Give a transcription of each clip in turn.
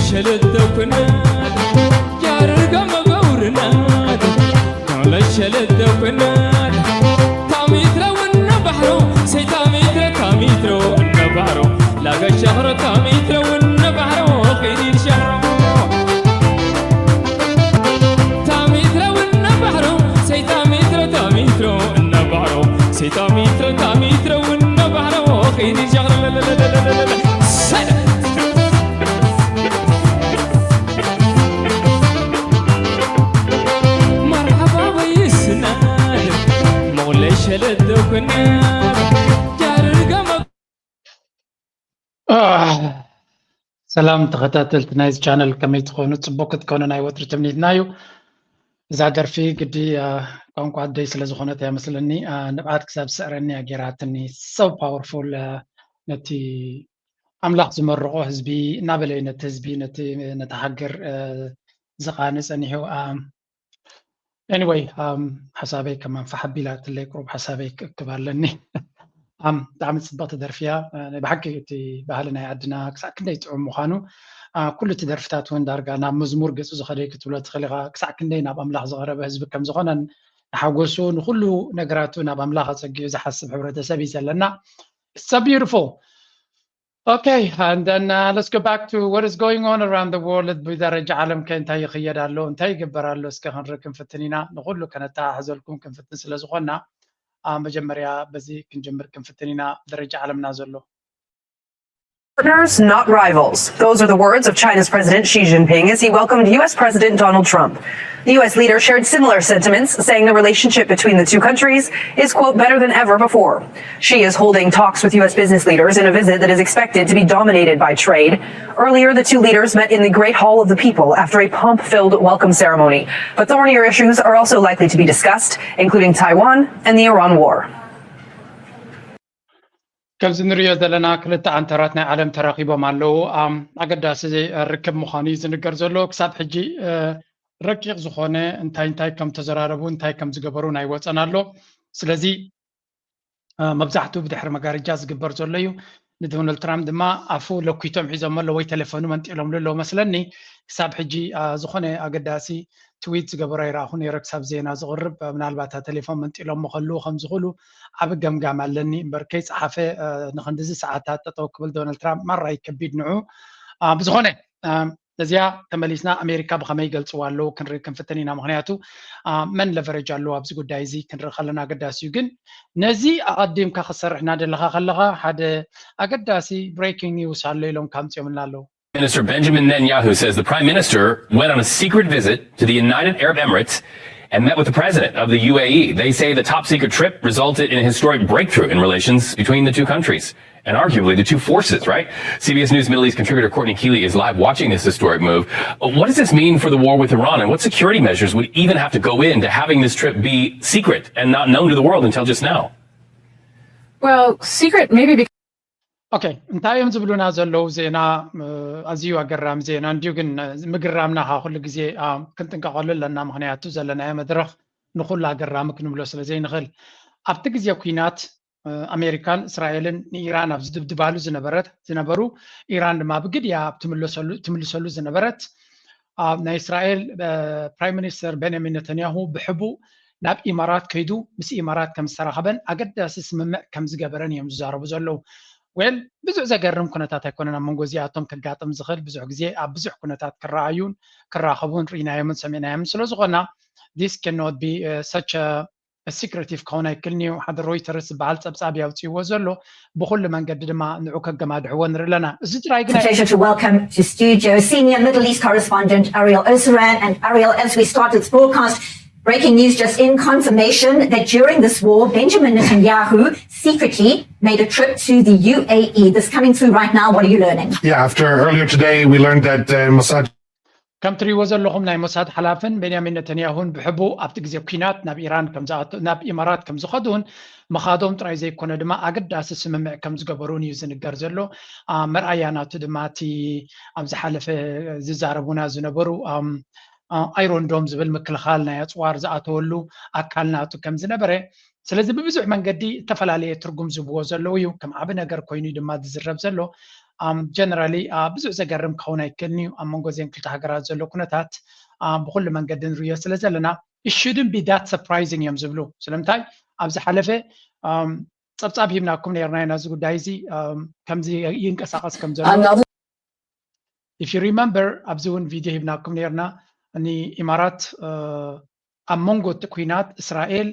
ሸለተኩናት ያርጋ መገውርናት ሸለተኩናት ታሚትረውነ ባሕሮ ሰይታሚትረ ታሚትረውነ ባሕሮ ላገሻኽሮ ታሚትረውነ ባሕሮ ኺዲድ ሸሮ ታሚትረውነ ባሕሮ ሰይታሚትረ ታሚትረውነ ባሕሮ ሰይታሚትረ ታሚትረውነ ባሕሮ ኺዲድ ሸኽሮ ሰደ ሰላም ተኸታተልቲ ናይዚ ቻነል፣ ከመይ ትኾኑ? ፅቡቅ ክትኮኑ ናይ ወትሪ ትምኒትና እዩ። እዛ ደርፊ ግዲ ቋንቋ ኣደይ ስለ ዝኾነት እያ መስለኒ ንብዓት ክሳብ ዝስዕረኒ እያ ገይራትኒ። So powerful። ነቲ ኣምላኽ ዝመረቖ ህዝቢ እናበለ እዩ ነቲ ህዝቢ ነቲ ነቲ ሃገር ዝቓነ ጸኒሑ። Anyway ሓሳበይ ከማን ፋሕ ኣቢላትለይ ቁሩብ ሓሳበይ ክእክብ ኣለኒ። ብጣዕሚ ጽብቕቲ ደርፊ እያ። ናይ ብሓቂ እቲ ባህሊ ናይ ዓድና ክሳዕ ክንደይ ጥዑም ምዃኑ ኩሉ እቲ ደርፍታት እውን ዳርጋ ናብ መዝሙር ገጹ ዝኸደ ክትብሎ ትኽእል ኢኻ። ክሳዕ ክንደይ ናብ ኣምላኽ ዝቐረበ ህዝቢ ከም ዝኾነን ንሓጎሱ ንኹሉ ነገራቱ ናብ ኣምላኽ ኣጸጊዑ ዝሓስብ ሕብረተሰብ እዩ ዘለና። It's so beautiful. Okay, and then uh, let's go back to what is going on around the world. ብደረጃ ዓለም ከ እንታይ ይኽየድ ኣሎ፣ እንታይ ይግበር ኣሎ እስከ ክንርኢ ክንፍትን ኢና። ንኹሉ ከነተሓሕዘልኩም ክንፍትን ስለ ዝኾንና መጀመርያ በዚ ክንጅምር ክንፍትን ኢና። ደረጃ ዓለምና ዘሎ Partners, not rivals. Those are the words of China's President Xi Jinping as he welcomed U S President Donald Trump. The U S leader shared similar sentiments, saying the relationship between the two countries is, quote, better than ever before. Xi is holding talks with U S business leaders in a visit that is expected to be dominated by trade. Earlier, the two leaders met in the Great Hall of the People after a pomp filled welcome ceremony. But thornier issues are also likely to be discussed, including Taiwan and the Iran war. ከምዚ ንሪኦ ዘለና ክልተ ኣንተራት ናይ ዓለም ተራኺቦም ኣለዉ። ኣገዳሲ ርክብ ምዃኑ እዩ ዝንገር ዘሎ። ክሳብ ሕጂ ረቂቕ ዝኾነ እንታይ እንታይ ከም ተዘራረቡ እንታይ ከም ዝገበሩ ናይ ወፀን ኣሎ። ስለዚ መብዛሕትኡ ብድሕሪ መጋረጃ ዝግበር ዘሎ እዩ። ንዶናልድ ትራምፕ ድማ ኣፉ ለኲቶም ሒዞም ኣሎ ወይ ቴሌፎኑ መንጢሎምሉ ኣለዉ መስለኒ። ክሳብ ሕጂ ዝኾነ ኣገዳሲ ትዊት ዝገበሮ ኣይረኣኹ ነይረ ክሳብ ዜና ዝቕርብ። ምናልባት ቴሌፎን መንጢሎሞ ከልዉ ከም ዝኽእሉ ዓቢ ገምጋም ኣለኒ እምበር ከይጸሓፈ ንኽንድዚ ሰዓታት ጠጠው ክብል ዶናልድ ትራምፕ ማራ እዩ ከቢድ ንዑ። ብዝኾነ እዚኣ ተመሊስና ኣሜሪካ ብኸመይ ይገልፅዋ ኣለዉ ክንርኢ ክንፍትን ኢና። ምኽንያቱ መን ለቨረጅ ኣለዎ ኣብዚ ጉዳይ እዚ ክንርኢ ከለና ኣገዳሲ እዩ። ግን ነዚ ኣቐዲምካ ክትሰርሕ እናደለኻ ከለኻ ሓደ ኣገዳሲ breaking news ኣሎ ኢሎም ካምፅዮምልና ኣለዉ። Minister Benjamin Netanyahu says the prime minister went on a secret visit to the United Arab Emirates and met with the president of the U A E. They say the top secret trip resulted in a historic breakthrough in relations between the two countries and arguably the two forces, right? C B S News Middle East contributor Courtney Keeley is live watching this historic move. What does this mean for the war with Iran, and what security measures would even have to go into having this trip be secret and not known to the world until just now? Well, secret maybe because ኦኬ እንታይ እዮም ዝብሉና ዘለዉ ዜና ኣዝዩ ኣገራሚ ዜና እንድዩ ግን ምግራምና ከዓ ኩሉ ግዜ ክንጥንቀቀሉ ኣለና ምክንያቱ ዘለናዮ መድረክ ንኩሉ ኣገራሚ ክንብሎ ስለ ዘይንክእል ኣብቲ ግዜ ኩናት ኣሜሪካን እስራኤልን ንኢራን ኣብ ዝድብድባሉ ዝነበረት ዝነበሩ ኢራን ድማ ብግድያ ኣብ ትምልሰሉ ዝነበረት ናይ እስራኤል ፕራይም ሚኒስተር ቤንያሚን ነተንያሁ ብሕቡእ ናብ ኢማራት ከይዱ ምስ ኢማራት ከም ዝተራኸበን ኣገዳሲ ስምምዕ ከም ዝገበረን እዮም ዝዛረቡ ዘለዉ። ዌል ብዙሕ ዘገርም ኩነታት ኣይኮነን ኣብ መንጎ እዚኣቶም ከጋጥም ዝኽእል ብዙሕ ግዜ ኣብ ብዙሕ ኩነታት ክረኣዩን ክራኸቡን ርኢናዮምን ሰሚዕናዮምን ስለ ዝኾና this cannot be such a secretive ክኸውን ኣይክልንዩ ሓደ ሮይተርስ ዝበሃል ፀብፃብ ያውፅእዎ ዘሎ ብኩሉ መንገዲ ድማ ንዑ ከገማድሕዎ ንርኢ ኣለና እዚ ጥራይ ግን Pleasure to welcome to studio senior Middle East correspondent Ariel Osran. And Ariel, as we start this broadcast, breaking news just in, confirmation that during this war, Benjamin Netanyahu secretly made a trip to the U A E. This coming through right now. What are you learning? Yeah, after earlier today, we learned that uh, Mossad ከም ትሪእዎ ዘለኹም ናይ ሞሳድ ሓላፍን ቤንያሚን ነተንያሁን ብሕቡእ ኣብቲ ግዜ ኲናት ናብ ኢራን ናብ ኢማራት ከም ዝኸዱን ምኻዶም ጥራይ ዘይኮነ ድማ ኣገዳሲ ስምምዕ ከም ዝገበሩን እዩ ዝንገር ዘሎ። መርኣያ ናቱ ድማ እቲ ኣብ ዝሓለፈ ዝዛረቡና ዝነበሩ ኣይሮን ዶም ዝብል ምክልኻል ናይ ኣፅዋር ዝኣተወሉ ኣካል ናቱ ከም ዝነበረ ስለዚ ብብዙሕ መንገዲ ዝተፈላለየ ትርጉም ዝብዎ ዘለዉ እዩ ከም ዓቢ ነገር ኮይኑ ድማ ዝዝረብ ዘሎ ጀነራሊ ብዙሕ ዘገርም ክኸውን ኣይክእልን እዩ። ኣብ መንጎ እዚን ክልተ ሃገራት ዘሎ ኩነታት ብኩሉ መንገዲ ንሪኦ ስለ ዘለና it shouldn't be that surprising እዮም ዝብሉ። ስለምንታይ ኣብ ዝሓለፈ ጸብጻብ ሂብናኩም ነርና ኢና እዚ ጉዳይ እዚ ከምዚ ይንቀሳቐስ ከም ዘሎ። If you remember ኣብዚ እውን ቪድዮ ሂብናኩም ነርና። ንኢማራት ኣብ መንጎ እቲ ኩናት እስራኤል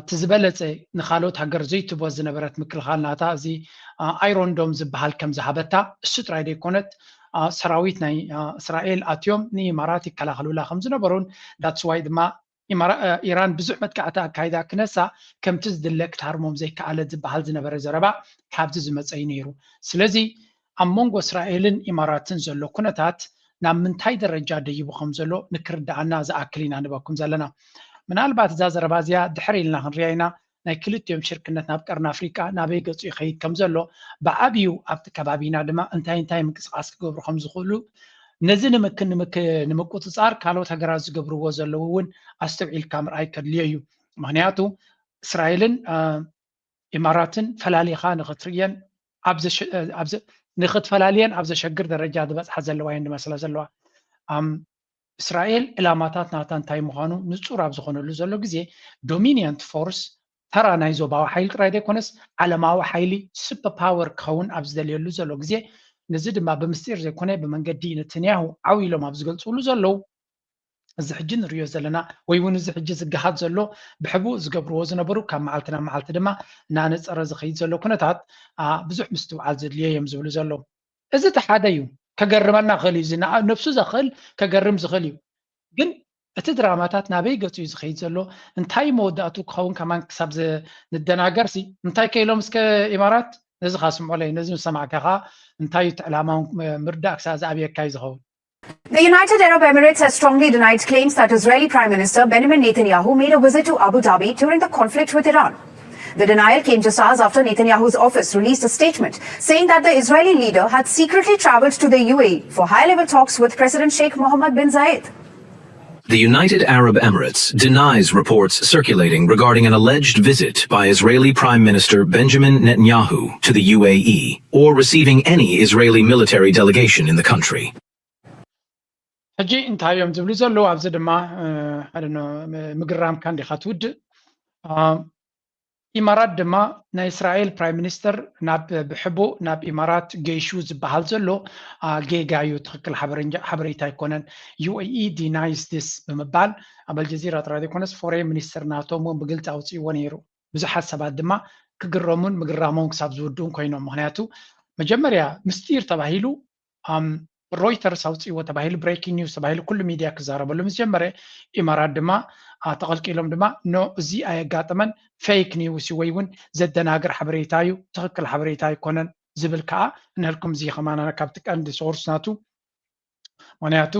እቲ ዝበለፀ ንካልኦት ሃገር ዘይትቦ ዝነበረት ምክልኻል ናታ እዚ ኣይሮንዶም ዝበሃል ከም ዝሃበታ እሱ ጥራይ ዘይኮነት ሰራዊት ናይ እስራኤል ኣትዮም ንኢማራት ይከላኸሉላ ከም ዝነበሩን that's why ድማ ኢራን ብዙሕ መጥቃዕቲ ኣካይዳ ክነሳ ከምቲ ዝድለ ክትሃርሞም ዘይከኣለት ዝበሃል ዝነበረ ዘረባ ካብዚ ዝመፀ እዩ ነይሩ። ስለዚ ኣብ መንጎ እስራኤልን ኢማራትን ዘሎ ኩነታት ናብ ምንታይ ደረጃ ደይቡ ከም ዘሎ ንክርድኣና ዝኣክል ኢና ንበኩም ዘለና። ምናልባት እዛ ዘረባ እዚኣ ድሕር ኢልና ክንሪያ ኢና። ናይ ክልቲኦም ሽርክነት ናብ ቀርኒ ኣፍሪቃ ናበይ ገፁ ይኸይድ ከም ዘሎ ብዓብዩ ኣብቲ ከባቢና ድማ እንታይ እንታይ ምንቅስቃስ ክገብሩ ከም ዝኽእሉ ነዚ ንምክ- ንምክ- ንምቁፅፃር ካልኦት ሃገራት ዝገብርዎ ዘለዉ እውን ኣስተውዒልካ ምርኣይ ከድልዮ እዩ። ምክንያቱ እስራኤልን ኢማራትን ፈላሊኻ ንክትርእየን ንክትፈላልየን ኣብ ዘሸግር ደረጃ ዝበፅሓ ዘለዋ እየን ዝመስላ ዘለዋ። እስራኤል ዕላማታት ናታ እንታይ ምዃኑ ንፁር ኣብ ዝኾነሉ ዘሎ ግዜ ዶሚኒየንት ፎርስ ተራ ናይ ዞባዊ ሓይሊ ጥራይ ዘይኮነስ ዓለማዊ ሓይሊ ሱፐር ፓወር ክኸውን ኣብ ዝደልየሉ ዘሎ ግዜ ነዚ ድማ ብምስጢር ዘይኮነ ብመንገዲ ነተንያሁ ዓው ኢሎም ኣብ ዝገልፅሉ ዘለዉ እዚ ሕጂ ንሪኦ ዘለና ወይ እውን እዚ ሕጂ ዝገሃድ ዘሎ ብሕቡእ ዝገብርዎ ዝነበሩ ካብ መዓልቲ ናብ መዓልቲ ድማ እናነፀረ ዝኸይድ ዘሎ ኩነታት ብዙሕ ምስትውዓል ዘድልዮ እዮም ዝብሉ ዘለዉ። እዚ እቲ ሓደ እዩ። ከገርመና ክእል እዩ። ነብሱ ዘኽእል ከገርም ዝኽእል እዩ። ግን እቲ ድራማታት ናበይ ገፁ እዩ ዝኸይድ ዘሎ? እንታይ መወዳእቱ ክኸውን ከማን ክሳብ ንደናገር ሲ እንታይ ከኢሎም እስከ ኢማራት ነዚ ካስምዖለይ ነዚ ሰማዕካ ከዓ እንታይ እዩ እቲ ዕላማውን ምርዳእ ክሳብ ዝኣብየካ እዩ ዝኸውን። The United Arab Emirates has strongly denied claims that Israeli Prime Minister Benjamin Netanyahu made a visit to Abu Dhabi during the conflict with Iran. The denial came just hours after Netanyahu's office released a statement saying that the Israeli leader had secretly traveled to the U A E for high level talks with President Sheikh Mohammed bin Zayed. The United Arab Emirates denies reports circulating regarding an alleged visit by Israeli Prime Minister Benjamin Netanyahu to the U A E or receiving any Israeli military delegation in the country. ሕጂ እንታይ እዮም ዝብሉ ዘለዉ ኣብዚ ድማ ምግራምካ እንዲካ ትውድእ። ኢማራት ድማ ናይ እስራኤል ፕራይም ሚኒስተር ናብ ብሕቡእ ናብ ኢማራት ገይሹ ዝበሃል ዘሎ ጌጋ እዩ፣ ትኽክል ሓበሬታ ኣይኮነን። U A E denies this ብምባል ኣብ ኣልጀዚራ ጥራይ ዘይኮነስ ፎሬን ሚኒስተር ናቶም እውን ብግልፂ ኣውፅእዎ ነይሩ። ብዙሓት ሰባት ድማ ክግረሙን ምግራሞም ክሳብ ዝውድኡን ኮይኖም። ምክንያቱ መጀመርያ ምስጢር ተባሂሉ ሮይተርስ ኣውፅእዎ ተባሂሉ ብሬኪንግ ኒውስ ተባሂሉ ኩሉ ሚድያ ክዛረበሉ ምስ ጀመረ ኢማራት ድማ ተቐልቂሎም ድማ ኖ እዚ ኣየጋጠመን ፌክ ኒውስ እዩ ወይ እውን ዘደናግር ሓበሬታ እዩ፣ ትኽክል ሓበሬታ ኣይኮነን ዝብል ከዓ እንሀልኩም እዚ ከማና ካብቲ ቀንዲ ሶርስ ናቱ ምክንያቱ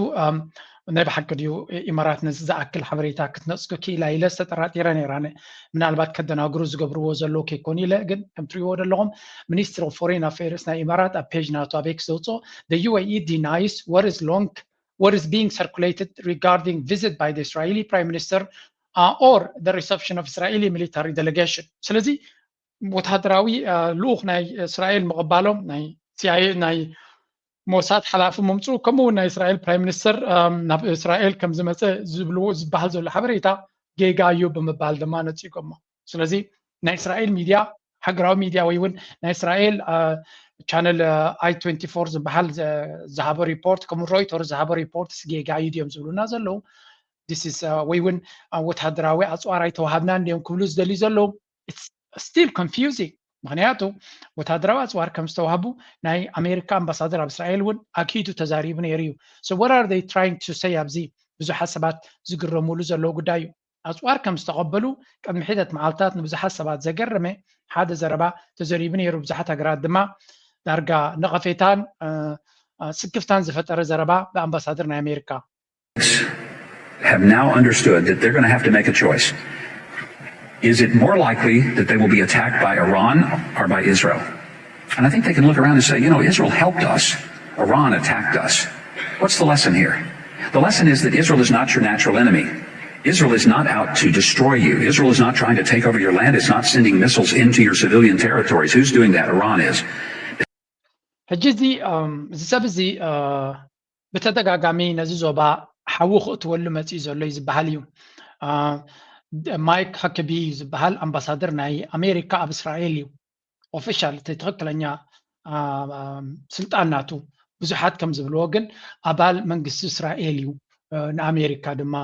ናይ ብሓቂ ድዩ ኢማራት ነዚ ዝኣክል ሓበሬታ ክትነፅጎ ክኢላ ኢለ ዝተጠራጢረ ነይራነ። ምናልባት ከደናግሩ ዝገብርዎ ዘለዉ ከይኮኑ ኢለ ግን ከም ትሪእዎ ዘለኹም ሚኒስትሪ ኦፍ ፎሬን ኣፌርስ ናይ ኢማራት ኣብ ፔጅ ናቱ ኣበይ ክዘውፅኦ the U A E denies what is long what is being circulated regarding visit by the Israeli Prime Minister uh, or the reception of Israeli military delegation ስለዚ ወታደራዊ ልኡኽ ናይ እስራኤል ምቕባሎም ናይ ሲኣይኤ ናይ ሞሳድ ሓላፊ ምምፅኡ ከምኡ እውን ናይ እስራኤል ፕራይም ሚኒስተር ናብ እስራኤል ከም ዝመፀ ዝብልዎ ዝበሃል ዘሎ ሓበሬታ ጌጋ እዩ ብምባል ድማ ነፂጎሞ። ስለዚ ናይ እስራኤል ሚድያ ሃገራዊ ሚድያ ወይ እውን ናይ እስራኤል ቻነል ኣይ ትወንቲ ፎር ዝበሃል ዝሃቦ ሪፖርት ከምኡ ሮይተርስ ዝሃቦ ሪፖርትስ ጌጋ እዩ ድዮም ዝብሉና ዘለዉ። This is ወይ እውን ወታደራዊ ኣፅዋር ኣይተዋሃብናን ድዮም ክብሉ ዝደልዩ ዘለዉ። It's still confusing ምክንያቱ ወታደራዊ ኣፅዋር ከም ዝተዋህቡ ናይ ኣሜሪካ ኣምባሳደር ኣብ እስራኤል እውን ኣኪዱ ተዛሪቡ ነይሩ እዩ። So what are they trying to say ኣብዚ ብዙሓት ሰባት ዝግረሙሉ ዘለዉ ጉዳይ እዩ። ኣፅዋር ከም ዝተቐበሉ ቅድሚ ሒደት መዓልታት ንብዙሓት ሰባት ዘገረመ ሓደ ዘረባ ተዘሪቡ ነይሩ። ብዙሓት ሃገራት ድማ ዳርጋ ነቐፌታን ስክፍታን ዝፈጠረ ዘረባ ብኣምባሳደር ናይ ኣሜሪካ have now understood that they're going to have to make a choice. Is it more likely that they will be attacked by Iran or by Israel? And I think they can look around and say, you know, Israel helped us, Iran attacked us. What's the lesson here? The lesson is that Israel is not your natural enemy. Israel is not out to destroy you. Israel is not trying to take over your land. It's not sending missiles into your civilian territories. Who's doing that? Iran is. ሕጂ እዚ እዚ ሰብ እዚ ብተደጋጋሚ ነዚ ዞባ ሓዊ ክእትወሉ መፅኡ ዘሎ እዩ ዝበሃል እዩ። ማይክ ሀከቢ እዩ ዝበሃል፣ ኣምባሳደር ናይ ኣሜሪካ ኣብ እስራኤል እዩ። ኦፊሻል እቲ ትኽክለኛ ስልጣን ናቱ፣ ብዙሓት ከም ዝብልዎ ግን ኣባል መንግስቲ እስራኤል እዩ። ንኣሜሪካ ድማ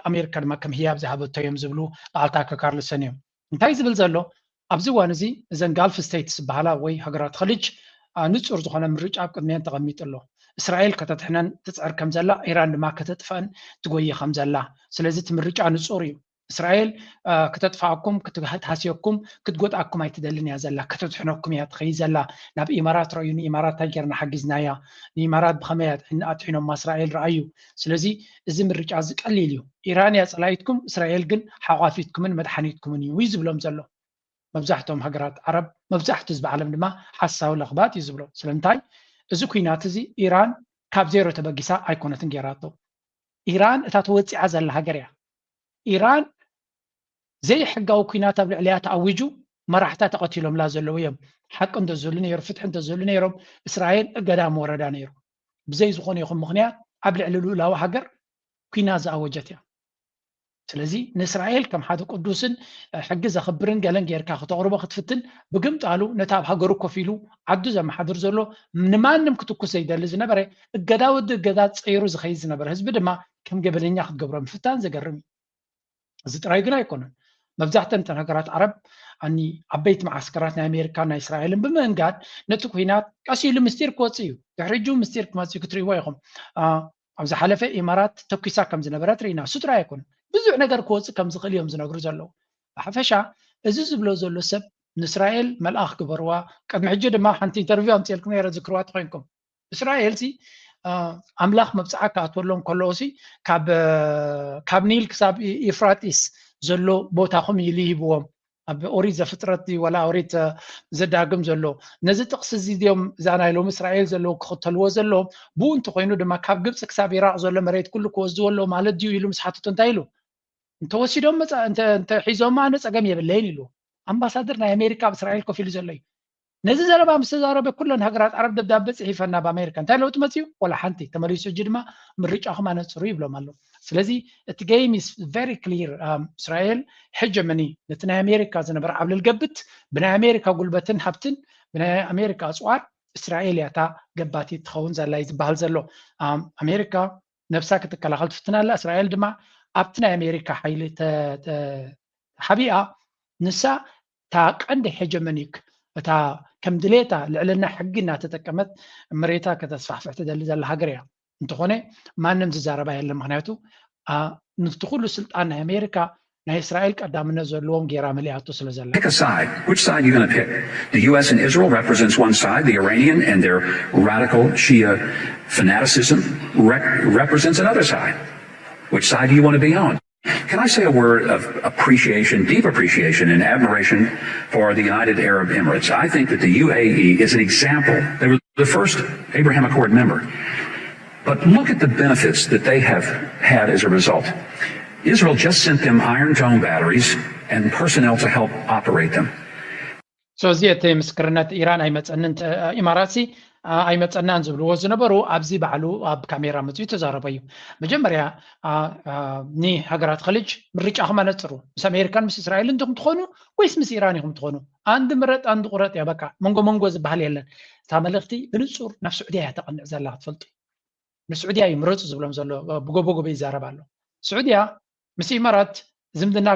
ኣሜሪካ ድማ ከም ህያብ ዝሃበቶ እዮም ዝብሉ በዓል ታከር ካርልሰን እዮም። እንታይ ዝብል ዘሎ ኣብዚ እዋን እዚ፣ እዘን ጋልፍ ስቴትስ ዝበሃላ ወይ ሃገራት ኸሊጅ ንፁር ዝኾነ ምርጫ ኣብ ቅድሚአን ተቐሚጡ ኣሎ። እስራኤል ከተድሕነን ትፅዕር ከም ዘላ፣ ኢራን ድማ ከተጥፍአን ትጎይ ከም ዘላ። ስለዚ እቲ ምርጫ ንፁር እዩ። እስራኤል ክተጥፍኣኩም፣ ክትሃስየኩም፣ ክትጎድኣኩም ኣይትደልን እያ ዘላ። ከተድሕነኩም እያ ትኸይድ ዘላ። ናብ ኢማራት ረኣዩ፣ ንኢማራት እንታይ ጌርና ሓጊዝናያ፣ ንኢማራት ብኸመይ ኣድሒኖማ እስራኤል ረኣዩ። ስለዚ እዚ ምርጫ እዚ ቀሊል እዩ። ኢራን እያ ጸላኢትኩም፣ እስራኤል ግን ሓቋፊትኩምን መድሓኒትኩምን እዩ ዝብሎም ዘሎ። መብዛሕትኦም ሃገራት ዓረብ፣ መብዛሕትኡ ህዝቢ ዓለም ድማ ሓሳዊ ለኽባጥ እዩ ዝብሎ። ስለምንታይ? እዚ ኲናት እዚ ኢራን ካብ ዜሮ ተበጊሳ ኣይኮነትን ጌራቶ። ኢራን እታ ተወጺዓ ዘላ ሃገር እያ። ኢራን ዘይሕጋዊ ኲናት ኣብ ልዕሊያ ተኣዊጁ፣ መራሕታ ተቐቲሎምላ ዘለዉ እዮም። ሓቂ እንተዝህሉ ነይሩ፣ ፍትሒ እንተዝህሉ ነይሮም፣ እስራኤል እገዳ ምወረዳ ነይሩ። ብዘይ ዝኾነ ይኹን ምኽንያት ኣብ ልዕሊ ልኡላዊ ሃገር ኲናት ዝኣወጀት እያ። ስለዚ ንእስራኤል ከም ሓደ ቅዱስን ሕጊ ዘኽብርን ገለን ጌርካ ክተቕርቦ ክትፍትን፣ ብግምጣሉ ነቲ ኣብ ሃገሩ ኮፍ ኢሉ ዓዱ ዘመሓድር ዘሎ፣ ንማንም ክትኩስ ዘይደሊ ዝነበረ፣ እገዳ ወዲ እገዳ ጸይሩ ዝኸይድ ዝነበረ ህዝቢ ድማ ከም ገበነኛ ክትገብሮ ምፍታን ዘገርም እዩ። እዚ ጥራይ ግን ኣይኮነን። መብዛሕተን እተን ሃገራት ዓረብ ኣኒ ዓበይቲ መዓስከራት ናይ ኣሜሪካን ናይ እስራኤልን ብምእንጋድ ነቲ ኲናት ቀስ ኢሉ ምስጢር ክወፅእ እዩ። ድሕሪ ሕጂ ምስጢር ክመፅእ እዩ፣ ክትርእይዎ ኢኹም። ኣብ ዝሓለፈ ኢማራት ተኲሳ ከም ዝነበረት ርኢና። እሱ ጥራይ ኣይኮነን፣ ብዙሕ ነገር ክወፅእ ከም ዝኽእል እዮም ዝነግሩ ዘለዉ። ብሓፈሻ እዚ ዝብሎ ዘሎ ሰብ ንእስራኤል መልኣኽ ግበርዋ። ቅድሚ ሕጂ ድማ ሓንቲ ኢንተርቪው ኣምፅኤልኩም ነይረ፣ ዝክርዋ ተኮይንኩም። እስራኤል ሲ ኣምላኽ መብፅዓ ክኣትወሎም ከለዎ ሲ ካብ ኒል ክሳብ ኢፍራጢስ ዘሎ ቦታኹም ኢሉ ሂብዎም። ኣብ ኦሪት ዘፍጥረት ድዩ ወላ ኦሪት ዘዳግም ዘሎ ነዚ ጥቕሲ እዚ ድዮም እዛ ናይ ሎሚ እስራኤል ዘለዉ ክኽተልዎ ዘለዎም? ብኡ እንተኾይኑ ድማ ካብ ግብፂ ክሳብ ኢራቕ ዘሎ መሬት ኩሉ ክወስድዎ ኣለዎ ማለት ድዩ ኢሉ ምስ ሓተቶ እንታይ ኢሉ? እንተወሲዶም እንተሒዞማ ኣነ ፀገም የብለይን ኢሉ። ኣምባሳደር ናይ ኣሜሪካ ኣብ እስራኤል ኮፍ ኢሉ ዘሎ እዩ። ነዚ ዘረባ ምስ ተዛረበ ኩለን ሃገራት ዓረብ ደብዳበ ፅሒፈን ናብ ኣሜሪካ። እንታይ ለውጢ መፅዩ? ወላ ሓንቲ። ተመሊሱ ሕጂ ድማ ምርጫኹም ኣነፅሩ ይብሎም ኣሎ። ስለዚ እቲ game is very clear። እስራኤል ሄጀመኒ ነቲ ናይ ኣሜሪካ ዝነበረ ዓብለል ገብት ብናይ ኣሜሪካ ጉልበትን ሃብትን ብናይ ኣሜሪካ ኣፅዋር እስራኤል እያ እታ ገባቲ ትኸውን ዘላ እዩ ዝበሃል ዘሎ። ኣሜሪካ ነብሳ ክትከላኸል ትፍትን ኣላ። እስራኤል ድማ ኣብቲ ናይ ኣሜሪካ ሓይሊ ሓቢኣ ንሳ እታ ቀንዲ ሄጀመኒክ እታ ከም ድሌታ ልዕልና ሕጊ እናተጠቀመት መሬታ ከተስፋሕፍሕ ትደሊ ዘላ ሃገር እያ። እንተኾነ ማንም ዝዛረባ የለን። ምክንያቱ ንቲ ኩሉ ስልጣን ናይ ኣሜሪካ ናይ እስራኤል ቀዳምነት ዘለዎም ጌራ መሊኣቶ ስለ ዘላ። Pick a side. Which side are you going to pick? The U S and Israel represents one side. The Iranian and their radical Shia fanaticism represents another side. Which side do you want to be on? Can I say a word of appreciation, deep appreciation and admiration for the United Arab Emirates? I think that the U A E is an example. They were the first Abraham Accord member. But look at the benefits that they have had as a result. Israel just sent them Iron Dome batteries and personnel to help operate them. So እዚ እቲ ምስክርነት ኢራን ኣይመፀንን ኢማራት ሲ ኣይመፀናን ዝብልዎ ዝነበሩ ኣብዚ ባዕሉ ኣብ ካሜራ መፅኡ ተዛረበ እዩ። መጀመርያ ንሃገራት ኸሊጅ ምርጫኹም ኣነፅሩ። ምስ ኣሜሪካን ምስ እስራኤልን ዲኹም ትኾኑ ወይስ ምስ ኢራን ኢኹም ትኾኑ? ኣንድ ምረጥ ኣንድ ቁረጥ እያ በቃ። መንጎ መንጎ ዝበሃል የለን። እታ መልእኽቲ ብንፁር ናብ ስዑድያ እያ ተቐንዕ ዘላ ክትፈልጡ። ንስዑድያ እዩ ምረፁ ዝብሎም ዘሎ። ብጎቦ ጎቦ ይዛረብ ኣሎ። ስዑድያ ምስ ኢማራት ዝምድና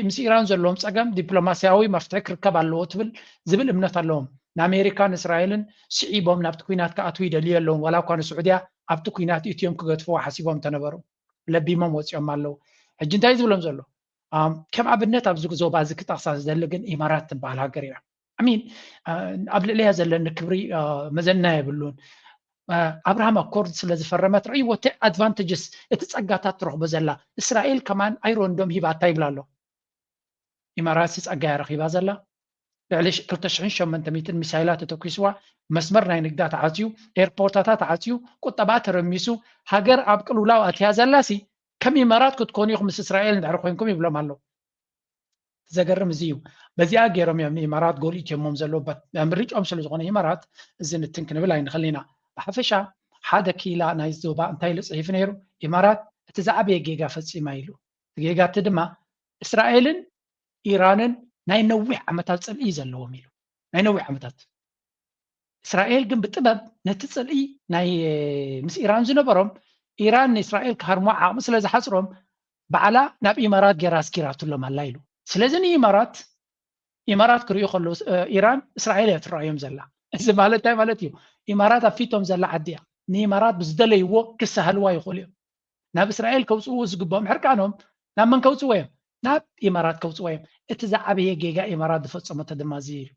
ምስ ኢራን ዘለዎም ፀገም ዲፕሎማስያዊ መፍትሒ ክርከብ ኣለዎ ትብል ዝብል እምነት ኣለዎም። ንኣሜሪካን እስራኤልን ስዒቦም ናብቲ ኲናት ክኣትዉ ይደልዩ ኣለውን። ዋላ እኳ ንስዑድያ ኣብቲ ኲናት እትዮም ክገድፍዎ ሓሲቦም እንተነበሩ ለቢሞም ወፂኦም ኣለዉ። ሕጂ እንታይ ዝብሎም ዘሎ? ከም ኣብነት ኣብዚ ዞባ እዚ ክጠቕሳ ዝደሊ ግን ኢማራት ትበሃል ሃገር እያ። ሚን ኣብ ልዕሊያ ዘለኒ ክብሪ መዘና የብሉን። ኣብርሃም ኣኮርድ ስለ ዝፈረመት ርእይዎ እቲ ኣድቫንቴጅስ እቲ ጸጋታት ትረኽቦ ዘላ እስራኤል ከማን ኣይሮንዶም ሂባታ ይብላ ኣሎ። ኢማራትስ ጸጋ እያ ረኺባ ዘላ። ልዕሊ ክልተ ሽሕን ሸሞንተ ሚእትን ሚሳይላት ተተኲስዋ፣ መስመር ናይ ንግዳ ተዓጽዩ፣ ኤርፖርታታ ተዓጽዩ፣ ቁጠባ ተረሚሱ፣ ሃገር ኣብ ቅልውላው ኣትያ ዘላሲ ከም ኢማራት ክትኮኑ ኢኹም ምስ እስራኤል እንድሕር ኮንኩም ይብሎም ኣለዉ። ዘገርም እዚ እዩ። በዚኣ ገይሮም እዮም ንኢማራት ጎልኢቶሞም ዘለዉ። ምርጫኦም ስለ ዝኾነ ኢማራት እዚ ንትን ክንብል ኣይንኽእል ኢና። ብሓፈሻ ሓደ ክኢላ ናይ ዞባ እንታይ ኢሉ ጽሒፉ ነይሩ? ኢማራት እቲ ዝዓበየ ጌጋ ፈጺማ ኢሉ። እቲ ጌጋ እቲ ድማ እስራኤልን ኢራንን ናይ ነዊሕ ዓመታት ጽልኢ ዘለዎም ኢሉ። ናይ ነዊሕ ዓመታት እስራኤል ግን ብጥበብ ነቲ ጽልኢ ናይ ምስ ኢራን ዝነበሮም ኢራን ንእስራኤል ክሃርሞ ዓቕሚ ስለ ዝሓፅሮም ባዕላ ናብ ኢማራት ገይራ ኣስኪራትሎም ኣላ ኢሉ። ስለዚ ንኢማራት ኢማራት ክርእዩ ከለዉ ኢራን እስራኤል እያ ትረኣዮም ዘላ። እዚ ማለት እንታይ ማለት እዩ? ኢማራት ኣብ ፊቶም ዘላ ዓዲ እያ። ንኢማራት ብዝደለይዎ ክሳሃልዋ ይኽእሉ እዮም። ናብ እስራኤል ከውፅኡ ዝግብኦም ሕርቃኖም ናብ መን ከውፅዎ እዮም? ናብ ኢማራት ከውፅዎ እዮም። እቲ ዝዓበየ ጌጋ ኢማራት ዝፈፀመቶ ድማ እዚ እዩ።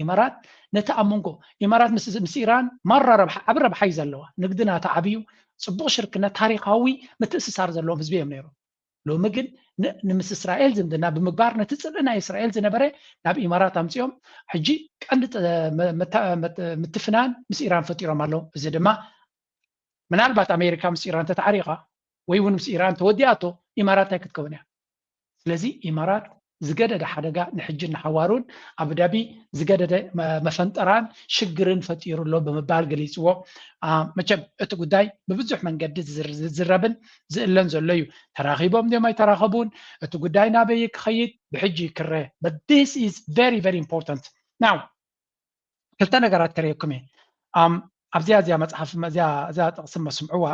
ኢማራት ነቲ ኣብ መንጎ ኢማራት ምስ ምስ ኢራን ማራ ረብሓ ዓቢ ረብሓ እዩ ዘለዋ። ንግዲ ናታ ዓብዩ ጽቡቕ ሽርክነት ታሪኻዊ ምትእስሳር ዘለዎም ህዝቢ እዮም ነይሮም። ሎሚ ግን ን- ንምስ እስራኤል ዝምድና ብምግባር ነቲ ጽልኢ ናይ እስራኤል ዝነበረ ናብ ኢማራት ኣምጺኦም ሕጂ ቀንዲ ጠ- መ- መታ- መት- ምትፍናን ምስ ኢራን ፈጢሮም ኣለዉ። እዚ ድማ ምናልባት ኣሜሪካ ምስ ኢራን ተታዕሪቓ ወይ እውን ምስ ኢራን ተወዲኣቶ ኢማራት እንታይ ክትከውን እያ? ስለዚ ኢማራት ዝገደደ ሓደጋ ንሕጂ ንሓዋሩን ኣቡዳቢ ዝገደደ መ- መፈንጠራን ሽግርን ፈጢሩ ኣሎ ብምባል ገሊፅዎ። መቸም እቲ ጉዳይ ብብዙሕ መንገዲ ዝዝረብን ዝእለን ዘሎ እዩ። ተራኺቦም ድዮም ኣይተራኸቡን፣ እቲ ጉዳይ ናበይ ክኸይድ ብሕጂ ክረ but this is very very important now ክልተ ነገራት ከርእየኩም እየ ኣብዚኣ እዚኣ መፅሓፍ እዚኣ ጥቕሲ መስምዕዋ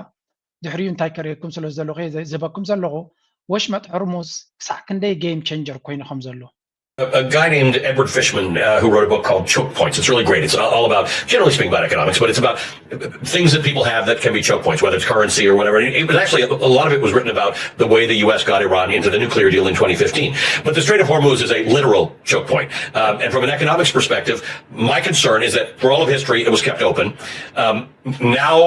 ድሕሪኡ እንታይ ከርእየኩም ስለ ዘለኹ ዝህበኩም ዘለኹ ወሽመጥ ሕርሙዝ ክሳዕ ክንደይ game changer ኮይኑ ከም ዘሎ a guy named Edward Fishman uh, who wrote a book called Choke Points. It's really great. It's all about, generally speaking, about economics, but it's about things that people have that can be choke points, whether it's currency or whatever. It was actually, a lot of it was written about the way the U S got Iran into the nuclear deal in twenty fifteen. But the Strait of Hormuz is a literal choke point. Um, and from an economics perspective, my concern is that for all of history, it was kept open. Um, now,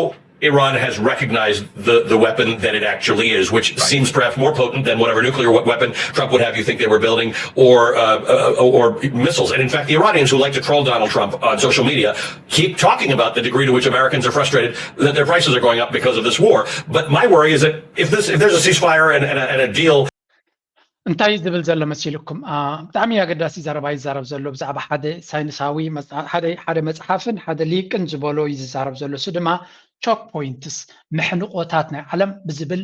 Iran has recognized the, the weapon that it actually is, which right. seems perhaps more potent than whatever nuclear weapon Trump would have you think they were building, or uh, uh, or missiles. And in fact, the Iranians who like to troll Donald Trump on social media keep talking about the degree to which Americans are frustrated that their prices are going up because of this war. But my worry is that if this if there's a ceasefire and, and, a, and a deal, እንታይ ዝብል ዘሎ መሲልኩም? ብጣዕሚ ኣገዳሲ ዘረባ ይዛረብ ዘሎ ብዛዕባ ሓደ ሳይንሳዊ ሓደ መፅሓፍን ሓደ ሊቅን ዝበሎ እዩ ዝዛረብ ዘሎ። እሱ ድማ choke points መሕንቆታት ናይ ዓለም ብዝብል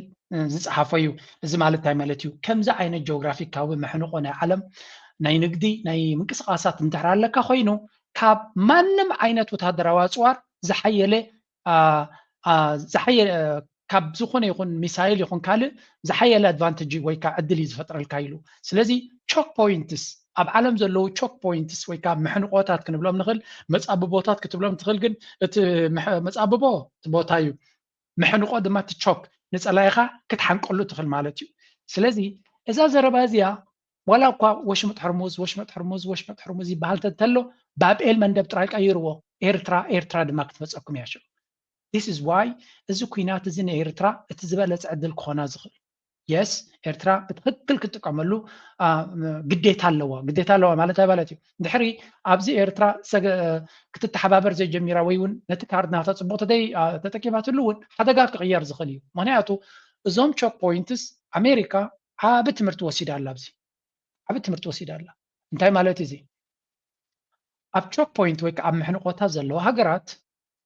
ዝፀሓፎ እዩ። እዚ ማለት እንታይ ማለት እዩ? ከምዚ ዓይነት ጂኦግራፊካዊ መሕንቆ ናይ ዓለም ናይ ንግዲ ናይ ምንቅስቃሳት እንድሕር ኣለካ ኮይኑ ካብ ማንም ዓይነት ወታደራዊ ኣፅዋር ዝሓየለ ዝሓየ ካብ ዝኾነ ይኹን ሚሳይል ይኹን ካልእ ዝሓየለ advantage ወይ ከዓ ዕድል እዩ ዝፈጥረልካ ኢሉ። ስለዚ choke points ኣብ ዓለም ዘለዉ choke points ወይ ከዓ መሕንቆታት ክንብሎም ንኽእል፣ መፃብቦታት ክትብሎም ትኽእል፣ ግን እቲ መፃብቦ እቲ ቦታ እዩ፣ መሕንቆ ድማ እቲ choke ንፀላኢኻ ክትሓንቀሉ ትኽእል ማለት እዩ። ስለዚ እዛ ዘረባ እዚኣ ዋላ እኳ ወሽመጥ ሕርሙዝ ወሽመጥ ሕርሙዝ ወሽመጥ ሕርሙዝ ይበሃል ተሎ ባብኤል መንደብ ጥራይ ቀይርዎ ኤርትራ ኤርትራ ድማ ክትመፀኩም እያ ሽዑ። This is why እዚ ኩናት እዚ ንኤርትራ እቲ ዝበለፀ ዕድል ክኾና ዝኽእል። Yes ኤርትራ ብትኽክል ክትጥቀመሉ ግዴታ ኣለዋ። ግዴታ ኣለዋ ማለት እንታይ ማለት እዩ? ድሕሪ ኣብዚ ኤርትራ ክትተሓባበር ዘይጀሚራ ወይ እውን ነቲ ካርድ ናታ ፅቡቕ ተደይ ተጠቂማትሉ እውን ሓደጋ ክቕየር ዝኽእል እዩ። ምክንያቱ እዞም choke points ኣሜሪካ ዓቢ ትምህርቲ ወሲዳ ኣላ ኣብዚ ዓቢ ትምህርቲ ወሲዳ ኣላ። እንታይ ማለት እዚ? ኣብ choke point ወይ ከዓ ኣብ ምሕንቆታት ዘለዋ ሃገራት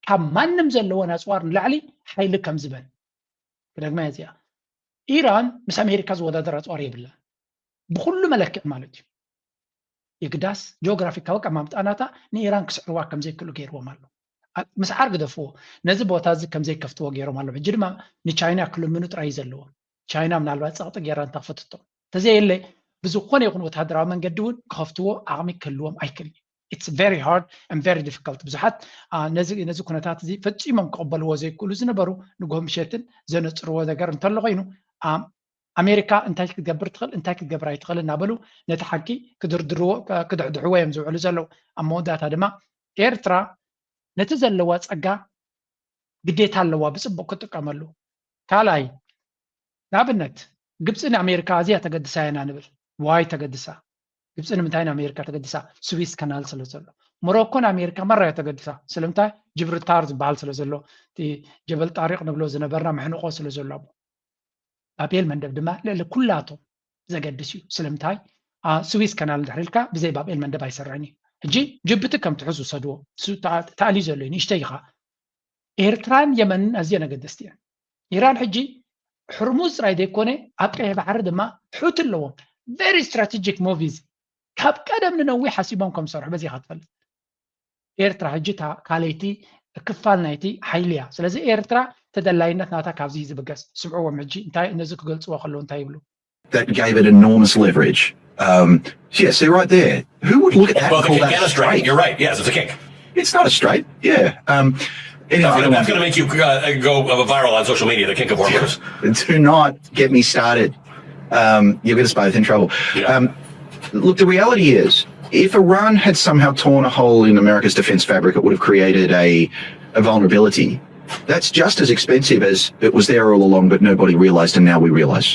ካብ ማንም ዘለወን ኣፅዋር ንላዕሊ ሓይሊ ከም ዝበን ክደግማ እዚኣ ኢራን ምስ ኣሜሪካ ዝወዳደር ኣፅዋር የብላን ብኩሉ መለክዕ ማለት እዩ። የግዳስ ጂኦግራፊካዊ ኣቀማምጣ ናታ ንኢራን ክስዕርዋ ከም ዘይክእሉ ገይርዎም ኣሎ። ምስዓር ግደፍዎ፣ ነዚ ቦታ እዚ ከም ዘይከፍትዎ ገይሮም ኣለዉ። ሕጂ ድማ ንቻይና ክልምኑ ጥራይ እዩ ዘለዎም። ቻይና ምናልባት ጸቕጢ ገይራ እንተኽፈትቶ እንተዘየለ ብዝኾነ ይኹን ወታደራዊ መንገዲ እውን ክኸፍትዎ ዓቕሚ ክህልዎም ኣይክእል እዩ። It's very hard and very difficult። ብዙሓት ነዚ ኩነታት እዚ ፈጺሞም ክቕበልዎ ዘይክእሉ ዝነበሩ ንጎ ምሸትን ዘነጽርዎ ነገር እንተሎ ኮይኑ ኣሜሪካ እንታይ ክትገብር ትኽእል እንታይ ክትገብር ኣይትኽእል እናበሉ ነቲ ሓቂ ክድርድርዎ ክድሕድሕዎ እዮም ዝውዕሉ ዘለዉ። ኣብ መወዳእታ ድማ ኤርትራ ነቲ ዘለዋ ጸጋ ግዴታ ኣለዋ ብጽቡቕ ክትጥቀመሉ። ካልኣይ ንኣብነት ግብፂ ንኣሜሪካ ኣዝያ ተገድሳ ኢና ንብል። ዋይ ተገድሳ? ግብፂ ንምንታይ ንኣሜሪካ ተገድሳ? ስዊስ ካናል ስለ ዘሎ። ሞሮኮ ንኣሜሪካ ማራ እያ ተገድሳ። ስለምንታይ? ጅብርታር ዝበሃል ስለ ዘሎ፣ እቲ ጀበል ጣሪቕ ንብሎ ዝነበርና መሕንቆ ስለ ዘሎ። ባቤል መንደብ ድማ ልዕሊ ኩላቶም ዘገድስ እዩ። ስለምንታይ? ስዊዝ ከናል እንድሕር ኢልካ ብዘይ ባብ ኤልመንደብ ኣይሰርሕን እዩ። ሕጂ ጅቡቲ ከም ትሑዝ ውሰድዎ፣ ተኣልዩ ዘሎ እዩ፣ ንእሽተይ ኢኻ። ኤርትራን የመንን ኣዝየን ኣገደስቲ እየን። ኢራን ሕጂ ሕርሙዝ ጥራይ ዘይኮነ ኣብ ቀይሕ ባሕሪ ድማ ሑቲ ኣለዎም። Very strategic move። ካብ ቀደም ንነዊሕ ሓሲቦም ከም ዝሰርሑ በዚኻ ትፈልጥ። ኤርትራ ሕጂ እታ ካልኣይቲ ክፋል ናይቲ ሓይሊ እያ። ስለዚ ኤርትራ ተደላይነት ናታ ካብዚ እዩ ዝብገስ። ስምዕዎም ሕጂ እንታይ ነዚ ክገልጽዎ ከለዉ እንታይ ይብሉ? That gave it enormous leverage. Um, yes, they're right there. Who would look at that Well, and the call kink that and a a strait. strait? You're right. Yes, it's a kink. It's not a strait. Yeah. Um, anyway, That's I gonna, don't that's want gonna make you uh, go uh, viral on social media. The kink of hormuz. Do not get me started. Um, you're going to spy within trouble. Yeah. Um, look, the reality is, if Iran had somehow torn a hole in America's defense fabric, it would have created a, a vulnerability. That's just as expensive as it was there all along, but nobody realized, and now we realize.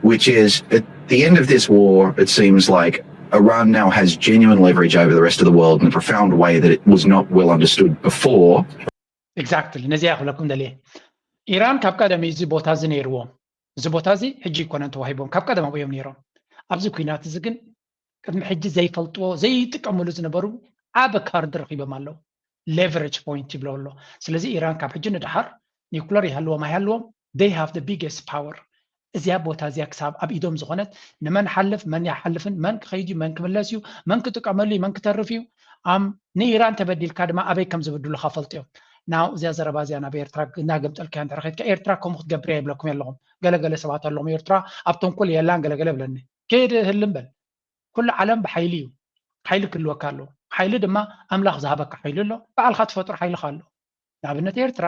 Which is, at the end of this war, it seems like Iran now has genuine leverage over the rest of the world in a profound way that it was not well understood before. Exactly. ነዚኣ ክብለኩም ደልየ። ኢራን ካብ ቀደም እዩ እዚ ቦታ እዚ ነይርዎም። እዚ ቦታ እዚ ሕጂ ኣይኮነን ተዋሂቦም፣ ካብ ቀደም ኣብኡ እዮም ነይሮም። ኣብዚ ኩናት እዚ ግን ቅድሚ ሕጂ ዘይፈልጥዎ ዘይጥቀምሉ ዝነበሩ ዓቢ ካርድ ረኺቦም ኣለዉ። Leverage point ይብሎ ኣሎ። ስለዚ ኢራን ካብ ሕጂ ንደሓር ኒኩለር ይሃልዎም ኣይሃልዎም they have the biggest power። እዚኣ ቦታ እዚኣ ክሳብ ኣብ ኢዶም ዝኾነት ንመን ሓልፍ መን ይሓልፍን መን ክኸይድ እዩ መን ክምለስ እዩ መን ክጥቀመሉ እዩ መን ክተርፍ እዩ ኣም ንኢራን ተበዲልካ ድማ ኣበይ ከም ዝብድሉኻ ፈልጥዮም። ናው እዚኣ ዘረባ እዚኣ ናብ ኤርትራ እናገምጠልካ እንድሕር ኸድካ ኤርትራ ከምኡ ክትገብር እያ ይብለኩም ኣለኹም። ገለገለ ሰባት ኣለኹም ኤርትራ ኣብ ተንኮል የላን ገለገለ ብለኒ። ከይድ ህልም በል። ኩሉ ዓለም ብሓይሊ እዩ። ሓይሊ ክህልወካ ኣለዎ። ሓይሊ ድማ ኣምላኽ ዝሃበካ ሓይሊ ኣሎ። ባዕልኻ ትፈጥሮ ሓይልኻ ኣሎ። ንኣብነት ኤርትራ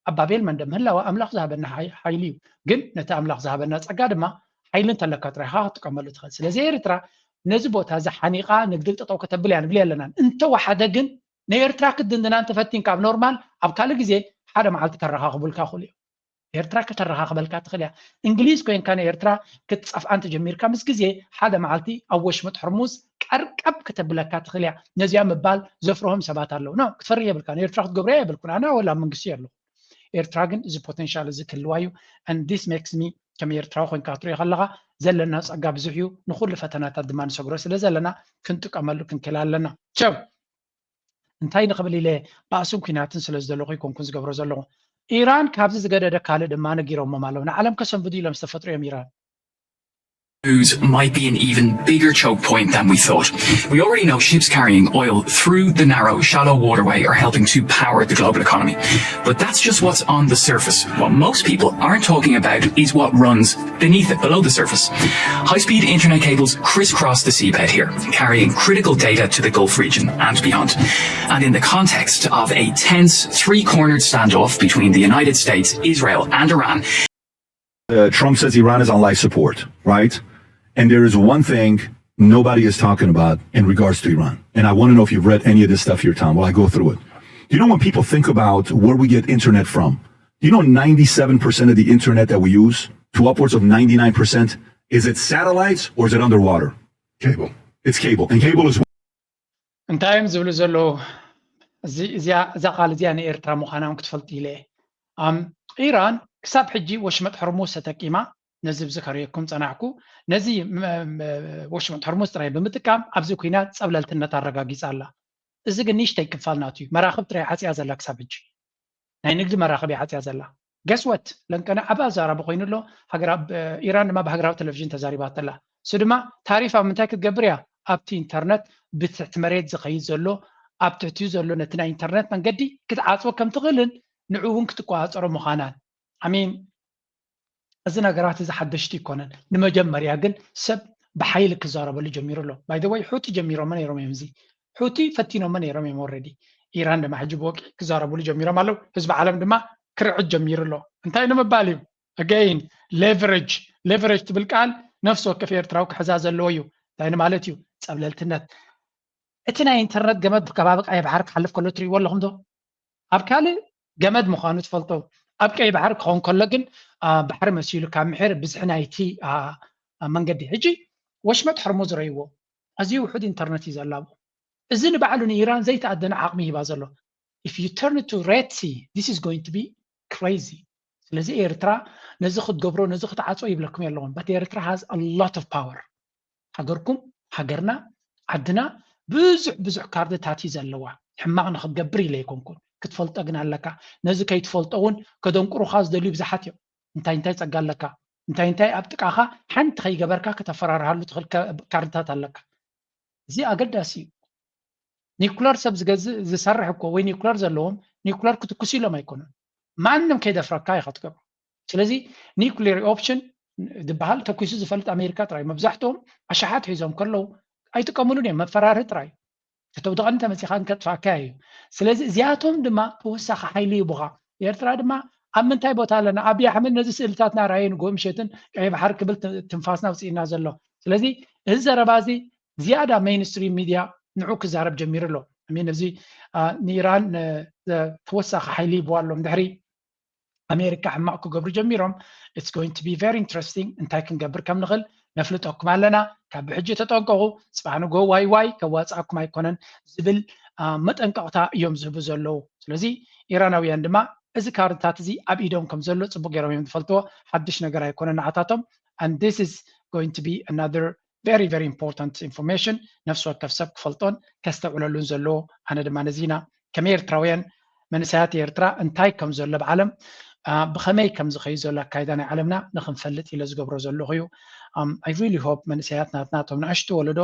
ኣብ ባቤል መንደብ ምህላዋ ኣምላኽ ዝሃበና ሓይሊ እዩ። ግን ነቲ ኣምላኽ ዝሃበና ጸጋ ድማ ሓይሊ እንተለካ ጥራይ ኢኻ ክትጥቀመሉ ትኽእል። ስለዚ ኤርትራ ነዚ ቦታ እዚ ሓኒቓ ንግዲ ጠጠው ከተብል እያ ንብል የለናን። እንተወሓደ ግን ንኤርትራ ክትድንድና እንተፈቲንካ ኣብ ኖርማል ኣብ ካልእ ግዜ ሓደ መዓልቲ ከረኻኽቡልካ ይኽእሉ እዮም። ኤርትራ ከተረኻኽበልካ ትኽእል እያ። እንግሊዝ ኮይንካ ንኤርትራ ክትጸፍኣ እንተጀሚርካ ምስ ግዜ ሓደ መዓልቲ ኣብ ወሽመጥ ሕርሙዝ ቀርቀብ ከተብለካ ትኽእል እያ። ነዚኣ ምባል ዘፍርሆም ሰባት ኣለዉ። ኖ ክትፈርህ የብልካ። ንኤርትራ ክትገብርያ የብልኩን። ኣነ ወላ ኣብ መንግስቲ ኣለኹ። ኤርትራ ግን እዚ ፖቴንሻል እዚ ክህልዋ እዩ። And this makes me ከም ኤርትራዊ ኮይንካ ክትሪኦ ከለኻ ዘለና ጸጋ ብዙሕ እዩ። ንኹሉ ፈተናታት ድማ ንሰግሮ ስለ ዘለና ክንጥቀመሉ ክንክእል ኣለና። ቸው እንታይ ንኽብል ኢለ ባእስን ኩናትን ስለ ዝደለኹ ይኮንኩን ዝገብሮ ዘለኹ። ኢራን ካብዚ ዝገደደ ካልእ ድማ ነጊሮሞም ኣለዉ። ንዓለም ከሰንብዱ ኢሎም ዝተፈጥሩ እዮም ኢራን። Hormuz might be an even bigger choke point than we thought. We already know ships carrying oil through the narrow, shallow waterway are helping to power the global economy. But that's just what's on the surface. What most people aren't talking about is what runs beneath it, below the surface. High speed internet cables crisscross the seabed here, carrying critical data to the Gulf region and beyond. And in the context of a tense, three cornered standoff between the United States, Israel, and Iran, Uh, Trump says Iran is on life support, right? And there is one thing nobody is talking about in regards to Iran. And I want to know if you've read any of this stuff here, Tom, while I go through it. You know, when people think about where we get internet from, you know, ninety-seven percent of the internet that we use, to upwards of ninety-nine percent, is it satellites or is it underwater? Cable. It's cable. And cable is እንታይ እዮም ዝብሉ ዘለዉ? እዚኣ ቃል እዚኣ ንኤርትራ ምዃና እውን ክትፈልጡ ኢለ እየ። ኢራን ክሳብ ሕጂ ወሽመጥ ሕርሙዝ ተጠቂማ፣ ነዚ ብዚ ከርእየኩም ጸናሕኩ፣ ነዚ ወሽመጥ ሕርሙዝ ጥራይ ብምጥቃም ኣብዚ ኩናት ጸብለልትነት ኣረጋጊጻ ኣላ። እዚ ግን ንእሽተይ ክፋል ናቱ እዩ። መራኽብ ጥራይ ዓጽያ ዘላ ክሳብ ሕጂ። ናይ ንግዲ መራኽብ እያ ዓጽያ ዘላ። ገስወት ለንቀነ ዓብ ኣዛራቢ ኮይኑ ኣሎ። ኢራን ድማ ብሃገራዊ ቴሌቪዥን ተዛሪባተላ። እሱ ድማ ታሪፍ ኣብ ምንታይ ክትገብር እያ? ኣብቲ ኢንተርነት ብትሕቲ መሬት ዝኸይድ ዘሎ ኣብ ትሕቲኡ ዘሎ ነቲ ናይ ኢንተርነት መንገዲ ክትዓጽቦ ከም ትኽእልን ንዑ እውን ክትቆጻጸሮ ምዃናን። ኣሚን እዚ ነገራት እዚ ሓደሽቲ ይኮነን። ንመጀመርያ ግን ሰብ ብሓይሊ ክዛረበሉ ጀሚሩ ኣሎ። ባይ ወይ ሑቲ ጀሚሮሞ ነይሮም እዮም። እዚ ሑቲ ፈቲኖሞ ነይሮም እዮም። ኦረዲ ኢራን ድማ ሕጂ ብወቂ ክዛረብሉ ጀሚሮም ኣለዉ። ህዝቢ ዓለም ድማ ክርዕድ ጀሚሩ ኣሎ። እንታይ ንምባል እዩ? ኣገይን ሌቨሬጅ ሌቨሬጅ ትብል ቃል ነፍሲ ወከፍ ኤርትራዊ ክሕዛ ዘለዎ እዩ። እንታይ ንማለት እዩ? ጸብለልትነት። እቲ ናይ ኢንተርነት ገመድ ብከባቢ ቀይ ባሕሪ ክሓልፍ ከሎ ትርእይዎ ኣለኹም ዶ? ኣብ ካልእ ገመድ ምዃኑ ትፈልጦ። ኣብ ቀይ ባሕሪ ክኸውን ከሎ ግን ባሕሪ መሲሉ ካብ ምሕር ብዝሒ ናይቲ መንገዲ። ሕጂ ወሽመጥ ሕርሙዝ ረይዎ። ኣዝዩ ውሑድ ኢንተርነት እዩ ዘላቡ። እዚ ንባዕሉ ንኢራን ዘይተኣደነ ዓቕሚ ሂባ ዘሎ። If you turn to Red Sea, this is going to be crazy. ስለዚ ኤርትራ ነዚ ክትገብሮ ነዚ ክትዓጾ ይብለኩም የለኹን። But ኤርትራ has a lot of power. ሃገርኩም ሃገርና ዓድና ብዙሕ ብዙሕ ካርድታት እዩ ዘለዋ። ሕማቕ ንክትገብር ኢለ ኣይኮንኩን፣ ክትፈልጦ ግን ኣለካ። ነዚ ከይትፈልጦ እውን ከደንቁሩኻ ዝደልዩ ብዙሓት እዮም። እንታይ እንታይ ጸጋ ኣለካ፣ እንታይ እንታይ ኣብ ጥቃኻ ሓንቲ ከይገበርካ ከተፈራርሃሉ ትኽእል ካርድታት ኣለካ። እዚ ኣገዳሲ እዩ። ኒኩለር ሰብ ዝገዝእ ዝሰርሕ እኮ ወይ ኒኩለር ዘለዎም ኒኩለር ክትኩስ ኢሎም ኣይኮኑን። ማንም ከይደፍረካ ኢኻ ትገብሮ። ስለዚ ኒኩሌር ኦፕሽን ዝበሃል ተኩሱ ዝፈልጥ ኣሜሪካ ጥራይ። መብዛሕትኦም ኣሽሓት ሒዞም ከለዉ ኣይጥቀምሉን እዮም። መፈራርሂ ጥራይ። ከተውድቐኒ ተመጺኻ እንከጥፋካ እዩ። ስለዚ እዚኣቶም ድማ ተወሳኺ ሓይሊ ይቡኻ። ኤርትራ ድማ ኣብ ምንታይ ቦታ ኣለና? ኣብይ ኣሕመድ ነዚ ስእልታትና ራእየ ንግሆ ምሸትን ቀይ ባሕሪ ክብል ትንፋስና ውፅኢና ዘሎ። ስለዚ እዚ ዘረባ እዚ ዝያዳ ሜይንስትሪም ሚድያ ንዑ ክዛረብ ጀሚሩ ኣሎ። ሚን እዚ ንኢራን ተወሳኺ ሓይሊ ይብዋ ኣሎ። ድሕሪ ኣሜሪካ ሕማቕ ክገብሩ ጀሚሮም it's going to be very interesting። እንታይ ክንገብር ከም ንኽእል ነፍልጠኩም ኣለና። ካብ ብሕጂ ተጠንቀቑ፣ ፅባሕ ንግሆ ዋይ ዋይ ከዋፅኣኩም ኣይኮነን ዝብል መጠንቀቕታ እዮም ዝህቡ ዘለዉ። ስለዚ ኢራናውያን ድማ እዚ ካርድታት እዚ ኣብ ኢዶም ከም ዘሎ ፅቡቅ ገይሮም እዮም ዝፈልጥዎ። ሓድሽ ነገር ኣይኮነን ንዓታቶም። And this is going to be another very very important information። ነፍሲ ወከፍ ሰብ ክፈልጦን ከስተውዕለሉን ዘለዎ። ኣነ ድማ ነዚና ከም ኤርትራውያን መንእሰያት ኤርትራ እንታይ ከም ዘሎ ኣብ ዓለም ብኸመይ ከም ዝኸይድ ዘሎ ኣካይዳ ናይ ዓለምና ንክንፈልጥ ኢለ ዝገብሮ ዘለኹ እዩ። I really hope መንእሰያት ናትና እቶም ንኣሽቱ ወለዶ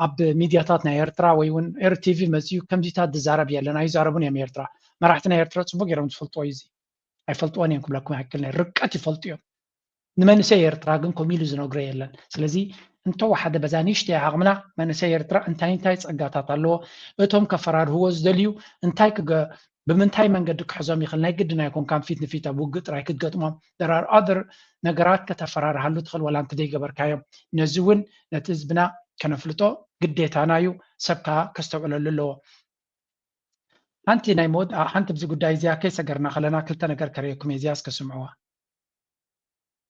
ኣብ ሚድያታት ናይ ኤርትራ ወይ እውን ኤር ቲቪ መፅዩ ከምዚታት ዝዛረብ የለን ኣይዛረቡን እዮም። ኤርትራ መራሕቲ ናይ ኤርትራ ፅቡቅ ገይሮም ዝፈልጥዎ እዩ። እዚ ኣይፈልጥዎን እዮም ክብለኩም ይክእል፣ ናይ ርቀት ይፈልጡ እዮም። ንመንእሰይ ኤርትራ ግን ከምኡ ኢሉ ዝነግሮ የለን። ስለዚ እንተወሓደ በዛ ንእሽተይ ዓቕምና መንእሰይ ኤርትራ እንታይ እንታይ ጸጋታት ኣለዎ፣ እቶም ከፈራርህዎ ዝደልዩ እንታይ ክገ-፣ ብምንታይ መንገዲ ክሕዞም ይኽእል፣ ናይ ግድን ኣይኮንካን ፊት ንፊት ኣብ ውግእ ጥራይ ክትገጥሞም። There are other ነገራት ከተፈራርሃሉ ትኽእል ዋላ እንተደይገበርካዮም። ነዚ እውን ነቲ ህዝብና ከነፍልጦ ግዴታና እዩ፣ ሰብ ከኣ ከስተውዕለሉ ኣለዎ። ሓንቲ ናይ መወድ-፣ ሓንቲ ብዚ ጉዳይ እዚኣ ከይሰገርና ከለና ክልተ ነገር ከርእየኩም እየ፣ እዚኣ እስከ ስምዕዋ።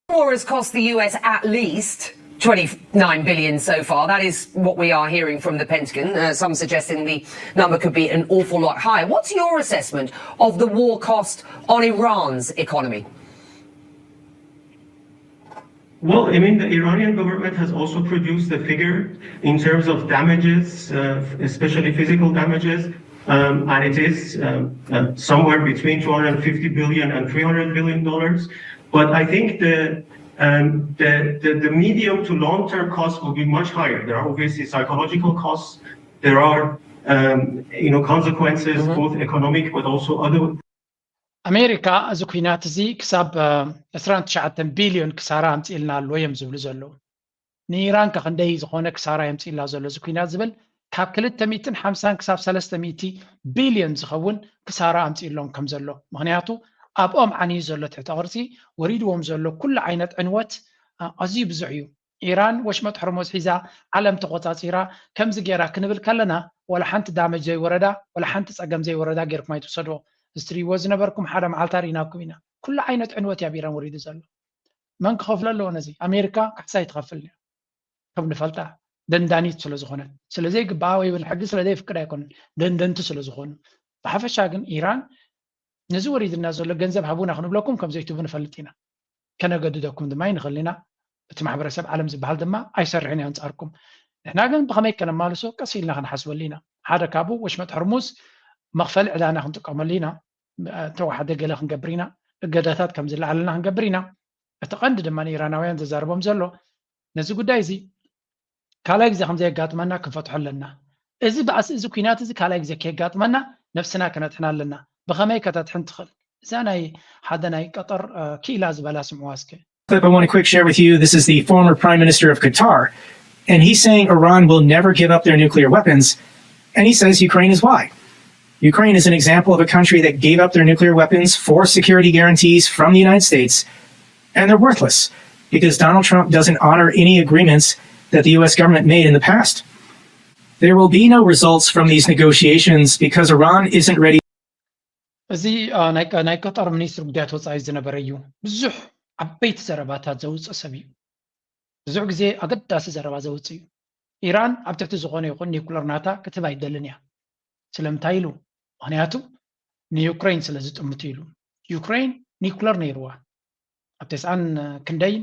War has cost the U S at least twenty-nine billion so far. That is what we are hearing from the Pentagon. Uh, some suggesting the number could be an awful lot higher. What's your assessment of the war cost on Iran's economy? Well, I mean, the Iranian government has also produced a figure in terms of damages, uh, especially physical damages, um, and it is um, uh, somewhere between two hundred fifty billion and three hundred billion dollars. But I think the, um, the, the, the medium to long-term costs will be much higher. There are obviously psychological costs. There are um, you know, consequences, mm-hmm. both economic but also other. ኣሜሪካ እዚ ኩናት እዚ ክሳብ ዕስራን ትሽዓተን ቢልዮን ክሳራ ኣምፂእልና ኣሎ እዮም ዝብሉ ዘለዉ። ንኢራን ከ ክንደይ ዝኾነ ክሳራ የምፅእላ ዘሎ እዚ ኩናት ዝብል ካብ ክልተ ሚእትን ሓምሳን ክሳብ ሰለስተ ሚእቲ ቢልዮን ዝኸውን ክሳራ ኣምፅእሎም ከም ዘሎ። ምኽንያቱ ኣብኦም ዓንዩ ዘሎ ትሕተ ቅርፂ ወሪድዎም ዘሎ ኩሉ ዓይነት ዕንወት ኣዝዩ ብዙሕ እዩ። ኢራን ወሽመጥ ሕርሙዝ ሒዛ ዓለም ተቆፃፂራ ከምዚ ገይራ ክንብል ከለና ዋላ ሓንቲ ዳመጅ ዘይወረዳ ዋላ ሓንቲ ፀገም ዘይወረዳ ጌርኩም ኣይትውሰድዎ። እዚ ትሪእዎ ዝነበርኩም ሓደ መዓልታ ርኢናኩም ኢና። ኩሉ ዓይነት ዕንወት እዩ ኣብ ኢራን ወሪዱ ዘሎ። መን ክኸፍሎ ኣለዎ ነዚ? ኣሜሪካ ካሕሳ ኣይትኸፍልን እያ። ከም ንፈልጣ ደንዳኒት ስለ ዝኾነት ስለ ዘይግባኣ ወይ እውን ሕጊ ስለ ዘይፍቅድ ኣይኮነን፣ ደንደንቲ ስለ ዝኾኑ። ብሓፈሻ ግን ኢራን ነዚ ወሪድና ዘሎ ገንዘብ ሃቡና ክንብለኩም ከም ዘይትህቡ ንፈልጥ ኢና። ከነገድደኩም ድማ ኣይንኽእልን ኢና። እቲ ማሕበረሰብ ዓለም ዝበሃል ድማ ኣይሰርሕን እዩ ኣንፃርኩም። ንሕና ግን ብኸመይ ከነማልሶ ቀስ ኢልና ክንሓስበሉ ኢና። ሓደ ካብኡ ወሽመጥ ሕርሙዝ መኽፈሊ ዕዳና ክንጥቀመሉ ኢና። እንተወሓደ ገለ ክንገብር ኢና። እገዳታት ከም ዝለዓለልና ክንገብር ኢና። እቲ ቀንዲ ድማ ንኢራናውያን ዘዛርቦም ዘሎ ነዚ ጉዳይ እዚ ካልኣይ ግዜ ከም ዘየጋጥመና ክንፈትሖ ኣለና። እዚ ባእሲ እዚ ኩናት እዚ ካልኣይ ግዜ ከየጋጥመና ነብስና ከነድሕና ኣለና። ብኸመይ ከተድሕን ትኽእል? እዛ ናይ ሓደ ናይ ቀጠር ክኢላ ዝበላ ስምዕዋ እስከ። Clip I want to quick share with you. This is the former prime minister of Qatar, and he's saying Iran will never give up their nuclear weapons, and he says Ukraine is why. Ukraine is an example of a country that gave up their nuclear weapons for security guarantees from the United States, and they're worthless because Donald Trump doesn't honor any agreements that the U S government made in the past. There will be no results from these negotiations because Iran isn't ready. እዚ ናይ ቀጠር ሚኒስትር ጉዳያት ወፃኢ ዝነበረ እዩ። ብዙሕ ዓበይቲ ዘረባታት ዘውፅእ ሰብ እዩ። ብዙሕ ግዜ ኣገዳሲ ዘረባ ዘውፅእ እዩ። ኢራን ኣብ ትሕቲ ዝኾነ ይኹን ኒኩለር ናታ ክትህብ ኣይደልን እያ። ስለምንታይ ኢሉ? ምኽንያቱ ንዩክሬን ስለ ዝጥምቱ ኢሉ። ዩክሬን ኒኩለር ነይርዋ። ኣብ ተስዓን ክንደይን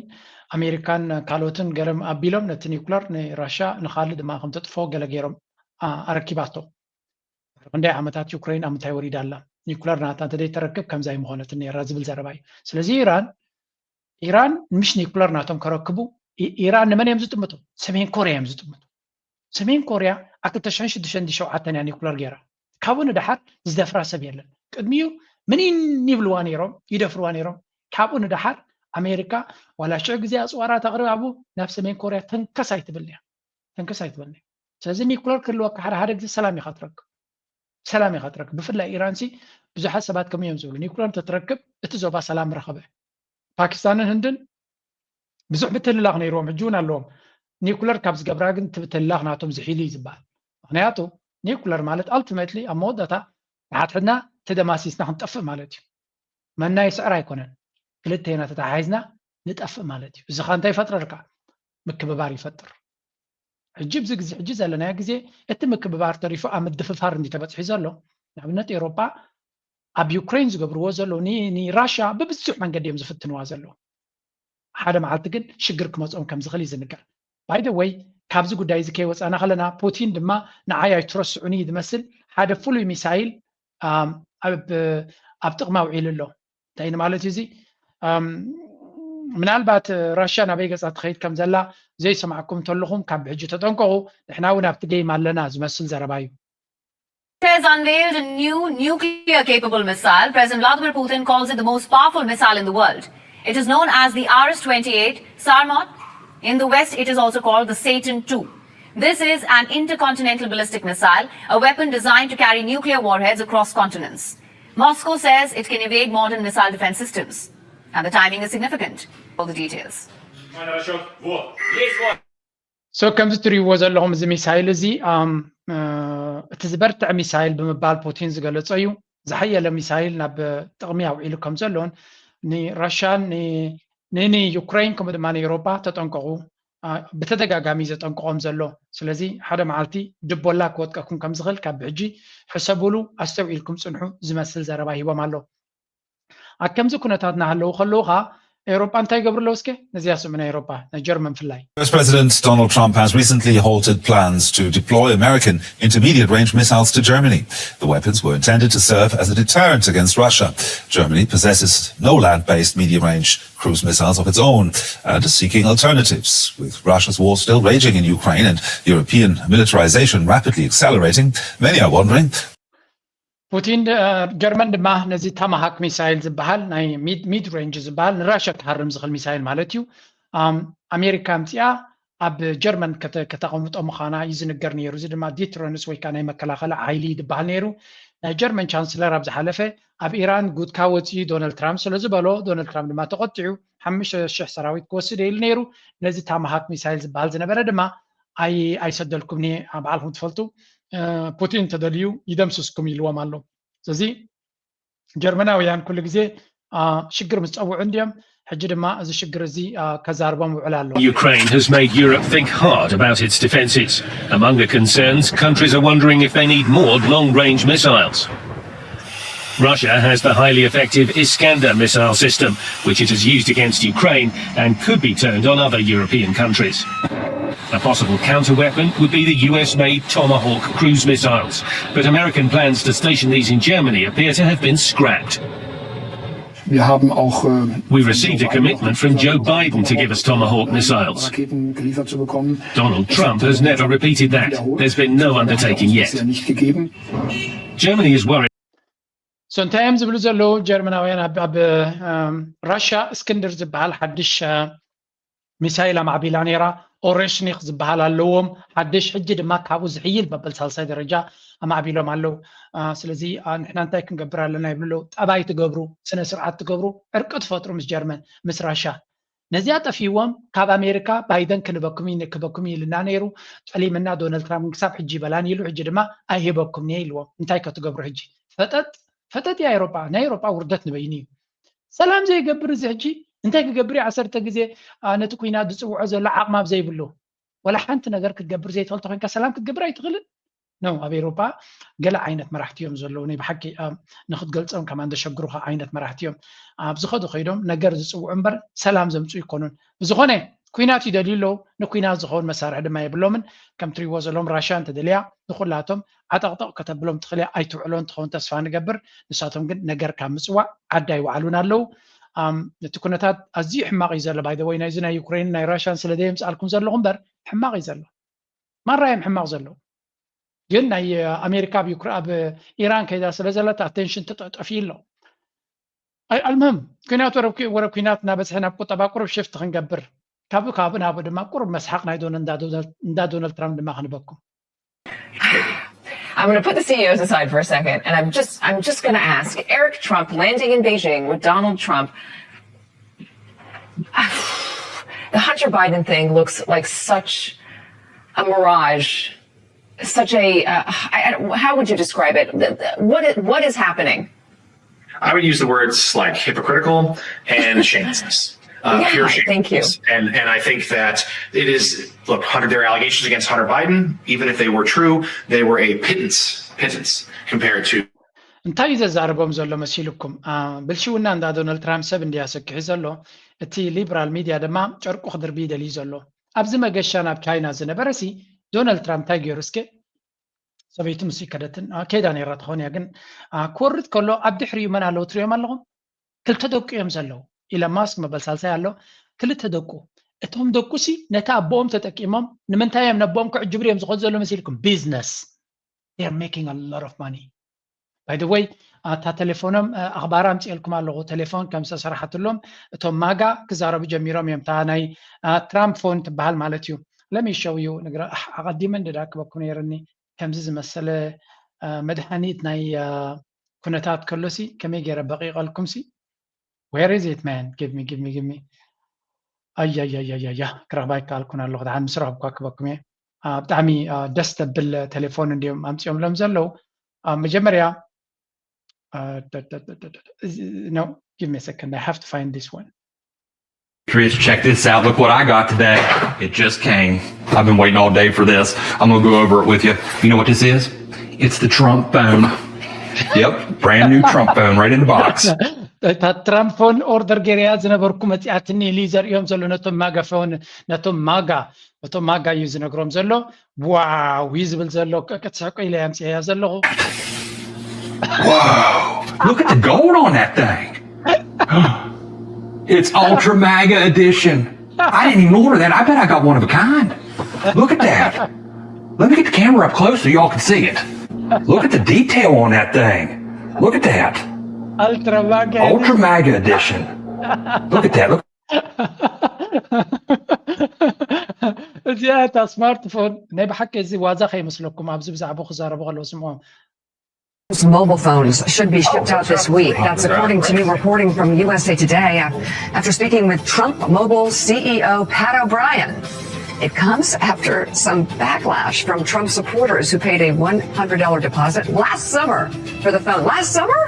ኣሜሪካን ካልኦትን ገረም ኣቢሎም ነቲ ኒኩለር ንራሻ ንኻልእ ድማ ከም ተጥፎ ገለ ገይሮም ኣረኪባቶ። ድሕሪ ክንደይ ዓመታት ዩክሬን ኣብ ምንታይ ወሪዳ ኣላ? ኒኩለር ናታ እንተደይተረክብ ከምዛ ኣይምኾነትን ነይራ ዝብል ዘረባ እዩ። ስለዚ ኢራን ኢራን ምሽ ኒኩለር ናቶም ከረክቡ ኢራን ንመን እዮም ዝጥምቱ? ሰሜን ኮርያ እዮም ዝጥምቱ። ሰሜን ኮርያ ኣብ ክልተ ሽሕን ሽዱሽተን ሸውዓተን እያ ኒኩለር ገይራ። ካብኡ ንደሓር ዝደፍራ ሰብ የለን። ቅድሚኡ ምኒን ይብልዋ ነይሮም፣ ይደፍርዋ ነይሮም። ካብኡ ንደሓር ኣሜሪካ ዋላ ሽዑ ግዜ ኣፅዋራ ተቕርብ ኣብኡ ናብ ሰሜን ኮርያ ተንከስ ኣይትብል እያ። ተንከስ ኣይትብል እያ። ስለዚ ኒኩለር ክህልወካ ሓደ ሓደ ግዜ ሰላም ኢኻ ትረክብ። ሰላም ኢኻ ትረክብ። ብፍላይ ኢራንሲ ብዙሓት ሰባት ከምኡ እዮም ዝብሉ። ኒኩለር እንተትረክብ እቲ ዞባ ሰላም ረኸበ። ፓኪስታንን ህንድን ብዙሕ ምትልላኽ ነይርዎም፣ ሕጂ እውን ኣለዎም። ኒኩለር ካብ ዝገብራ ግን እቲ ምትልላኽ ናቶም ዝሒሉ እዩ ዝበሃል። ምክንያቱ ኒኩለር ማለት ኣልቲሜትሊ ኣብ መወዳእታ ንሓድሕድና ተደማሲስና ክንጠፍእ ማለት እዩ። መና ይስዕር ኣይኮነን፣ ክልቴና ተተሓሒዝና ንጠፍእ ማለት እዩ። እዚ ኸ እንታይ ይፈጥረልካ? ምክብባር ይፈጥር። ሕጂ ኣብዚ ግዜ ሕጂ ዘለናዮ ግዜ እቲ ምክብባር ተሪፉ ኣብ ምድፍፋር እንዲ ተበፅሒ ዘሎ። ንኣብነት ኤውሮጳ ኣብ ዩክሬን ዝገብርዎ ዘለዉ ንራሽያ ብብዙሕ መንገዲ እዮም ዝፍትንዋ ዘለዉ። ሓደ መዓልቲ ግን ሽግር ክመፅኦም ከም ዝኽእል እዩ ዝንገር። ባይ ዘ ወይ ካብዚ ጉዳይ እዚ ከይወፃና ከለና ፑቲን ድማ ንዓይ ኣይትረስዑኒ እዩ ዝመስል ሓደ ፍሉይ ሚሳይል ኣብ ጥቕሚ ኣውዒሉ ኣሎ። እንታይ ማለት እዩ እዚ? ምናልባት ራሽያ ናበይ ገፃ ትኸይድ ከም ዘላ ዘይሰማዕኩም እንተለኹም ካብ ሕጂ ተጠንቀቑ። ንሕና እውን ኣብቲ ጌም ኣለና ዝመስል ዘረባ እዩ። Has unveiled a new nuclear capable missile. President Vladimir Putin calls it the most powerful missile in the world. It is known as the R S twenty-eight Sarmat. In the West, it is also called the Satan two. This is an intercontinental ballistic missile, a weapon designed to carry nuclear warheads across continents. Moscow says it can evade modern missile defense systems. And the timing is significant. All the details. So ከምዚ ትሪእዎ ዘለኹም እዚ ሚሳይል እዚ እቲ ዝበርትዐ ሚሳይል ብምባል ፑቲን ዝገለጾ እዩ። ዝሓየለ ሚሳይል ናብ ጥቕሚ ኣውዒሉ ከም ዘሎን ንራሽያን ንዩክሬን ከምኡ ድማ ንኤውሮጳ ተጠንቀቑ ብተደጋጋሚ ዘጠንቅቖም ዘሎ። ስለዚ ሓደ መዓልቲ ድቦላ ክወጥቀኩም ከም ዝኽእል ካብ ብሕጂ ሕሰብሉ፣ ኣስተውዒልኩም ጽንሑ ዝመስል ዘረባ ሂቦም ኣሎ። ኣብ ከምዚ ኩነታት እናሃለዉ ከለዉ ኸኣ ኤውሮጳ እንታይ ይገብሩ ኣለዉ? እስከ ነዚኣ ስምዑ። ናይ ኤውሮጳ ናይ ጀርመን ብፍላይ U S President Donald Trump has recently halted plans to deploy American intermediate range missiles to Germany. The weapons were intended to serve as a deterrent against Russia. Germany possesses no land based medium range cruise missiles of its own and is seeking alternatives, with Russia's war still raging in Ukraine and European militarization rapidly accelerating. Many are wondering. ፑቲን ጀርመን ድማ ነዚ ታማሃክ ሚሳይል ዝበሃል ናይ ሚድ ሬንጅ ዝበሃል ንራሽያ ክሃርም ዝኽእል ሚሳይል ማለት እዩ ኣሜሪካ ኣምፂኣ ኣብ ጀርመን ከተቐምጦ ምዃና እዩ ዝንገር ነይሩ። እዚ ድማ ዲትረንስ ወይ ከዓ ናይ መከላኸሊ ሓይሊ እዩ ዝበሃል ነይሩ። ናይ ጀርመን ቻንስለር ኣብ ዝሓለፈ ኣብ ኢራን ጉድካ ወፂኡ ዶናልድ ትራምፕ ስለ ዝበሎ ዶናልድ ትራምፕ ድማ ተቆጢዑ ሓሙሽተ ሽሕ ሰራዊት ክወስድ ኢሉ ነይሩ። ነዚ ታማሃክ ሚሳይል ዝበሃል ዝነበረ ድማ ኣይሰደልኩም እየ ባዕልኩም ትፈልጡ ፑቲን እንተደልዩ ይደምስስኩም ኢልዎም ኣሎ። ስለዚ ጀርመናውያን ኩሉ ግዜ ሽግር ምስ ፀውዑ እንድዮም ሕጂ ድማ እዚ ሽግር እዚ ከዛርቦም ውዕል ኣሎ። Ukraine has made Europe think hard about its defences. Among the concerns, countries are wondering if they need more long-range missiles. Russia has the highly effective Iskander missile system, which it has used against Ukraine and could be turned on other European countries. A possible counter-weapon would be the U S-made Tomahawk cruise missiles, but American plans to station these in Germany appear to have been scrapped. Wir haben auch äh, We received a commitment from Joe Biden to give us Tomahawk missiles. Raketen geliefert zu bekommen. Donald Trump has never repeated that. There's been no undertaking yet. Bisher nicht gegeben. Germany is worried. So እንታይ እዮም ዝብሉ ዘለዉ ጀርመናውያን ኣብ ኣብ ራሽያ እስክንድር ዝበሃል ሓድሽ ሚሳይል ኣማዕቢላ ነይራ። ኦሬሽኒክ ዝበሃል ኣለዎም ሓድሽ ሕጂ ድማ ካብኡ ዝሕይል መበል ሳልሳይ ደረጃ ኣማዕቢሎም ኣለዉ። ስለዚ ንሕና እንታይ ክንገብር ኣለና ይብሉ ኣለዉ። ጠባይ ትገብሩ፣ ስነ ስርዓት ትገብሩ፣ ዕርቂ ትፈጥሩ ምስ ጀርመን ምስ ራሽያ። ነዚኣ ጠፊዎም ካብ ኣሜሪካ ባይደን ክንበኩም እዩ ንክበኩም እዩ ኢልና ነይሩ። ጠሊምና ዶናልድ ትራምፕ ክሳብ ሕጂ ይበላን ኢሉ ሕጂ ድማ ኣይህበኩም እየ ኢልዎም። እንታይ ከትገብሩ ሕጂ? ፈጠጥ ፈጠጥ እያ ኤሮጳ። ናይ ኤሮጳ ውርደት ንበይኑ እዩ። ሰላም ዘይገብር እዚ ሕጂ እንታይ ክገብር እዩ? ዓሰርተ ግዜ ነቲ ኩናት ዝፅውዖ ዘሎ ዓቕሚ ኣብ ዘይብሉ ወላ ሓንቲ ነገር ክትገብር ዘይትኽእል ተኮንካ ሰላም ክትገብር ኣይትኽእልን። ነው ኣብ ኤውሮጳ ገለ ዓይነት መራሕቲ እዮም ዘለዉ ናይ ብሓቂ ንክትገልፆም ከማን ዘሸግሩካ ዓይነት መራሕቲ እዮም። ኣብ ዝኸዱ ከይዶም ነገር ዝፅውዑ እምበር ሰላም ዘምፁ ይኮኑን። ብዝኾነ ኩናት ይደልዩ ኣለዉ። ንኩናት ዝኸውን መሳርሒ ድማ የብሎምን። ከም ትሪዎ ዘለዎም ራሽያ እንተደልያ ንኩላቶም ዓጠቕጠቕ ከተብሎም ትኽእል እያ። ኣይትውዕሎን ትኸውን ተስፋ ንገብር። ንሳቶም ግን ነገር ካብ ምፅዋዕ ዓዲ ኣይወዓሉን ኣለዉ። እቲ ኩነታት ኣዝዩ ሕማቕ እዩ ዘሎ። ባይ ወይ ናይዚ ናይ ዩክሬን ናይ ራሽያን ስለ ዘየምፅኣልኩም ዘለኹ እምበር ሕማቕ እዩ ዘሎ። ማራ እዮም ሕማቕ ዘለዉ። ግን ናይ ኣሜሪካ ኣብ ዩክሬ ኣብ ኢራን ከይዳ ስለ ዘለታ ኣቴንሽን ተጠጠፊ ኣሎ። ኣልምህም ኩናት ወረ ኩናት እናበዝሐ ናብ ቁጠባ ቁሩብ ሽፍት ክንገብር ካብኡ ካብኡ ናብኡ ድማ ቁሩብ መስሓቕ ናይ ዶነ እንዳ ዶናልድ ትራምፕ ድማ ክንበኩም። I'm going to put the C E Os aside for a second, and I'm just I'm just going to ask Eric Trump landing in Beijing with Donald Trump. The Hunter Biden thing looks like such a mirage, such a uh, I, how would you describe it? What what is happening? I would use the words like hypocritical and shamelessness. Uh, yeah, pure thank you. And and I think that it is look, Hunter, there are allegations against Hunter Biden. Even if they were true, they were a pittance, pittance compared to. እንታይ እዩ ዘዛርቦም ዘሎ መሲልኩም? ብልሽውና እንዳ ዶናልድ ትራምፕ ሰብ እንድያ ሰኪሑ ዘሎ። እቲ ሊብራል ሚድያ ድማ ጨርቁ ክድርቢ ይደልዩ ዘሎ። ኣብዚ መገሻ ናብ ቻይና ዝነበረ ሲ ዶናልድ ትራምፕ እንታይ ገይሩ እስከ? ሰበይቱ ምስ ከደትን ከይዳ ነይራ ትኸውን እያ። ግን ክወርድ ከሎ ኣብ ድሕሪኡ መን ኣለዉ ትሪኦም ኣለኹም? ክልተ ደቁ እዮም ዘለዉ። ኢለን ማስክ መበል ሳልሳይ ኣሎ። ክልተ ደቁ። እቶም ደቁ ሲ ነቲ ኣቦኦም ተጠቂሞም ንምንታይ እዮም ነቦኦም ክዕጅቡ እዮም ዝኸዱ ዘሎ መሲልኩም? ቢዝነስ። They're making a lot of money. By the way, ኣታ ቴሌፎኖም ኣኽባር ኣምፅኤልኩም ኣለኹ። ቴሌፎን ከም ዝተሰራሓትሎም እቶም ማጋ ክዛረቡ ጀሚሮም እዮም። እታ ናይ ትራምፕ ፎን ትበሃል ማለት እዩ። ለሚሸው እዩ ንግረ ኣቐዲመ እንድዳክበኩም ነይርኒ ከምዚ ዝመሰለ መድሃኒት ናይ ኩነታት ከሎሲ ከመይ ገይረ በቂቐልኩምሲ? Where is it, man? Give me, give me, give me. ኣያያያያያ ክረኽባ ይከኣልኩን ኣለኹ። ድሓን ምስ ረኸብኳ ክበኩም እየ። ብጣዕሚ ደስ ተብል ቴሌፎን እንዲዮም ኣምፅኦምሎም ዘለዉ። መጀመርያ no, give me a second. I have to find this one. Chris, check this out. Look what I got today. It just came. I've been waiting all day for this. I'm gonna go over it with you. You know what this is? It's the Trump phone. Yep, brand new Trump phone right in the box. እታ ትራምፕ ፎን ኦርደር ገይረያ ዝነበርኩ መፂኣትኒ ኢሉ ዘርእዮም ዘሎ ነቶም ማጋ ፎን ነቶም ማጋ ነቶም ማጋ እዩ ዝነግሮም ዘሎ። ዋው እዩ ዝብል ዘሎ። ክትስሕቁ ኢለ ኣምፅኤያ ዘለኹ። Wow, look at the gold on that thing. It's Ultra MAGA edition. I didn't even order that. I bet I got one of a kind. Look at that. Let me get the camera up close so y'all can see it. Look at the detail on that thing. Look at that. Ultra MAGA. Ultra MAGA edition. Look at that. Look. እዚኣ እታ ስማርትፎን ናይ ብሓቂ እዚ ዋዛ ከይመስለኩም ኣብዚ ብዛዕባ ክዛረቡ ከለዉ ስምዖም Mobile phones should be shipped out this week. That's according to new reporting from U S A Today after speaking with Trump Mobile C E O Pat O'Brien. It comes after some backlash from Trump supporters who paid a one hundred dollars deposit last summer for the phone. Last summer?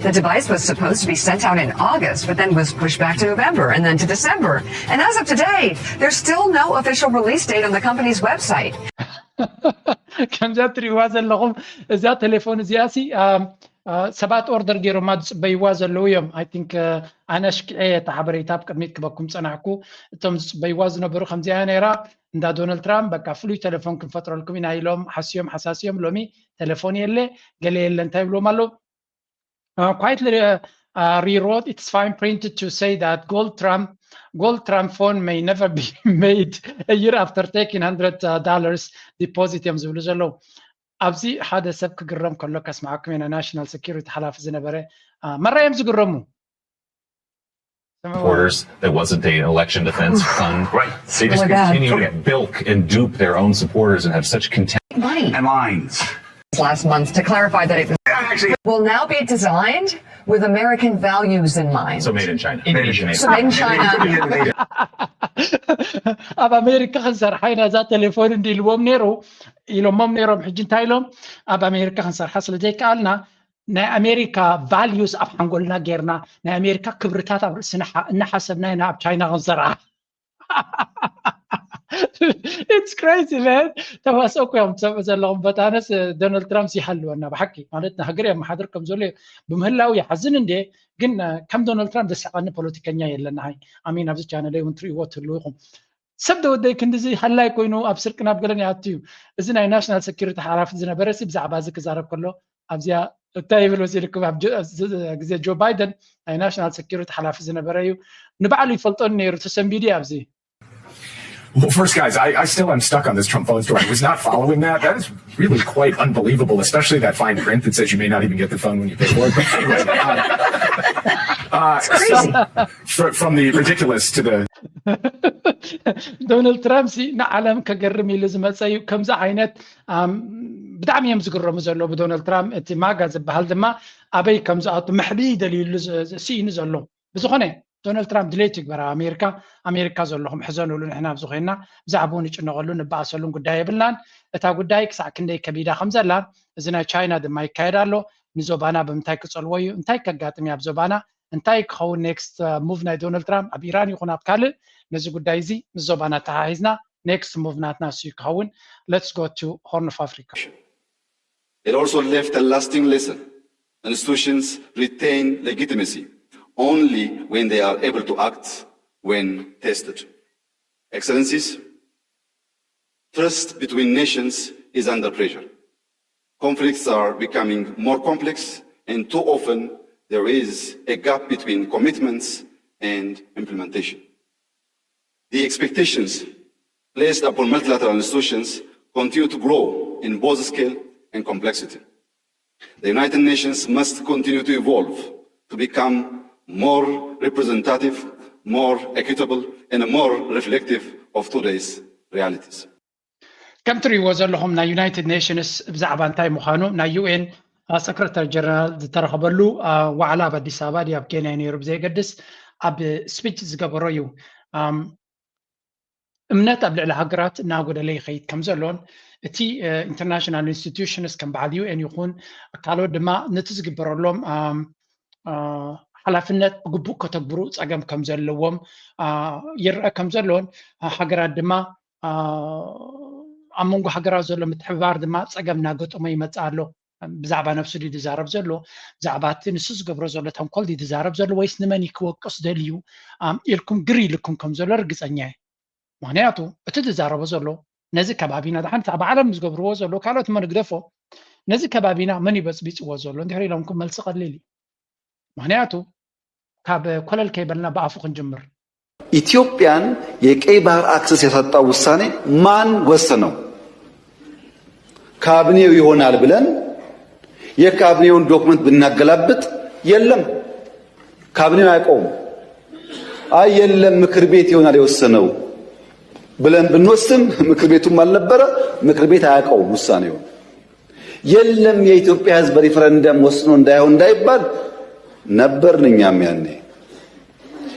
The device was supposed to be sent out in August, but then was pushed back to November and then to December. And as of today, there's still no official release date on the company's website. ከምዛ ትሪእዋ ዘለኹም እዛ ቴሌፎን እዚኣ ሲ ሰባት ኦርደር ገይሮማ ዝፅበይዋ ዘለዉ እዮም። I think ኣነ ኣሽኪዐ እየ እታ ሓበሬታ ኣብ ቅድሚት ክበኩም ፀናሕኩ። እቶም ዝፅበይዋ ዝነበሩ ከምዚኣ ነይራ እንዳ ዶናልድ ትራምፕ በቃ ፍሉይ ቴሌፎን ክንፈጥረልኩም ኢና ኢሎም ሓስዮም ሓሳስዮም። ሎሚ ቴሌፎን የለ ገለ የለ እንታይ ይብልዎም ኣለዉ? Quietly rewrote its fine print to say that gold Trump gold Trump phone may never be made a year after taking hundred dollars deposit እዮም ዝብሉ ዘለዉ። ኣብዚ ሓደ ሰብ ክግረም ከሎ ከስምዓኩም እየ። ናይ ናሽናል ሴኪሪቲ ሓላፊ ዝነበረ መራ እዮም ዝግረሙ። Supporters that wasn't an election defense fund. Right. They just continue to bilk and dupe their own supporters and have such contempt. Money. And lines. Last month to clarify that it will now be designed with American values in mind. So made in China. Made in China. So made in China. ኣብ ኣሜሪካ ክንሰርሓ ኢና እዛ ቴሌፎን እንዲ ኢልዎም ነይሩ ኢሎሞም ነይሮም። ሕጂ እንታይ ኢሎም ኣብ ኣሜሪካ ክንሰርሓ ስለ ዘይከኣልና ናይ ኣሜሪካ ቫልዩስ ኣብ ሓንጎልና ጌርና ናይ ኣሜሪካ ክብርታት ኣብ ርእስና እናሓሰብና ኢና ኣብ ቻይና ክንሰርሓ። It's crazy, man. ተዋስኦ እኮ እዮም ትሰምዑ ዘለኹም። በጣነስ ዶናልድ ትራምፕ ይሃልወና ብሓቂ ማለት ንሃገር የመሓድር ከም ዘሎ እዩ። ብምህላው ይሓዝን እንዴ፣ ግን ከም ዶናልድ ትራምፕ ዘስሕቐኒ ፖለቲከኛ የለን። ንዓይ ኣሚን ኣብዚ ቻነለይ እውን ትርእይዎ ትህልው ኢኹም። ሰብ ደወደይ ክንድዚ ሃላይ ኮይኑ ኣብ ስርቂ ናብ ገለን ይኣቱ እዩ። እዚ ናይ ናሽናል ሴኪሪቲ ሓላፊ ዝነበረ ሲ ብዛዕባ እዚ ክዛረብ ከሎ ኣብዚኣ እንታይ ይብል መሲልኩም? ኣብ ጆ- ኣብዚ ግዜ ጆ ባይደን ናይ ናሽናል ሴኪሪቲ ሓላፊ ዝነበረ እዩ። ንባዕሉ ይፈልጦን ነይሩ ተሰንቢዱ እዩ ኣብዚ። Well, first, guys, I, I still am stuck on this Trump phone story. I was not following that. That is really quite unbelievable, especially that fine print that says you may not even get the phone when you pay for it. But anyway, uh, uh, so, fr- from the ridiculous to the ዶናልድ ትራምፕ ሲ ንዓለም ከገርም ኢሉ ዝመፀ እዩ። ከምዚ ዓይነት ኣም፣ ብጣዕሚ እዮም ዝግረሙ ዘሎ ብዶናልድ ትራምፕ። እቲ ማጋ ዝበሃል ድማ ኣበይ ከም ዝኣቱ መሕብኢ ደልዩሉ ዝ- ዝ- ስኢኑ ዘሎ። ብዝኾነ ዶናልድ ትራምፕ ድሌት ይግበር ኣብ ኣሜሪካ። ኣሜሪካ ዘለኹም ሕዘኑሉ፣ ንሕና ኣብዚ ኮይንና ብዛዕባኡ ንጭነቐሉ ንበኣሰሉን ጉዳይ የብልናን። እታ ጉዳይ ክሳዕ ክንደይ ከቢዳ ከም ዘላ እዚ ናይ ቻይና ድማ ይካየድ ኣሎ። ንዞባና ብምንታይ ክፀልዎ እዩ? እንታይ ከጋጥም እዩ ኣብ ዞባና? እንታይ ክኸውን ኔክስት ሙቭ ናይ ዶናልድ ትራምፕ ኣብ ኢራን ይኹን ኣብ ካልእ? ነዚ ጉዳይ እዚ ምስ ዞባና ተሓሒዝና ኔክስት ሙቭ ናትና እሱ ክኸውን። Let's go to Horn of Africa. It also left a lasting lesson. Institutions retain legitimacy only when they are able to act when tested. Excellencies, trust between nations is under pressure. Conflicts are becoming more complex, and too often there is a gap between commitments and implementation. The expectations placed upon multilateral institutions continue to grow in both scale and complexity. The United Nations must continue to evolve to become more representative, more equitable, and more reflective of today's realities. ከም ትርእይዎ ዘለኹም ናይ ዩናይትድ ኔሽንስ ብዛዕባ እንታይ ምዃኑ ናይ ዩ ኤን ሰክረታሪ ጀነራል ዝተረኸበሉ ዋዕላ ኣብ ኣዲስ ኣበባ ድዩ ኣብ ኬንያ ነይሩ ብዘየገድስ ኣብ ስፒች ዝገበሮ እዩ። እምነት ኣብ ልዕሊ ሃገራት እናጎደለ ይኸይድ ከም ዘሎን እቲ ኢንተርናሽናል ኢንስቲትዩሽንስ ከም በዓል ዩ ኤን ይኹን ካልኦት ድማ ነቲ ዝግበረሎም ሓላፍነት ብግቡእ ከተግብሩ ፀገም ከም ዘለዎም ይረአ ከም ዘሎን ሃገራት ድማ ኣብ መንጎ ሃገራት ዘሎ ምትሕብባር ድማ ፀገም እናገጠሞ ይመፅእ ኣሎ። ብዛዕባ ነብሱ ድዩ ዝዛረብ ዘሎ? ብዛዕባ እቲ ንሱ ዝገብሮ ዘሎ ተንኮል ድዩ ዝዛረብ ዘሎ ወይስ ንመን እዩ ክወቅስ ደልዩ ኢልኩም ግር ኢልኩም ከም ዘሎ ርግፀኛ እየ። ምክንያቱ እቲ ዝዛረቦ ዘሎ ነዚ ከባቢና ድሓን ኣብ ዓለም ዝገብርዎ ዘሎ ካልኦት መን ግደፎ ነዚ ከባቢና መን ይበፅቢፅዎ ዘሎ እንድሕር ኢሎምኩም መልሲ ቀሊል እዩ። ምክንያቱ ካብ ኮለል ከይበልና ብኣፉ ክንጅምር። ኢትዮጵያን የቀይ ባህር አክሰስ ያሳጣው ውሳኔ ማን ወሰነው? ካቢኔው ይሆናል ብለን የካቢኔውን ዶክመንት ብናገላብጥ የለም፣ ካቢኔው አያውቀውም። አይ የለም ምክር ቤት ይሆናል የወሰነው ብለን ብንወስን ምክር ቤቱም አልነበረ፣ ምክር ቤት አያውቀውም ውሳኔውን። የለም የኢትዮጵያ ህዝብ በሪፈረንደም ወስኖ እንዳይሆን እንዳይባል ነበርን እኛም ያኔ።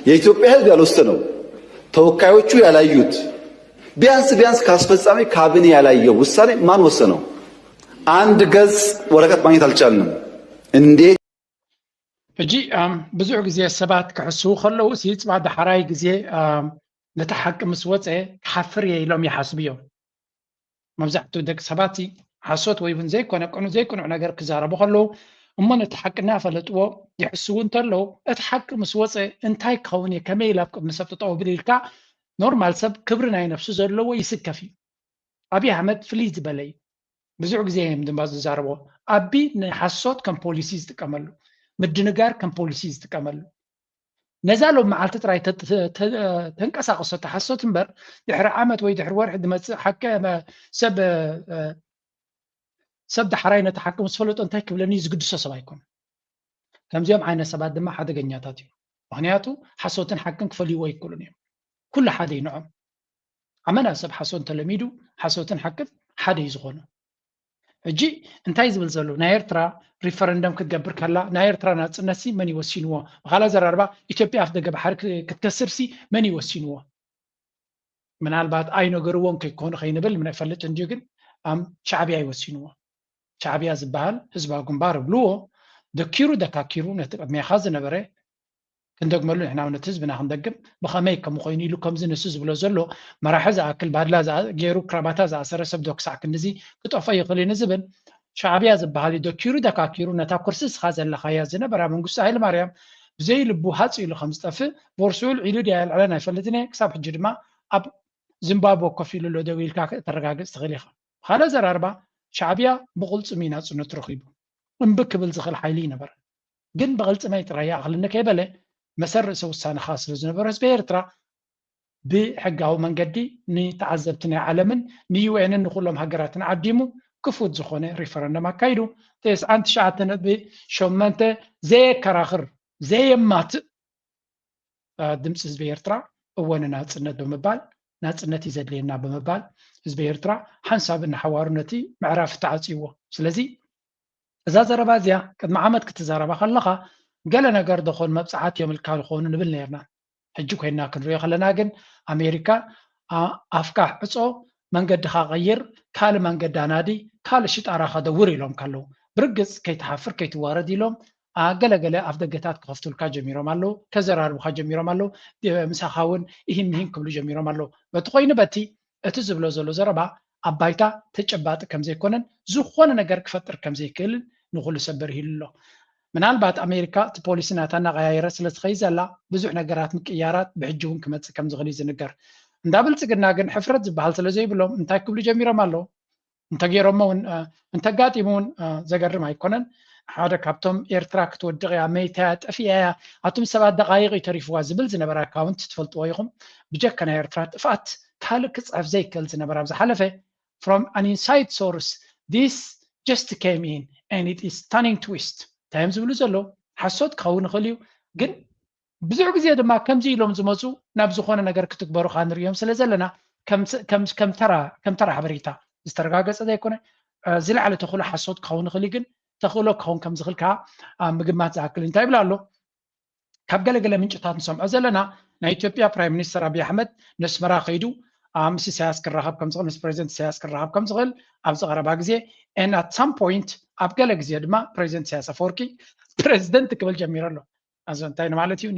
የኢትዮጵያ ህዝብ ያልወሰነው፣ ተወካዮቹ ያላዩት፣ ቢያንስ ቢያንስ ከአስፈጻሚ ካቢኔ ያላየው ውሳኔ ማን ወሰነው? አንድ ገጽ ወረቀት ማግኘት አልቻልንም። እንዴት? ሕጂ ብዙሕ ግዜ ሰባት ክሕስዉ ከለዉ ሲ ፅባ ዳሕራይ ግዜ ነቲ ሓቂ ምስ ወፀ ክሓፍር እየ ኢሎም ይሓስቡ እዮም። መብዛሕትኡ ደቂ ሰባት ሓሶት ወይ እውን ዘይኮነ ቅኑ ዘይቅኑዕ ነገር ክዛረቡ ከለዉ እሞ ነቲ ሓቂ እናፈለጥዎ ይሕስዉ እንተለዉ እቲ ሓቂ ምስ ወፀ እንታይ ክኸውን እየ ከመይ ኢለ ኣብ ቅድሚ ሰብ ጠጠው ብል ኢልካ ኖርማል ሰብ ክብሪ ናይ ነብሱ ዘለዎ ይስከፍ እዩ። ኣብይ ኣሕመድ ፍልይ ዝበለ እዩ። ብዙሕ ግዜ እዮም ድማ ዝዛረቦ። ኣቢ ንሓሶት ከም ፖሊሲ ዝጥቀመሉ፣ ምድንጋር ከም ፖሊሲ ዝጥቀመሉ። ነዛ ሎም መዓልቲ ጥራይ ተንቀሳቀሶ ተሓሶት እምበር ድሕሪ ዓመት ወይ ድሕሪ ወርሒ ዝመፅእ ሓቂ ሰብ ሰብ ዳሕራይ ነቲ ሓቂ ምስ ፈለጦ እንታይ ክብለኒ ዝግድሶ ሰብ ኣይኮነ። ከምዚኦም ዓይነት ሰባት ድማ ሓደገኛታት እዮም። ምክንያቱ ሓሶትን ሓቅን ክፈልይዎ ኣይክእሉን እዮም። ኩሉ ሓደ እዩ ንዖም። ኣመና ሰብ ሓሶት እንተለሚዱ ሓሶትን ሓቅን ሓደ እዩ ዝኾኑ። ሕጂ እንታይ ዝብል ዘሎ ናይ ኤርትራ ሪፈረንደም ክትገብር ከላ ናይ ኤርትራ ናፅነት ሲ መን ይወሲንዎ? ብካላ ዘራርባ ኢትዮጵያ ኣፍ ደገ ባሕሪ ክትከስር ሲ መን ይወሲንዎ? ምናልባት ኣይነገርዎን ከይኮኑ ከይንብል ምነ ፈልጥ እንድዩ ግን ኣም ሻዕብያ ይወሲንዎ። ሻዕብያ ዝበሃል ህዝባዊ ግንባር እብልዎ ደኪሩ ደካኪሩ ነቲ ቅድሜኻ ዝነበረ ክንደግመሉ ንሕና እውን ነቲ ህዝብና ክንደግም ብኸመይ ከም ኮይኑ ኢሉ ከምዚ ንሱ ዝብሎ ዘሎ መራሒ ዝኣክል ባድላ ዝኣ- ገይሩ ክራባታ ዝኣሰረ ሰብ ዶ ክሳዕ ክንድዚ ክጠፍኦ ይኽእል እዩ ንዝብል ሻዕብያ ዝበሃል እዩ ደኪሩ ደካኪሩ ነታ ኩርሲ እስኻ ዘለኻያ ዝነበራ መንግስቱ ሃይለማርያም ብዘይ ልቡ ሃፅ ኢሉ ከም ዝጠፍእ ቦርሱኡ ልዒሉ ድያ የልዕለን ኣይፈልጥን እየ። ክሳብ ሕጂ ድማ ኣብ ዚምባብወ ኮፍ ኢሉ ኣሎ ደው ኢልካ ከተረጋግፅ ትኽእል ኢኻ። ካልእ ዘራርባ ሻዕብያ ብቕልፅም እዩ ናፅነቱ ረኺቡ እምቢ ክብል ዝኽእል ሓይሊ ይነበረ። ግን ብቕልፅመይ ጥራይ ይኣኽልኒ ከይበለ መሰል ርእሰ ውሳነ ከዓ ስለ ዝነበሮ ህዝቢ ኤርትራ ብሕጋዊ መንገዲ ንተዓዘብቲ ናይ ዓለምን ንዩኤንን ንኩሎም ሃገራትን ዓዲሙ ክፉት ዝኾነ ሪፈረንደም ኣካይዱ ተስዓን ትሽዓተ ነጥቢ ሸመንተ ዘየከራኽር ዘየማትእ ድምፂ ህዝቢ ኤርትራ እወ ንናፅነት ብምባል ናፅነት እዩ ዘድልየና ብምባል ህዝቢ ኤርትራ ሓንሳብ እናሓዋሩ ነቲ ምዕራፍ ተዓፅይዎ። ስለዚ እዛ ዘረባ እዚኣ ቅድሚ ዓመት ክትዛረባ ከለኻ ገለ ነገር ዶኾን መብፅዓት እዮም ኢልካ ዝኾኑ ንብል ነርና። ሕጂ ኮይና ክንሪኦ ከለና ግን ኣሜሪካ ኣፍካ ዕፆ መንገድኻ ቀይር ካልእ መንገዲ ኣናዲ ካልእ ሽጣራኻ ደውር ኢሎም ከለዉ ብርግፅ ከይትሓፍር ከይትዋረድ ኢሎም ገለገለ ኣፍ ደገታት ክኸፍቱልካ ጀሚሮም ኣለዉ። ከዘራርቡኻ ጀሚሮም ኣለዉ። ምሳኻ እውን ይህን ምሂን ክብሉ ጀሚሮም ኣለዉ። በቲ ኮይኑ በቲ እቲ ዝብሎ ዘሎ ዘረባ ኣብ ባይታ ተጨባጢ ከም ዘይኮነን ዝኾነ ነገር ክፈጥር ከም ዘይክእልን ንኹሉ ሰብ በርሂሉ ኣሎ። ምናልባት ኣሜሪካ እቲ ፖሊሲ ናታ እናቐያየረ ስለ ትኸይድ ዘላ ብዙሕ ነገራት ምቅያራት ብሕጂ እውን ክመፅእ ከም ዝኽእል እዩ ዝንገር። እንዳ ብልፅግና ግን ሕፍረት ዝበሃል ስለ ዘይብሎም እንታይ ክብሉ ጀሚሮም ኣለዉ? እንተገይሮሞ እውን እንተጋጢሙ እውን ዘገርም ኣይኮነን። ሓደ ካብቶም ኤርትራ ክትወድቕ እያ መይታ እያ ጠፊኣ እያ ኣቱም ሰባት ደቃይቕ እዩ ተሪፍዋ ዝብል ዝነበረ ኣካውንት ትፈልጥዎ ኢኹም። ብጀካ ናይ ኤርትራ ጥፍኣት ካልእ ክፅሕፍ ዘይክእል ዝነበረ ኣብ ዝሓለፈ from an inside source this just came in and it is stunning twist እንታይ እዮም ዝብሉ ዘለዉ? ሓሶት ክኸውን ይኽእል እዩ ግን ብዙሕ ግዜ ድማ ከምዚ ኢሎም ዝመፁ ናብ ዝኾነ ነገር ክትግበሩ ከዓ ንሪኦም ስለ ዘለና ከም ተራ ሓበሬታ ዝተረጋገፀ ዘይኮነ ዝለዓለ ተኽእሎ ሓሶት ክኸውን ይኽእል ግን ተኽእሎ ክኸውን ከም ዝኽእል ከዓ ምግማት ዝኣክል እንታይ ይብል ኣሎ? ካብ ገለገለ ምንጭታት ንሰምዖ ዘለና ናይ ኢትዮጵያ ፕራይም ሚኒስተር ኣብይ ኣሕመድ ነስመራ ከይዱ ምስ ኢሳያስ ክራኸብ ከም ዝኽእል ምስ ፕሬዚደንት ኢሳያስ ክራኸብ ከም ዝኽእል ኣብዚ ቀረባ ግዜ and at some point ኣብ ገለ ግዜ ድማ ፕሬዚደንት ኢሳያስ ኣፈወርቂ ፕሬዚደንት ክብል ጀሚሩ ኣሎ። እዚ እንታይ ማለት እዩ?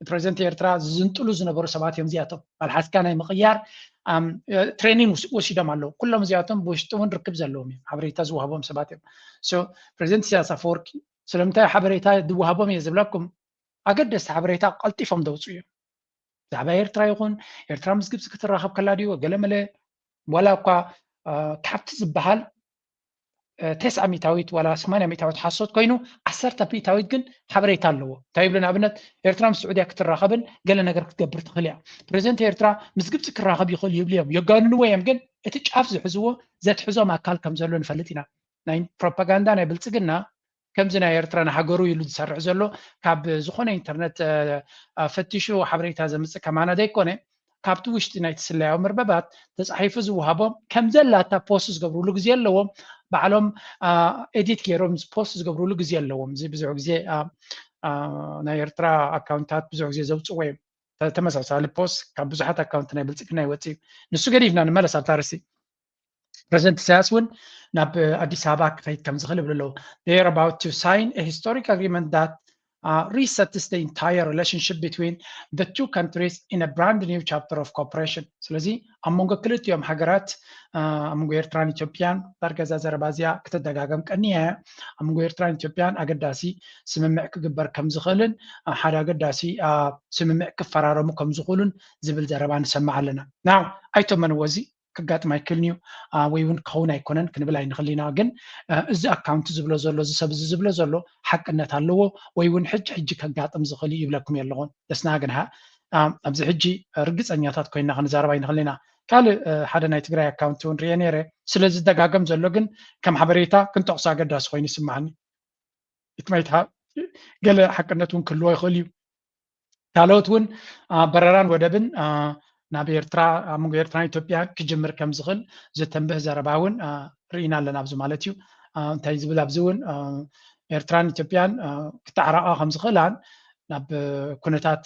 ንፕሬዚደንት ኤርትራ ዝዝንጥሉ ዝነበሩ ሰባት እዮም እዚኣቶም። መልሓስካ ናይ ምቕያር ትሬኒን ወሲዶም ኣለዉ። ኩሎም እዚኣቶም ብውሽጢ እውን ርክብ ዘለዎም እዮም። ሓበሬታ ዝወሃቦም ሰባት እዮም። ፕሬዚደንት ኢሳያስ ኣፈወርቂ ስለምንታይ ሓበሬታ ዝወሃቦም እየ ዝብለኩም፣ ኣገደስቲ ሓበሬታ ቀልጢፎም ዘውፅኡ እዮም። ብዛዕባ ኤርትራ ይኹን ኤርትራ ምስ ግብፂ ክትራኸብ ከላ ድዩ ገለመለ ዋላ እኳ ካብቲ ዝበሃል ተስዓ ሚእታዊት ዋላ ሰማንያ ሚእታዊት ሓሶት ኮይኑ ዓሰርተ ሚእታዊት ግን ሓበሬታ ኣለዎ። እንታይ ይብሉ ንኣብነት ኤርትራ ምስ ስዑድያ ክትራኸብን ገለ ነገር ክትገብር ትኽእል እያ። ፕሬዚደንት ኤርትራ ምስ ግብፂ ክራኸብ ይኽእል ይብሉ እዮም። የጋንንዎ እዮም ግን እቲ ጫፍ ዝሕዝዎ ዘትሕዞም ኣካል ከም ዘሎ ንፈልጥ ኢና። ናይ ፕሮፓጋንዳ ናይ ብልፅግና ከምዚ ናይ ኤርትራ ንሃገሩ ኢሉ ዝሰርሕ ዘሎ ካብ ዝኾነ ኢንተርነት ፈቲሹ ሓበሬታ ዘምፅእ ከማና ዘይኮነ ካብቲ ውሽጢ ናይቲ ስለያዊ መርበባት ተፃሒፉ ዝወሃቦም ከም ዘላታ ፖስት ዝገብርሉ ግዜ ኣለዎም። ባዕሎም ኤዲት ገይሮም ፖስት ዝገብርሉ ግዜ ኣለዎም። እዚ ብዙሕ ግዜ ናይ ኤርትራ ኣካውንታት ብዙሕ ግዜ ዘውፅዎ እዮም። ተመሳሳሊ ፖስት ካብ ብዙሓት ኣካውንት ናይ ብልፅግና ይወፅእ እዩ። ንሱ ገዲፍና ንመለስ ኣብታ ርእሲ ፕሬዚደንት ኢሳያስ እውን ናብ ኣዲስ ኣበባ ክኸይድ ከም ዝኽእል ይብሉ ኣለዉ። They are about to sign a historic agreement that uh, resets the entire relationship between the two countries in a brand new chapter of cooperation። ስለዚ ኣብ መንጎ ክልቲኦም ሃገራት ኣብ መንጎ ኤርትራን ኢትዮጵያን ዳርጋ እዛ ዘረባ እዚኣ ክትደጋገም ቀኒያ እያ። ኣብ መንጎ ኤርትራን ኢትዮጵያን ኣገዳሲ ስምምዕ ክግበር ከም ዝኽእልን ሓደ ኣገዳሲ ስምምዕ ክፈራረሙ ከም ዝኽእሉን ዝብል ዘረባ ንሰምዕ ኣለና። ናው ኣይተመንዎ እዚ ክጋጥም ኣይክእልን እዩ ወይ እውን ክኸውን ኣይኮነን ክንብል ኣይንኽእል ኢና። ግን እዚ ኣካውንት ዝብሎ ዘሎ እዚ ሰብ እዚ ዝብሎ ዘሎ ሓቅነት ኣለዎ ወይ እውን ሕጂ ሕጂ ከጋጥም ዝኽእል እዩ ይብለኩም የለኹን። ደስና ግን ኣብዚ ሕጂ ርግፀኛታት ኮይና ክንዛረብ ኣይንኽእል ኢና። ካልእ ሓደ ናይ ትግራይ ኣካውንት እውን ርየ ነይረ ስለ ዝደጋገም ዘሎ ግን ከም ሓበሬታ ክንጠቕሶ ኣገዳሲ ኮይኑ ይስምዓኒ። ኢትማይት ገለ ሓቅነት እውን ክህልዎ ይኽእል እዩ። ካልኦት እውን በረራን ወደብን ናብ ኤርትራ ኣብ መንጎ ኤርትራን ኢትዮጵያ ክጅምር ከም ዝኽእል ዘተንብህ ዘረባ እውን ርኢና ኣለና ኣብዚ ማለት እዩ። እንታይ ዝብል ኣብዚ እውን ኤርትራን ኢትዮጵያን ክተዓራቓ ከም ዝኽእላን ናብ ኩነታት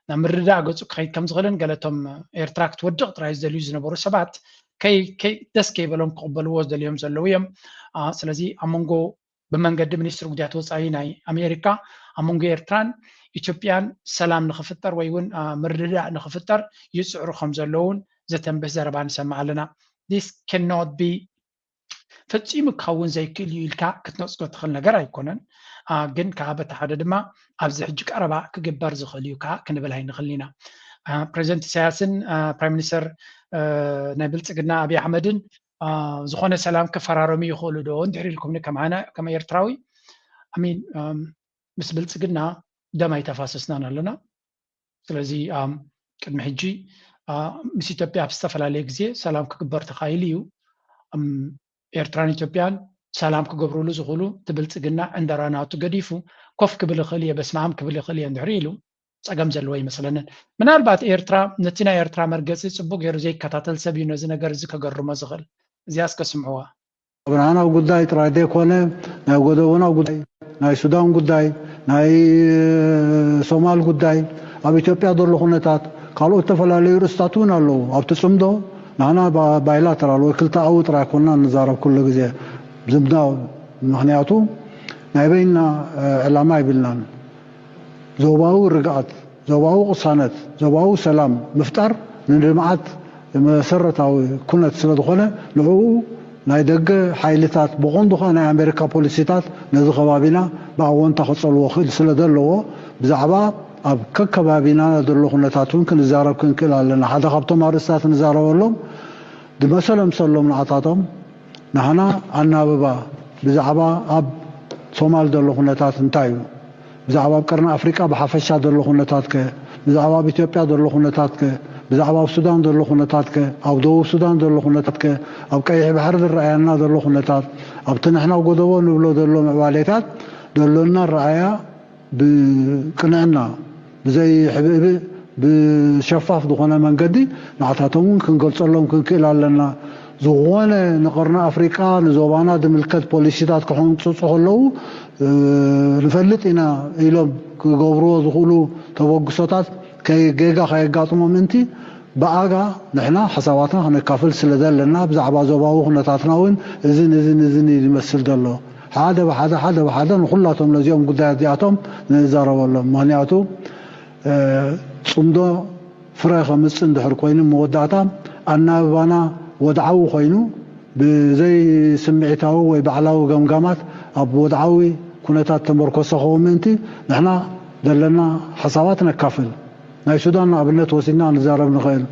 ናብ ምርዳእ ገፁ ክኸይድ ከም ዝኽእልን ገለቶም ኤርትራ ክትወድቕ ጥራይ ዝደልዩ ዝነበሩ ሰባት ደስ ከይበሎም ክቕበልዎ ዝደልዮም ዘለዉ እዮም። ስለዚ ኣብ መንጎ ብመንገዲ ሚኒስትሪ ጉዳያት ወፃኢ ናይ ኣሜሪካ ኣብ መንጎ ኤርትራን ኢትዮጵያን ሰላም ንኽፍጠር ወይ እውን ምርድዳእ ንኽፍጠር ይፅዕሩ ከም ዘለውን ዘተንብህ ዘረባ ንሰምዕ ኣለና። This cannot be ፈፂሙ ክኸውን ዘይክእል እዩ ኢልካ ክትነፅጎ ትኽእል ነገር ኣይኮነን። ግን ከዓ በቲ ሓደ ድማ ኣብዚ ሕጂ ቀረባ ክግበር ዝኽእል እዩ ከዓ ክንብል ኣይንኽእል ኢና። ፕሬዚደንት ኢሳያስን ፕራይም ሚኒስተር ናይ ብልፅግና ኣብይ ኣሕመድን ዝኾነ ሰላም ክፈራረሙ ይኽእሉ ዶ እንድሕር ኢልኩምኒ ከም ኣነ ከም ኤርትራዊ ኣሚን ምስ ብልፅግና ደም ኣይተፋሰስናን ኣለና። ስለዚ ቅድሚ ሕጂ ምስ ኢትዮጵያ ኣብ ዝተፈላለየ ግዜ ሰላም ክግበር ተኻይሉ እዩ። ኤርትራን ኢትዮጵያን ሰላም ክገብርሉ ዝኽእሉ እቲ ብልፅግና ዕንደራ ናቱ ገዲፉ ኮፍ ክብል ይኽእል እየ በስመኣም ክብል ይኽእል እየ እንድሕር ኢሉ ፀገም ዘለዎ ይመስለንን። ምናልባት ኤርትራ ነቲ ናይ ኤርትራ መርገፂ ፅቡቅ ገይሩ ዘይከታተል ሰብ እዩ ነዚ ነገር እዚ ከገርሞ ዝኽእል። እዚኣ እስከ ስምዕዋ። ኣብ ናህና ጉዳይ ጥራይ ዘይኮነ ናይ ጎደቦና ጉዳይ፣ ናይ ሱዳን ጉዳይ፣ ናይ ሶማል ጉዳይ፣ ኣብ ኢትዮጵያ ዘሎ ኩነታት ካልኦት ዝተፈላለዩ ርእስታት እውን ኣለዉ። ኣብቲ ፅምዶ ንሕና ባይላተራል ወይ ክልተኣዊ ጥራይ ኮና ንዛረብ ኩሉ ግዜ ዝምዳው። ምክንያቱ ናይ በይና ዕላማ ይብልናን። ዞባዊ ርግኣት፣ ዞባዊ ቅሳነት፣ ዞባዊ ሰላም ምፍጣር ንልምዓት መሰረታዊ ኩነት ስለዝኾነ ንዕኡ ናይ ደገ ሓይልታት ብቐንዱ ከዓ ናይ ኣሜሪካ ፖሊሲታት ነዚ ከባቢና ብኣወንታ ክፀልዎ ክእል ስለ ዘለዎ ብዛዕባ ኣብ ከከባቢና ዘሎ ኩነታት እውን ክንዛረብ ክንክእል ኣለና። ሓደ ካብቶም ኣርእስታት ንዛረበሎም ድመሰሎም ሰሎም ንዓታቶም ንሕና ኣናብባ ብዛዕባ ኣብ ሶማል ዘሎ ኩነታት እንታይ እዩ? ብዛዕባ ኣብ ቀርኒ ኣፍሪቃ ብሓፈሻ ዘሎ ኩነታት ከ? ብዛዕባ ኣብ ኢትዮጵያ ዘሎ ኩነታት ከ? ብዛዕባ ኣብ ሱዳን ዘሎ ኩነታት ከ? ኣብ ደቡብ ሱዳን ዘሎ ኩነታት ከ? ኣብ ቀይሕ ባሕሪ ዝረኣየና ዘሎ ኩነታት ኣብቲ ንሕና ጎደቦ ንብሎ ዘሎ ምዕባሌታት ዘሎና ረኣያ ብቅንዕና ብዘይ ሕብእብእ ብሸፋፍ ዝኾነ መንገዲ ንዓታቶም እውን ክንገልፀሎም ክንክእል ኣለና። ዝኾነ ንቀርኒ ኣፍሪቃ ንዞባና ዝምልከት ፖሊሲታት ክሕንፅፁ ከለዉ ንፈልጥ ኢና ኢሎም ክገብርዎ ዝኽእሉ ተበግሶታት ጌጋ ከየጋጥሞም ምእንቲ ብኣጋ ንሕና ሓሳባትና ክነካፍል ስለ ዘለና ብዛዕባ ዞባዊ ኩነታትና እውን እዝን እዝን እዝን እዩ ዝመስል ዘሎ። ሓደ ብሓደ ሓደ ብሓደ ንኩላቶም ነዚኦም ጉዳያት እዚኣቶም ንዛረበሎም። ምክንያቱ ፅምዶ ፍረ ከምፅእ እንድሕር ኮይኑ መወዳእታ ኣናብባና ወድዓዊ ኮይኑ ብዘይ ስምዒታዊ ወይ ባዕላዊ ገምጋማት ኣብ ወድዓዊ ኩነታት ተመርኮሰ ክኸውን ምእንቲ ንሕና ዘለና ሓሳባት ነካፍል። ናይ ሱዳን ንኣብነት ወሲድና ንዛረብ ንኽእል።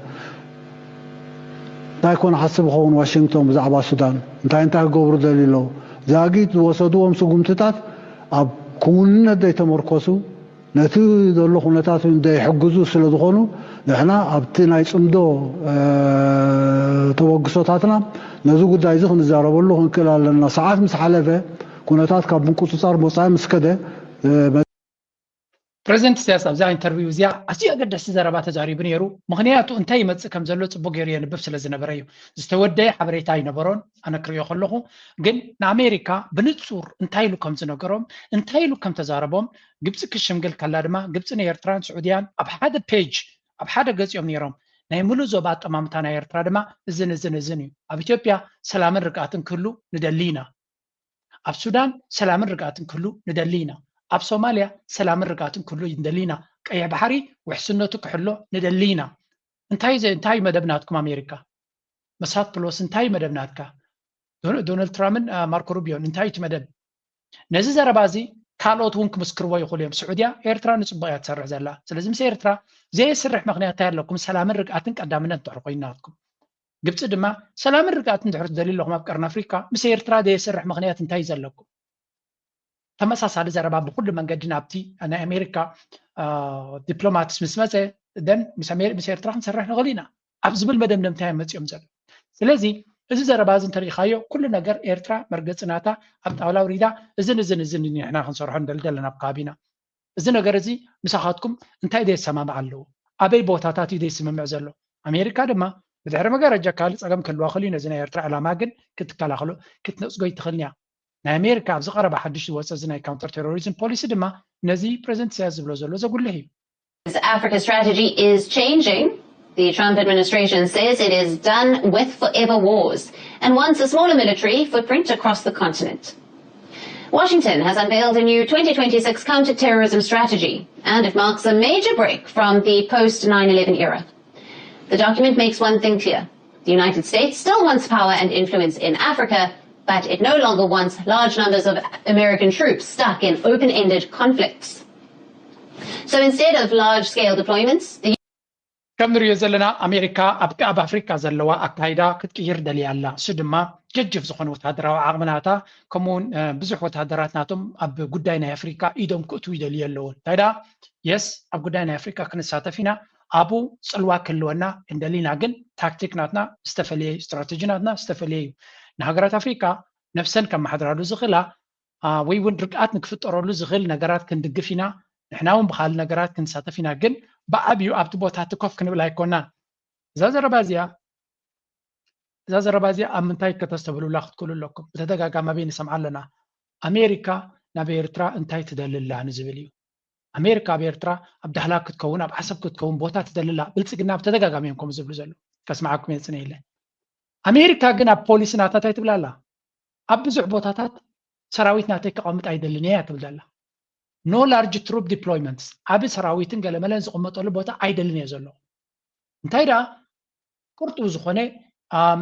እንታይ ኮን ሓስብ ኸውን ዋሽንግቶን ብዛዕባ ሱዳን እንታይ እንታይ ክገብሩ ደልዩ ኣለዉ? ዛጊት ዝወሰድዎም ስጉምትታት ኣብ ክውንነት ዘይተመርኮሱ ነቲ ዘሎ ኩነታት እውን ዘይሕግዙ ስለ ዝኾኑ ንሕና ኣብቲ ናይ ፅምዶ ተበግሶታትና ነዚ ጉዳይ እዚ ክንዛረበሉ ክንክእል ኣለና። ሰዓት ምስ ሓለፈ ኩነታት ካብ ምቁፅፃር ወፃኢ ምስ ከደ ፕሬዚደንት ኢሳያስ ኣብዛ ኢንተርቪው እዚኣ ኣዝዩ ኣገደስቲ ዘረባ ተዛሪቡ ነይሩ። ምክንያቱ እንታይ ይመፅእ ከም ዘሎ ፅቡቅ ገይሩ የንብብ ስለ ዝነበረ እዩ። ዝተወደየ ሓበሬታ ኣይነበሮን። ኣነ ክሪኦ ከለኹ ግን ንኣሜሪካ ብንፁር እንታይ ኢሉ ከም ዝነገሮም እንታይ ኢሉ ከም ተዛረቦም ግብፂ ክሽምግል ከላ ድማ ግብፂ ንኤርትራን ስዑድያን ኣብ ሓደ ፔጅ ኣብ ሓደ ገፂኦም ነይሮም። ናይ ሙሉእ ዞባ ኣጠማምታ ናይ ኤርትራ ድማ እዝን እዝን እዝን እዩ። ኣብ ኢትዮጵያ ሰላምን ርግኣትን ክህሉ ንደሊ ኢና። ኣብ ሱዳን ሰላምን ርግኣትን ክህሉ ንደሊ ኢና። ኣብ ሶማልያ ሰላምን ርግኣትን ክህሉ ንደሊ ኢና። ቀይሕ ባሕሪ ውሕስነቱ ክሕሎ ንደሊ ኢና። እንታይ እንታይ መደብ ናትኩም ኣሜሪካ? መሳት ፕሎስ እንታይ መደብ ናትካ? ዶናልድ ትራምፕን ማርኮ ሩቢዮን እንታይ እቲ መደብ? ነዚ ዘረባ እዚ ካልኦት እውን ክምስክርዎ ይኽእሉ እዮም። ስዑድያ ኤርትራ ንፅቡቅ እያ ትሰርሕ ዘላ። ስለዚ ምስ ኤርትራ ዘየስርሕ ምክንያት እንታይ ኣለኩም? ሰላምን ርግኣትን ቀዳምነት እንድሕር ኮይኑ ናትኩም ግብፂ ድማ ሰላምን ርግኣትን እንድሕር ትደልዩ ኣለኹም ኣብ ቀርኒ ኣፍሪካ ምስ ኤርትራ ዘየስርሕ ምክንያት እንታይ እዩ ዘለኩም? ተመሳሳሊ ዘረባ ብኩሉ መንገዲ ናብቲ ናይ ኣሜሪካ ዲፕሎማትስ ምስ መፀ ደን ምስ ኣሜሪ- ምስ ኤርትራ ክንሰርሕ ንኽእል ኢና ኣብ ዝብል መደምደምታ እዮም መፂኦም ዘሎ። ስለዚ እዚ ዘረባ እዚ እንተሪኢኻዮ ኩሉ ነገር ኤርትራ መርገፂ ናታ ኣብ ጣውላ ኣውሪዳ እዝን እዝን እዝን እዩ ንሕና ክንሰርሖ ንደሊ ዘለና ኣብ ከባቢና። እዚ ነገር እዚ ምሳኻትኩም እንታይ ዘየሰማምዕ ኣለዎ? ኣበይ ቦታታት እዩ ዘይስምምዕ ዘሎ? ኣሜሪካ ድማ ብድሕሪ መጋረጃ ካልእ ፀገም ክህልዋ ክእል እዩ። ነዚ ናይ ኤርትራ ዕላማ ግን ክትከላኸሎ ክትነፅጎ ይትኽእልን እያ። ናይ ኣሜሪካ ኣብዚ ቀረባ ሓድሽ ዝወፀ እዚ ናይ ካውንተር ቴሮሪዝም ፖሊሲ ድማ ነዚ ፕሬዚደንት ኢሳያስ ዝብሎ ዘሎ ዘጉልህ እዩ። Africa strategy is changing. The Trump administration says it is done with forever wars and wants a smaller military footprint across the continent. Washington has unveiled a new twenty twenty-six counterterrorism strategy, and it marks a major break from the post nine eleven era. The document makes one thing clear. The United States still wants power and influence in Africa, but it no longer wants large numbers of American troops stuck in open-ended conflicts. So instead of large-scale deployments, the ከም ንሪኦ ዘለና ኣሜሪካ ኣብ ኣብ ኣፍሪካ ዘለዋ ኣካይዳ ክትቅይር ደልያ ኣላ። እሱ ድማ ጀጅፍ ዝኾነ ወታደራዊ ዓቕሚ ናታ፣ ከምኡውን ብዙሕ ወታደራት ናቶም ኣብ ጉዳይ ናይ ኣፍሪካ ኢዶም ክእትዉ ይደልዩ ኣለዉ። እንታይ ደኣ የስ ኣብ ጉዳይ ናይ ኣፍሪካ ክንሳተፍ ኢና፣ ኣብኡ ፅልዋ ክህልወና እንደሊና፣ ግን ታክቲክ ናትና ዝተፈለየ እዩ፣ ስትራተጂ ናትና ዝተፈለየ እዩ። ንሃገራት ኣፍሪካ ነብሰን ከመሓድራሉ ዝኽእላ ወይ እውን ርግኣት ንክፍጠረሉ ዝኽእል ነገራት ክንድግፍ ኢና። ንሕና እውን ብካልእ ነገራት ክንሳተፍ ኢና፣ ግን ብዓብዩ ኣብቲ ቦታ እቲ ኮፍ ክንብል ኣይኮናን። እዛ ዘረባ እዚኣ እዛ ዘረባ እዚኣ ኣብ ምንታይ ከተስተብህሉላ ክትክእሉ ኣለኩም? ብተደጋጋሚ ኣበይ ንሰምዓ ኣለና? ኣሜሪካ ናብ ኤርትራ እንታይ ትደልላ ንዝብል እዩ። ኣሜሪካ ኣብ ኤርትራ ኣብ ዳህላክ ክትከውን ኣብ ዓሰብ ክትከውን ቦታ ትደልላ። ብልፅግና ብተደጋጋሚ እዮም ከምኡ ዝብሉ ዘለዉ። ከስምዓኩም እየ ፅነ ኢለ። ኣሜሪካ ግን ኣብ ፖሊሲ ናታ እንታይ ትብል ኣላ? ኣብ ብዙሕ ቦታታት ሰራዊት ናተይ ከቐምጥ ኣይደልን እየ እያ ትብል ዘላ። No large troop deployments፣ ዓቢ ሰራዊትን ገለመለን ዝቕመጠሉ ቦታ ኣይደልን እየ ዘሎ። እንታይ ደኣ ቅርጡ ዝኾነ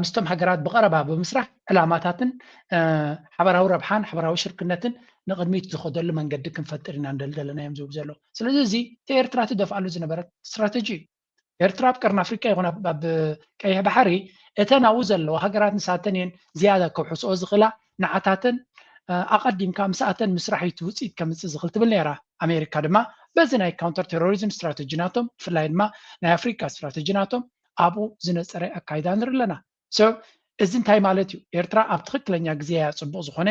ምስቶም ሃገራት ብቐረባ ብምስራሕ ዕላማታትን ሓበራዊ ረብሓን ሓበራዊ ሽርክነትን ንቕድሚት ዝኸደሉ መንገዲ ክንፈጥር ኢና ንደሊ ዘለና እዮም ዝብሉ ዘለዉ። ስለዚ እዚ እቲ ኤርትራ ትደፍኣሉ ዝነበረት ስትራተጂ እዩ። ኤርትራ ኣብ ቀርኒ ኣፍሪቃ ይኹን ኣብ ቀይሕ ባሕሪ እተን ኣብኡ ዘለዋ ሃገራት ንሳተን እየን ዝያዳ ከውሕስኦ ዝኽእላ። ንዓታተን ኣቐዲምካ ምስኣተን ምስራሕ እዩ እቲ ውፅኢት ከምፅእ ዝኽእል ትብል ነይራ። ኣሜሪካ ድማ በዚ ናይ ካውንተር ቴሮሪዝም ስትራተጂ ናቶም፣ ብፍላይ ድማ ናይ ኣፍሪካ ስትራተጂ ናቶም ኣብኡ ዝነፀረ ኣካይዳ ንርኢ ኣለና። So እዚ እንታይ ማለት እዩ? ኤርትራ ኣብ ትኽክለኛ ግዜ እያ ፅቡቕ ዝኾነ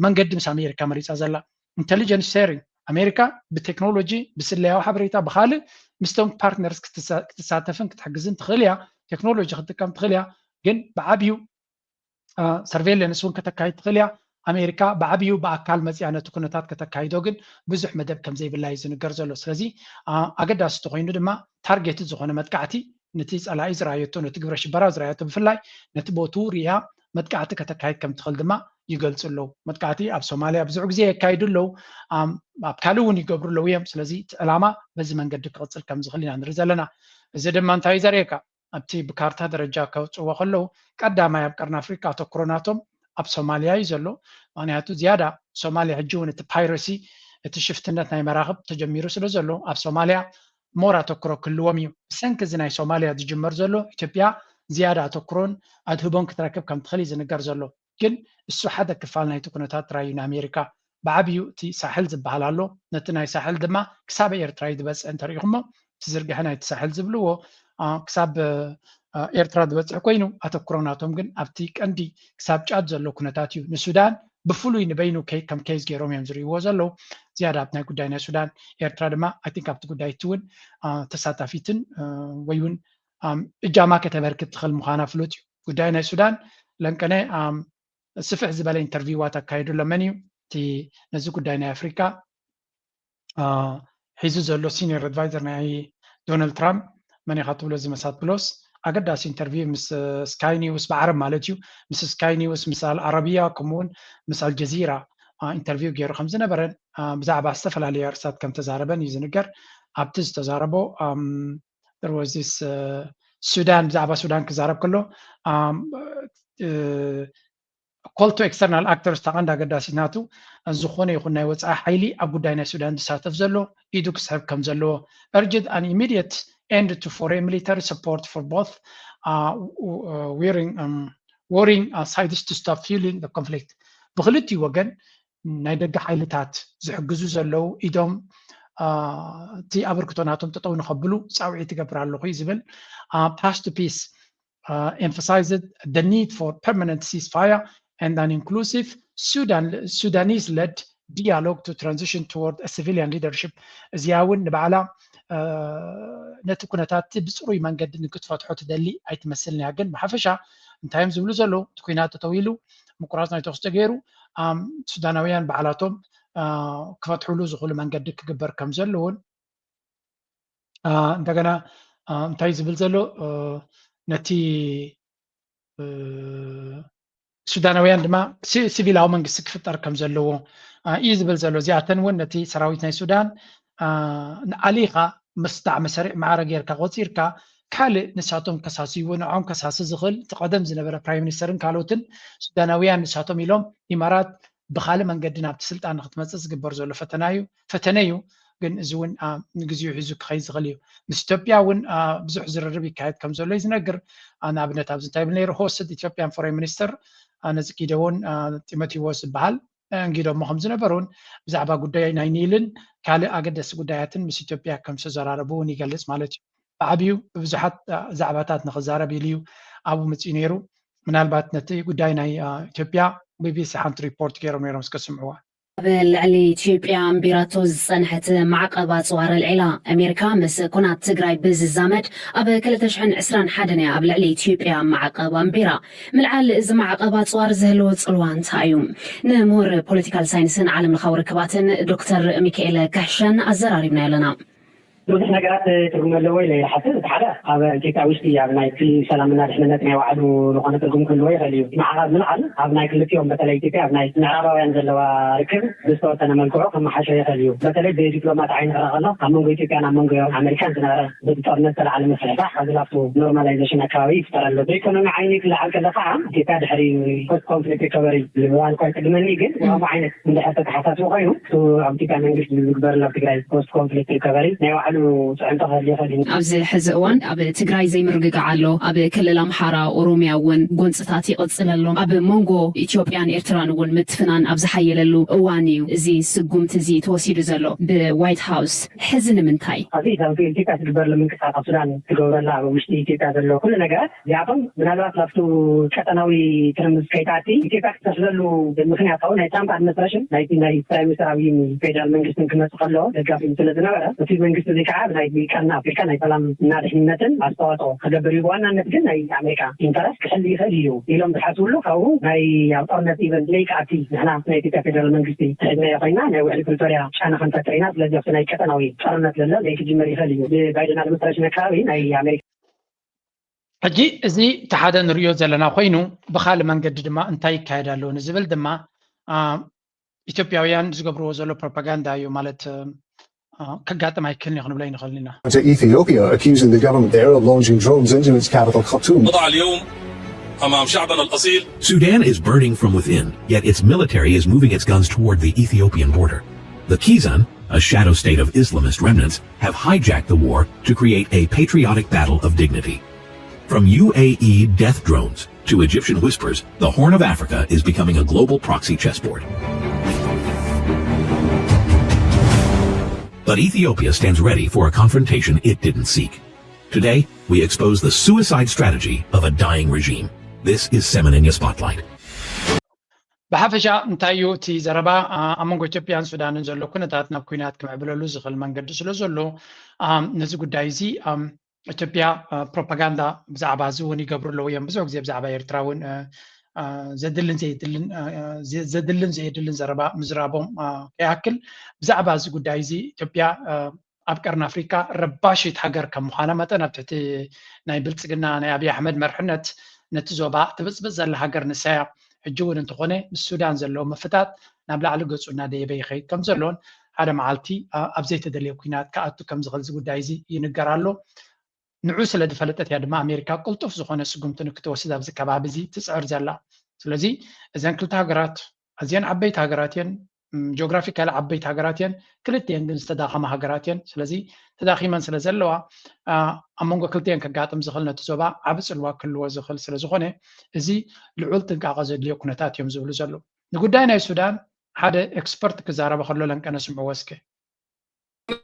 መንገዲ ምስ ኣሜሪካ መሪፃ ዘላ። Intelligence sharing፣ ኣሜሪካ ብቴክኖሎጂ፣ ብስለያዊ ሓበሬታ፣ ብካልእ ምስቶም ፓርትነርስ ክትሳተፍን ክትሕግዝን ትኽእል እያ። ቴክኖሎጂ ክትጥቀም ትኽእል እያ። ግን ብዓብዩ ሰርቬለንስ እውን ከተካይድ ትኽእል እያ። ኣሜሪካ ብዓብዩ ብኣካል መፅያ ነቲ ኩነታት ከተካይዶ ግን ብዙሕ መደብ ከም ዘይብላ እዩ ዝንገር ዘሎ። ስለዚ ኣገዳሲ ተኮይኑ ድማ ታርጌትድ ዝኾነ መጥቃዕቲ ነቲ ፀላኢ ዝረኣየቶ፣ ነቲ ግብረ ሽበራ ዝረኣየቶ፣ ብፍላይ ነቲ ቦትኡ ሪኣ መጥቃዕቲ ከተካይድ ከም ትኽእል ድማ ይገልፁ ኣለዉ። መጥቃዕቲ ኣብ ሶማልያ ብዙሕ ግዜ የካይዱ ኣለዉ፣ ኣብ ካልእ እውን ይገብሩ ኣለዉ እዮም። ስለዚ እቲ ዕላማ በዚ መንገዲ ክቕፅል ከም ዝኽእል ኢና ንርኢ ዘለና። እዚ ድማ እንታይ እዩ ዘርእየካ? ኣብቲ ብካርታ ደረጃ ከውፅዎ ከለዉ ቀዳማይ ኣብ ቀርኒ ኣፍሪካ ኣተኩሮ ናቶም ኣብ ሶማልያ እዩ ዘሎ። ምክንያቱ ዝያዳ ሶማልያ ሕጂ እውን እቲ ፓይረሲ፣ እቲ ሽፍትነት ናይ መራኽብ ተጀሚሩ ስለ ዘሎ ኣብ ሶማልያ ሞር ኣተኩሮ ክህልዎም እዩ። ብሰንኪ እዚ ናይ ሶማልያ ዝጅመር ዘሎ ኢትዮጵያ ዝያዳ ኣተኩሮን ኣድህቦን ክትረክብ ከም ትኽእል እዩ ዝንገር ዘሎ። ግን እሱ ሓደ ክፋል ናይቲ ኩነታት ጥራይ እዩ ንኣሜሪካ። ብዓብዩ እቲ ሳሕል ዝበሃል ኣሎ። ነቲ ናይ ሳሕል ድማ ክሳብ ኤርትራ እዩ ዝበፅሕ እንተሪኢኹሞ፣ እቲ ዝርግሐ ናይቲ ሳሕል ዝብልዎ ክሳብ ኤርትራ ዝበፅሕ ኮይኑ፣ ኣተኩሮ ናቶም ግን ኣብቲ ቀንዲ ክሳብ ጫድ ዘሎ ኩነታት እዩ። ንሱዳን ብፍሉይ ንበይኑ ከም ኬዝ ገይሮም እዮም ዝርእይዎ ዘለዉ። ዝያዳ ኣብ ናይ ጉዳይ ናይ ሱዳን፣ ኤርትራ ድማ ኣይ ቲንክ ኣብቲ ጉዳይ እቲ እውን ተሳታፊትን ወይ እውን እጃማ ከተበርክት ትኽእል ምዃና ፍሉጥ እዩ። ጉዳይ ናይ ሱዳን ለንቀነ ስፍሕ ዝበለ ኢንተርቪዋት ኣካይዱ ኣሎ። መን እዩ እቲ ነዚ ጉዳይ ናይ ኣፍሪካ ሒዙ ዘሎ ሲኒየር ኣድቫይዘር ናይ ዶናልድ ትራምፕ? መን ኢኻ ትብሎ? እዚ መሳት ብሎስ ኣገዳሲ ኢንተርቪው ምስ ስካይ ኒውስ ብዓረብ ማለት እዩ፣ ምስ ስካይ ኒውስ፣ ምስ ኣል ዓረብያ፣ ከምኡውን ምስ ኣልጀዚራ ኢንተርቪው ገይሩ ከም ዝነበረን ብዛዕባ ዝተፈላለዩ ኣርእስታት ከም ተዛረበን እዩ ዝንገር። ኣብቲ ዝተዛረቦ ሮዚስ ሱዳን፣ ብዛዕባ ሱዳን ክዛረብ ከሎ call to external actors፣ ተቐንዲ ኣገዳሲ ናቱ ዝኾነ ይኹን ናይ ወፃኢ ሓይሊ ኣብ ጉዳይ ናይ ሱዳን ዝሳተፍ ዘሎ ኢዱ ክስሕብ ከም ዘለዎ፣ urged an immediate end to foreign military support for both warring sides to stop fueling the conflict። ብክልቲኡ ወገን ናይ ደገ ሓይልታት ዝሕግዙ ዘለዉ ኢዶም እቲ ኣበርክቶ ናቶም ጠጠው ንኸብሉ ፃውዒት ይገብር ኣለኹ እዩ ዝብል። Path to Peace emphasized the need for permanent ceasefire and an inclusive Sudanese-led dialogue to transition toward a civilian leadership። እዚኣ እውን ንባዕላ ነቲ ኩነታት ብፅሩይ መንገዲ ንክትፈትሖ ትደሊ ኣይትመስልን እያ። ግን ብሓፈሻ እንታይ እዮም ዝብሉ ዘለዉ? እቲ ኩናት ተተዊሉ ምቁራፅ ናይ ተኩስ ተገይሩ ሱዳናውያን ባዕላቶም ክፈትሕሉ ዝኽእሉ መንገዲ ክግበር ከም ዘለውን እንደገና እንታይ ዝብል ዘሎ ነቲ ሱዳናውያን ድማ ሲቪላዊ መንግስቲ ክፍጠር ከም ዘለዎ እዩ ዝብል ዘሎ። እዚኣተን እውን ነቲ ሰራዊት ናይ ሱዳን ንኣሊኻ ምስጣዕ መሰሪዕ ማዕረ ጌርካ ቆፂርካ ካልእ ንሳቶም ከሳስይዎ ንዖም ከሳሲ ዝኽእል እቲ ቀደም ዝነበረ ፕራይም ሚኒስተርን ካልኦትን ሱዳናውያን ንሳቶም ኢሎም ኢማራት ብካልእ መንገዲ ናብቲ ስልጣን ንክትመፅእ ዝግበር ዘሎ ፈተና እዩ ፈተነ እዩ። ግን እዚ እውን ንግዚኡ ሒዙ ክኸይድ ዝኽእል እዩ። ምስ ኢትዮጵያ እውን ብዙሕ ዝርርብ ይካየድ ከም ዘሎ እዩ ዝነግር። ንኣብነት ኣብዚ እንታይ ብል ነይሩ ሆስት ኢትዮጵያን ፎሬን ሚኒስተር ነዚ ጊደዎን ጢሞቴዎስ ዝበሃል እንጊዶሞ ከም ዝነበሩን ብዛዕባ ጉዳይ ናይ ኒልን ካልእ ኣገደስቲ ጉዳያትን ምስ ኢትዮጵያ ከም ዝተዘራረቡ እውን ይገልጽ ማለት እዩ። ብዓብዩ ብብዙሓት ዛዕባታት ንኽዛረብ ኢሉ እዩ ኣብኡ መፂኡ ነይሩ። ምናልባት ነቲ ጉዳይ ናይ ኢትዮጵያ ቢቢሲ ሓንቲ ሪፖርት ገይሮም ነይሮም እስከ ስምዕዋ። ኣብ ልዕሊ ኢትዮጵያ ኣንቢራቶ ዝጸንሐት ማዕቐብ ኣጽዋር ኣልዒላ። ኣሜሪካ ምስ ኩናት ትግራይ ብዝዛመድ ኣብ ክልተ ሽሕን ዕስራን ሓደን እያ ኣብ ልዕሊ ኢትዮጵያ ማዕቐብ ኣንቢራ። ምልዓል እዚ ማዕቐብ ኣጽዋር ዝህልዎ ጽልዋ እንታይ እዩ? ንምሁር ፖለቲካል ሳይንስን ዓለም ለኻዊ ርክባትን ዶክተር ሚካኤል ከሕሸን ኣዘራሪብና ኣለና። ብዙሕ ነገራት ትርጉም ኣለዎ ኢለ ይሓስብ። እቲ ሓደ ኣብ ኢትዮጵያ ውሽጢ ኣብ ናይ ሰላምና ድሕንነት ናይ ባዕሉ ዝኾነ ትርጉም ክህልዎ ይኽእል እዩ። ማዕቐብ ምልዓል ኣብ ናይ ክልቲኦም በተለይ ኢትዮጵያ ኣብ ናይ ምዕራባውያን ዘለዋ ርክብ ብዝተወሰነ መልክዑ ከመሓሾ ይኽእል እዩ። በተለይ ብዲፕሎማት ዓይኒ ክረኣ ከሎ ኣብ መንጎ ኢትዮጵያን ኣብ መንጎ ኣሜሪካን ዝነበረ በቲ ጦርነት ዝተለዓለ ምፍሕፋሕ ኣብዚ ናብቱ ኖርማላይዜሽን ኣካባቢ ይፍጠር ኣሎ። ብኢኮኖሚ ዓይኒ ክለዓል ከሎ ከዓ ኢትዮጵያ ድሕሪ ፖስት ኮንፍሊክት ሪኮቨሪ ዝበሃል እኳ ይቅድመኒ ግን ከምኡ ዓይነት እንድሕር ተተሓሳስቡ ኮይኑ እቲ ኣብ ኢትዮጵያ መንግስቲ ዝግበር ናብ ትግራይ ፖስት ኮንፍሊክት ሪኮቨሪ ናይ ባዕሉ ፅዕንቶ ክህል ይኽእል እዩ። ኣብዚ ሕዚ እዋን ኣብ ትግራይ ዘይምርግጋዕ ኣሎ። ኣብ ክልል ኣምሓራ፣ ኦሮሚያ እውን ጎንፅታት ይቕፅል ኣሎ። ኣብ መንጎ ኢትዮጵያን ኤርትራን እውን ምትፍናን ኣብ ዝሓየለሉ እዋን እዩ እዚ ስጉምቲ እዚ ተወሲዱ ዘሎ ብዋይት ሃውስ። ሕዚ ንምንታይ? ኣብዚ ኢትዮጵያ ትግበረሉ ምንቅስቃስ ኣብ ሱዳን ትገብረላ ኣብ ውሽጢ ኢትዮጵያ ዘሎ ኩሉ ነገራት እዚኣቶም ምናልባት ናብቱ ቀጠናዊ ትርምስ ከይትኣቲ ኢትዮጵያ ክትተስለሉ ምክንያታዊ ናይ ትራምፕ ኣድሚኒስትሬሽን ናይቲ ናይ ፕራይም ሚኒስትር ኣብይን ፌደራል መንግስትን ክመፅእ ከሎ ደጋፊ ስለ ዝነበረ እቲ መንግስቲ እዚ ከዓ ናይ ቀርኒ ኣፍሪካ ናይ ሰላም እና ድሕንነትን ኣስተዋፅኦ ክገብር እዩ። ብዋናነት ግን ናይ ኣሜሪካ ኢንተረስት ክሕል ይኽእል እዩ ኢሎም ዝሓስብሉ ካብኡ ናይ ኣብ ጦርነት ኢቨንት ለይክኣቲ ንሕና ናይ ኢትዮጵያ ፌደራል መንግስቲ ትሕዝናዮ ኮይና ናይ ውዕሊ ፕሪቶሪያ ጫና ክንፈጥር ኢና። ስለዚ ኣብቲ ናይ ቀጠናዊ ጦርነት ዘሎ ለይክጅመር ይኽእል እዩ። ብባይደን ኣድሚኒስትሬሽን ኣካባቢ ናይ ኣሜሪካ ሕጂ እዚ እቲ ሓደ ንሪኦ ዘለና ኮይኑ ብካልእ መንገዲ ድማ እንታይ ይካየድ ኣሎ ንዝብል ድማ ኢትዮጵያውያን ዝገብርዎ ዘሎ ፕሮፓጋንዳ እዩ ማለት ከጋጥም ኣይክልን እዩ ክንብሎ ይንኽእል ኢና። To Ethiopia, accusing the government there of launching drones into its capital, Khartoum. نضع اليوم أمام شعبنا الأصيل Sudan is burning from within, yet its military is moving its guns toward the Ethiopian border. The Kizan, a shadow state of Islamist remnants, have hijacked the war to create a patriotic battle of dignity. From U A E death drones to Egyptian whispers, the Horn of Africa is becoming a global proxy chessboard. But Ethiopia stands ready for a confrontation it didn't seek. Today, we expose the suicide strategy of a dying regime. This is Semenenya Spotlight. ብሓፈሻ እንታይ እዩ እቲ ዘረባ ኣብ መንጎ ኢትዮጵያን ሱዳንን ዘሎ ኩነታት ናብ ኩናት ክምዕብለሉ ዝኽእል መንገዲ ስለ ዘሎ ነዚ ጉዳይ እዚ ኢትዮጵያ ፕሮፓጋንዳ ብዛዕባ እዚ እውን ይገብሩ ኣለዉ እዮም። ብዙሕ ግዜ ብዛዕባ ኤርትራ እውን ዘድልን ዘየድልን ዘድልን ዘየድልን ዘረባ ምዝራቦም ከይኣክል ብዛዕባ እዚ ጉዳይ እዚ ኢትዮጵያ ኣብ ቀርኒ ኣፍሪካ ረባሽት ሃገር ከም ምዃና መጠን ኣብ ትሕቲ ናይ ብልፅግና ናይ ኣብይ ኣሕመድ መርሕነት ነቲ ዞባ ትብፅብፅ ዘላ ሃገር ንሳያ። ሕጂ እውን እንተኾነ ምስ ሱዳን ዘለዎ ምፍታት ናብ ላዕሊ ገፁ እናደየበ ይኸይድ ከም ዘሎን ሓደ መዓልቲ ኣብ ዘይተደለየ ኩናት ክኣቱ ከም ዝኽእል እዚ ጉዳይ እዚ ይንገር ኣሎ። ንዑ ስለ ዝፈለጠት እያ ድማ ኣሜሪካ ቅልጡፍ ዝኾነ ስጉምቲ ንክትወስድ ኣብዚ ከባቢ እዚ ትፅዕር ዘላ። ስለዚ እዘን ክልተ ሃገራት ኣዝየን ዓበይቲ ሃገራት እየን። ጂኦግራፊካሊ ዓበይቲ ሃገራት እየን። ክልቲኤን ግን ዝተዳኸማ ሃገራት እየን። ስለዚ ተዳኺመን ስለ ዘለዋ ኣብ መንጎ ክልቲኤን ከጋጥም ዝኽእል ነቲ ዞባ ዓቢ ፅልዋ ክህልዎ ዝኽእል ስለ ዝኾነ እዚ ልዑል ጥንቃቐ ዘድልዮ ኩነታት እዮም ዝብሉ ዘለዉ። ንጉዳይ ናይ ሱዳን ሓደ ኤክስፐርት ክዛረበ ከሎ ለንቀነ ስምዕዎ እስከ።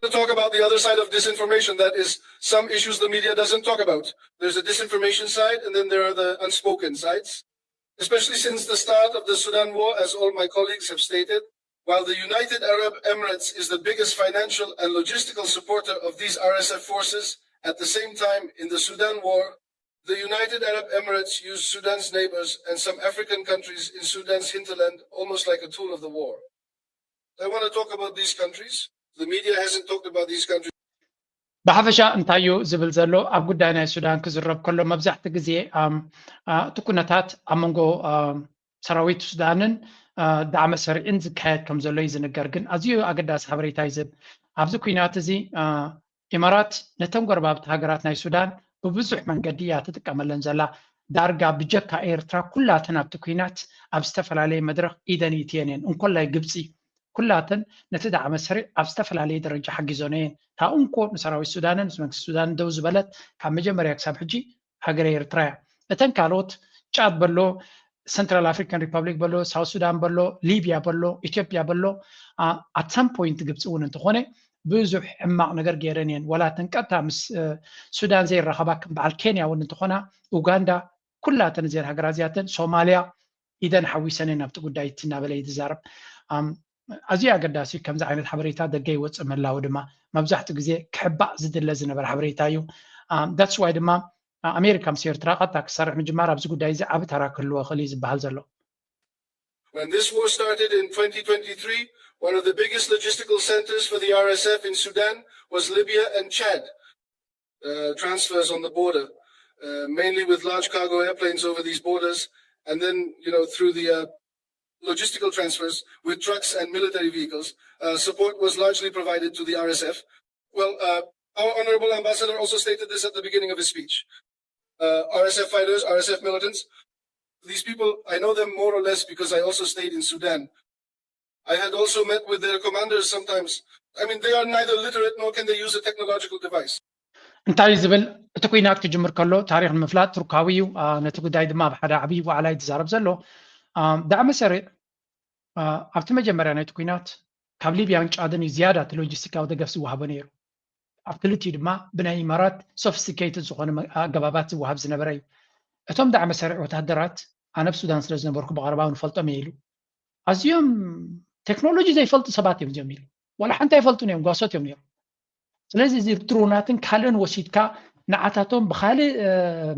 to talk about the other side of disinformation. That is some issues the media doesn't talk about. There's a disinformation side, and then there are the unspoken sides. Especially since the start of the Sudan war, as all my colleagues have stated, while the United Arab Emirates is the biggest financial and logistical supporter of these R S F forces, at the same time, in the Sudan war, the United Arab Emirates used Sudan's neighbors and some African countries in Sudan's hinterland almost like a tool of the war. I want to talk about these countries. The media hasn't talked about these countries. ብሓፈሻ እንታይ እዩ ዝብል ዘሎ ኣብ ጉዳይ ናይ ሱዳን ክዝረብ ከሎ መብዛሕቲ ግዜ እቲ ኩነታት ኣብ መንጎ ሰራዊት ሱዳንን ዳዕመ ሰሪዕን ዝካየድ ከም ዘሎ እዩ ዝንገር። ግን ኣዝዩ ኣገዳሲ ሓበሬታ እዩ ዝህብ። ኣብዚ ኩናት እዚ ኢማራት ነተን ጎረባብቲ ሃገራት ናይ ሱዳን ብብዙሕ መንገዲ እያ ትጥቀመለን ዘላ። ዳርጋ ብጀካ ኤርትራ ኩላተን ኣብቲ ኩናት ኣብ ዝተፈላለየ መድረኽ ኢደን ይእትየን እየን። እንኮላይ ግብፂ ኩላተን ነቲ ዳዕመ ሰሪዕ ኣብ ዝተፈላለየ ደረጃ ሓጊዞን እየን። እታ እንኮ ንሰራዊት ሱዳንን ምስ መንግስቲ ሱዳንን ደው ዝበለት ካብ መጀመርያ ክሳብ ሕጂ ሃገረ ኤርትራ እያ። እተን ካልኦት ጫድ በሎ፣ ሰንትራል ኣፍሪካን ሪፐብሊክ በሎ፣ ሳውት ሱዳን በሎ፣ ሊብያ በሎ፣ ኢትዮጵያ በሎ፣ at some point ግብፂ እውን እንተኾነ ብዙሕ ሕማቕ ነገር ገይረን እየን። ዋላ እተን ቀጥታ ምስ ሱዳን ዘይራኸባ ከም በዓል ኬንያ እውን እንተኾና፣ ኡጋንዳ፣ ኩላተን እዚአን ሃገራት እዚኣተን፣ ሶማልያ ኢደን ሓዊሰን እየን ኣብቲ ጉዳይ እቲ እናበለ እዩ ዝዛረብ። ኣዝዩ ኣገዳሲ እዩ። ከምዚ ዓይነት ሓበሬታ ደገ ይወፅእ ምህላው ድማ መብዛሕትኡ ግዜ ክሕባእ ዝድለ ዝነበረ ሓበሬታ እዩ። That's why ድማ ኣሜሪካ ምስ ኤርትራ ቀጥታ ክሰርሕ ምጅማር ኣብዚ ጉዳይ እዚ ዓቢ ተራ ክህልዎ ይኽእል እዩ ዝበሃል ዘሎ። When this war started in twenty twenty-three, one of the biggest logistical centers for the R S F in Sudan was Libya and Chad. Uh, transfers on the border, uh, mainly with large cargo airplanes over these borders, and then, you know, through the uh, logistical transfers with trucks and military vehicles. Uh, support was largely provided to the R S F. Well, uh, our honorable ambassador also stated this at the beginning of his speech. Uh, R S F fighters, R S F militants, these people, I know them more or less because I also stayed in Sudan. I had also met with their commanders sometimes. I mean, they are neither literate nor can they use a technological device. እንታይ እዩ ዝብል? እቲ ኩናት ክጅምር ከሎ ታሪኽ ንምፍላጥ ቱርካዊ እዩ። ነቲ ጉዳይ ድማ ኣብ ሓደ ዓብዪ ዋዕላ እዩ ዝዛረብ ዘሎ። ዳዕመ ሰሪዕ ኣብቲ መጀመርያ ናይቲ ኩናት ካብ ሊብያን ጫድን እዩ ዝያዳ እቲ ሎጂስቲካዊ ደገፍ ዝወሃቦ ነይሩ። ኣብ ክልቲኡ ድማ ብናይ ኢማራት ሶፊስቲኬትድ ዝኾነ ኣገባባት ዝወሃብ ዝነበረ እዩ። እቶም ዳዕመ ሰሪዕ ወታደራት ኣነ ኣብ ሱዳን ስለ ዝነበርኩ ብቐረባ እውን እፈልጦም እየ ኢሉ። ኣዝዮም ቴክኖሎጂ ዘይፈልጡ ሰባት እዮም እዚኦም ኢሉ። ዋላ ሓንቲ ኣይፈልጡን እዮም፣ ጓሶት እዮም ነይሮም። ስለዚ እዚ ድሮናትን ካልእን ወሲድካ ንዓታቶም ብካልእ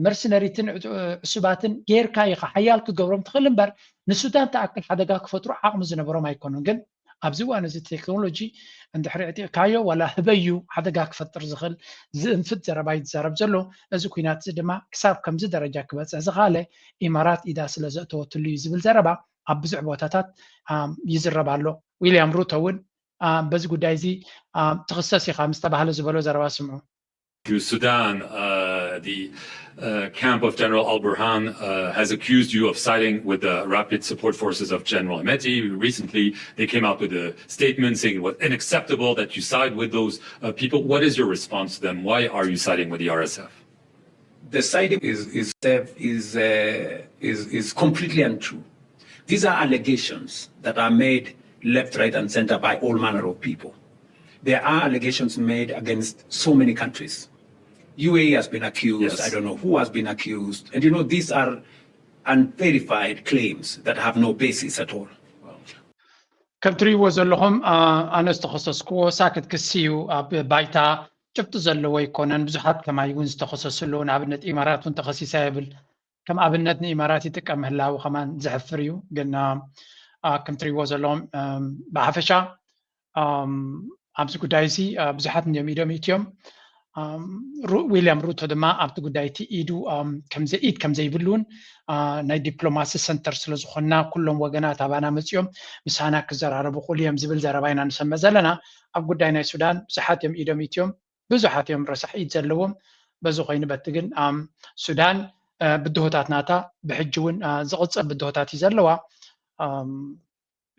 መርሰነሪትን ዕሱባትን ጌርካ ኢኻ ሓያል ክትገብሮም ትኽእል እምበር ንሱዳን ትኣክል ሓደጋ ክፈጥሩ ዓቕሚ ዝነበሮም ኣይኮኑን። ግን ኣብዚ እዋን እዚ ቴክኖሎጂ እንድሕሪ ዕጢቕካዮ ዋላ ህበዩ ሓደጋ ክፈጥር ዝኽእል ዝእንፍት ዘረባ እዩ ዝዛረብ ዘሎ። እዚ ኩናት እዚ ድማ ክሳብ ከምዚ ደረጃ ክበፅሕ ዝኸኣለ ኢማራት ኢዳ ስለ ዘእተወትሉ እዩ ዝብል ዘረባ ኣብ ብዙሕ ቦታታት ይዝረብ ኣሎ። ዊልያም ሩቶ እውን በዚ ጉዳይ እዚ ትኽሰስ ኢኻ ምስ ተባህለ ዝበሎ ዘረባ ስምዑ። To Sudan, uh, the uh, camp of General Al Burhan uh, has accused you of siding with the Rapid Support Forces of General Hemeti. Recently, they came out with a statement saying it was unacceptable that you side with those uh, people. What is your response to them? Why are you siding with the R S F? The siding is is is uh, is is completely untrue. These are allegations that are made left, right, and center by all manner of people. There are allegations made against so many countries. U A E has been accused. Yes. I don't know who has been accused. And you know, these are unverified claims that have no basis at all. ከም ትሪእዎ ዘለኹም ኣነ ዝተኸሰስኩዎ ሳክት ክሲ እዩ። ኣብ ባይታ ጭብጢ ዘለዎ ኣይኮነን። ብዙሓት ከማይ እውን ዝተኸሰስሉ፣ ንኣብነት ኢማራት እውን ተኸሲሳ ይብል። ከም ኣብነት ንኢማራት ይጥቀም ምህላዉ ከማን ዘሕፍር እዩ። ግን ከም ትሪእዎ ዘለኹም ብሓፈሻ ኣብዚ ጉዳይ እዚ ብዙሓት እንዲዮም ኢዶም ይእትዮም። ዊልያም ሩቶ ድማ ኣብቲ ጉዳይ እቲ ኢዱ ኢድ ከም ዘይብሉን ናይ ዲፕሎማሲ ሰንተር ስለ ዝኾንና ኩሎም ወገናት ኣባና መፂኦም ምሳና ክዘራረቡ ክእሉ እዮም ዝብል ዘረባ ኢና ንሰምዕ ዘለና። ኣብ ጉዳይ ናይ ሱዳን ብዙሓት እዮም ኢዶም ኢትዮም፣ ብዙሓት እዮም ረሳሕ ኢድ ዘለዎም። በዚ ኮይኑ በቲ ግን ሱዳን ብድሆታት ናታ ብሕጂ እውን ዝቕፅል ብድሆታት እዩ ዘለዋ።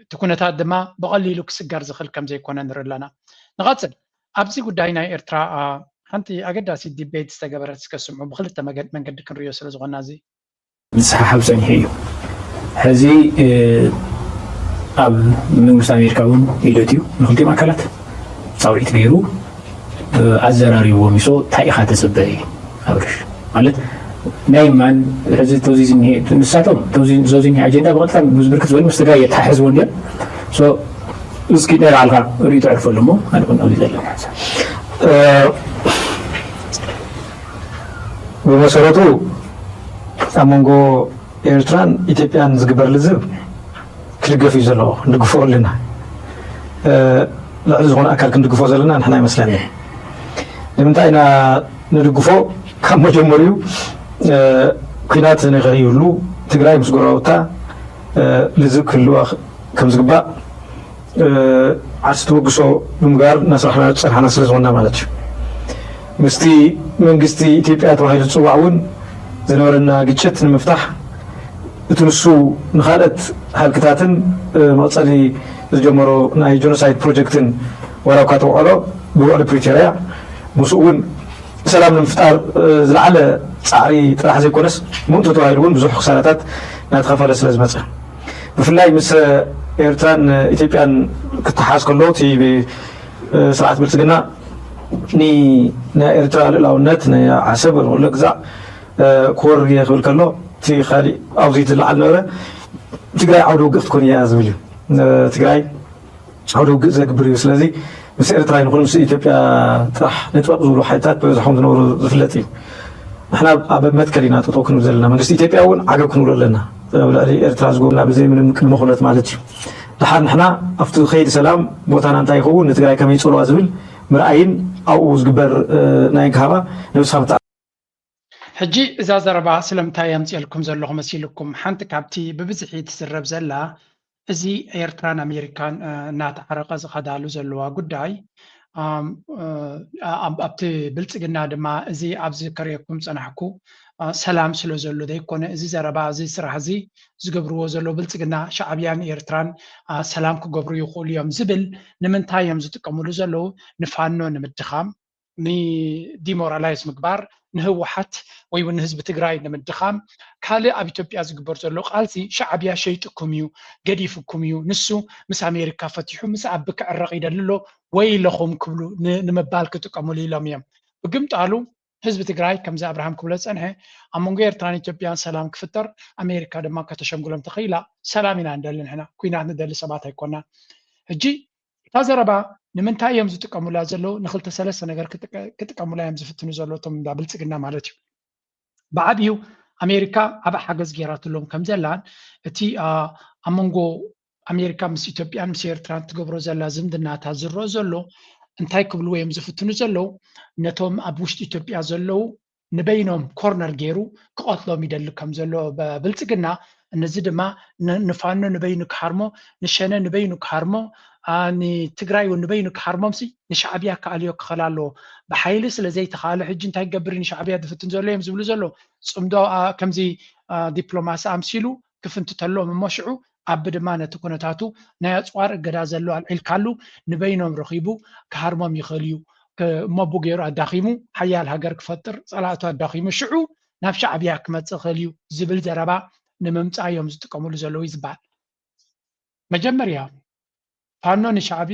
እቲ ኩነታት ድማ ብቐሊሉ ክስገር ዝኽእል ከም ዘይኮነ ንርኢ ኣለና። ንቐፅል። ኣብዚ ጉዳይ ናይ ኤርትራ ሓንቲ ኣገዳሲት ዲቤት ዝተገበረት እስከ ስምዑ፣ ብክልተ መንገዲ ክንሪኦ ስለ ዝኾንና እዚ ዝሰሓሓብ ፀኒሑ እዩ። ሕዚ ኣብ መንግስቲ ኣሜሪካ እውን ሂደት እዩ ንክልቲኦም ኣካላት ፃውዒት ገይሩ ኣዘራሪብዎም ይሶ እንታይ ኢኻ ተፅበ ኣብርሽ ማለት ናይ ማን ሕዚ ተዚ ዝኒሄ ንሳቶም ተዚ ዝኒሄ ኣጀንዳ ብቐጥታ ብርክት ዝበሉ ምስ ትግራይ የተሓሕዝዎ እንዲዮም። እስኪ ናይ ባዕልካ ርእይቶ ዕርፈሉ እሞ ኣነ እውን ኣብዚ ዘለኒ ሓሳብ ብመሰረቱ ኣብ መንጎ ኤርትራን ኢትዮጵያን ዝግበር ልዝብ ክድገፍ እዩ ዘለዎ፣ ንድግፎ ኣለና። ልዕሊ ዝኾነ ኣካል ክንድግፎ ዘለና ንሕና ኣይመስለኒ። ንምንታይ ኢና ንድግፎ? ካብ መጀመሪኡ ኩናት ንኸይህሉ ትግራይ ምስ ጎረባብታ ልዝብ ክህልዋ ከም ዝግባእ ዓርሲ ተበግሶ ብምግባር እናሰራሕና ዝፀናሕና ስለ ዝኾንና ማለት እዩ። ምስቲ መንግስቲ ኢትዮጵያ ተባሂሉ ዝፅዋዕ እውን ዝነበረና ግጭት ንምፍታሕ እቲ ንሱ ንካልኦት ሃልክታትን መቐፀሊ ዝጀመሮ ናይ ጀኖሳይድ ፕሮጀክትን ዋላ እኳ ተውዕሎ ብውዕሊ ፕሪቶርያ ምስኡ እውን ሰላም ንምፍጣር ዝለዓለ ፃዕሪ ጥራሕ ዘይኮነስ ምእንቱ ተባሂሉ እውን ብዙሕ ክሳራታት እናተኸፈለ ስለ ዝመፀ ብፍላይ ምስ ኤርትራን ኢትዮጵያን ክተሓዝ ከሎ እቲ ስርዓት ብልፅግና ናይ ኤርትራ ልእላውነት ናይ ዓሰብ ወሎ ግዛዕ ክወር ክብል ከሎ እቲ ካሊእ ኣብዚ ዝለዓል ነበረ ትግራይ ዓውደ ውግእ ክትኮን እያ ዝብል እዩ። ትግራይ ዓውደ ውግእ ዘግብር እዩ። ስለዚ ምስ ኤርትራ ይንኹን ምስ ኢትዮጵያ ጥራሕ ንጥበቕ ዝብሉ ሓይልታት በብዝሖም ዝነብሩ ዝፍለጥ እዩ። ንሕና ኣብ መትከል ኢና ጠጠው ክንብል ዘለና። መንግስቲ ኢትዮጵያ እውን ዓገብ ክንብሎ ኣለና። ኣብ ልዕሊ ኤርትራ ዝገብርና ብዘይ ምንም ቅድመ ኩነት ማለት እዩ። ድሓር ንሕና ኣብቲ ከይዲ ሰላም ቦታና እንታይ ይኸውን ንትግራይ ከመይ ይፀልዋ ዝብል ምርኣይን ኣብኡ ዝግበር ናይ ግሃባ ነብስኻ ምትኣ ሕጂ እዛ ዘረባ ስለምንታይ ኣምፅኤልኩም ዘለኹ መሲልኩም? ሓንቲ ካብቲ ብብዝሒ ትዝረብ ዘላ እዚ ኤርትራን ኣሜሪካን እናተዓረቐ ዝኸዳሉ ዘለዋ ጉዳይ ኣብቲ ብልፅግና ድማ እዚ ኣብዚ ከርእየኩም ፀናሕኩ ሰላም ስለ ዘሎ ዘይኮነ እዚ ዘረባ እዚ ስራሕ እዚ ዝገብርዎ ዘለዉ ብልፅግና ሻዕብያን ኤርትራን ሰላም ክገብሩ ይኽእሉ እዮም ዝብል ንምንታይ እዮም ዝጥቀምሉ ዘለዉ ንፋኖ ንምድኻም ንዲሞራላይዝ ምግባር ንህወሓት ወይ እውን ንህዝቢ ትግራይ ንምድኻም ካልእ ኣብ ኢትዮጵያ ዝግበር ዘሎ ቃልሲ ሻዕብያ ሸይጥኩም እዩ ገዲፍኩም እዩ ንሱ ምስ ኣሜሪካ ፈቲሑ ምስ ኣቢ ክዕረቕ ይደሊ ኣሎ ወይለኹም ክብሉ ንምባል ክጥቀሙሉ ኢሎም እዮም ብግምጣሉ ህዝቢ ትግራይ ከምዚ ኣብርሃም ክብሎ ዝፀንሐ ኣብ መንጎ ኤርትራን ኢትዮጵያን ሰላም ክፍጠር ኣሜሪካ ድማ ከተሸምግሎም ተኽኢላ ሰላም ኢና ንደሊ ንሕና ኩናት ንደሊ ሰባት ኣይኮናን ሕጂ እታ ዘረባ ንምንታይ እዮም ዝጥቀሙላ ዘለዉ ንክልተ ሰለስተ ነገር ክጥቀሙላ እዮም ዝፍትኑ ዘለዉ እቶም እንዳ ብልፅግና ማለት እዩ ብዓብዩ ኣሜሪካ ዓብ ሓገዝ ገይራትሎም ከም ዘላን እቲ ኣብ መንጎ ኣሜሪካ ምስ ኢትዮጵያን ምስ ኤርትራን ትገብሮ ዘላ ዝምድናታት ዝረኦ ዘሎ እንታይ ክብልዎ እዮም ዝፍትኑ ዘለዉ ነቶም ኣብ ውሽጢ ኢትዮጵያ ዘለዉ ንበይኖም ኮርነር ገይሩ ክቐትሎም ይደሊ ከም ዘሎ ብልፅግና ነዚ ድማ ንፋኖ ንበይኑ ክሃርሞ ንሸነ ንበይኑ ክሃርሞ ንትግራይ እውን ንበይኑ ክሃርሞም ሲ ንሻዕብያ ክኣልዮ ክኸል ኣለዎ ብሓይሊ ስለ ዘይተኻለ ሕጂ እንታይ ክገብር ንሻዕብያ ዝፍትን ዘሎ እዮም ዝብሉ ዘሎ ፅምዶ ከምዚ ዲፕሎማሲ ኣምሲሉ ክፍንትተሎም እሞ ሽዑ ኣቢ ድማ ነቲ ኩነታቱ ናይ ኣፅዋር እገዳ ዘሎ ኣልዒልካሉ ንበይኖም ረኺቡ ክሃርሞም ይኽእል እዩ እሞ ቡ ገይሩ ኣዳኺሙ ሓያል ሃገር ክፈጥር ፀላእቱ ኣዳኺሙ ሽዑ ናብ ሻዕብያ ክመፅእ ይኽእል እዩ ዝብል ዘረባ ንምምፃእ እዮም ዝጥቀምሉ ዘለዉ እዩ ዝበሃል መጀመርያ ፋኖ ንሻዕቢ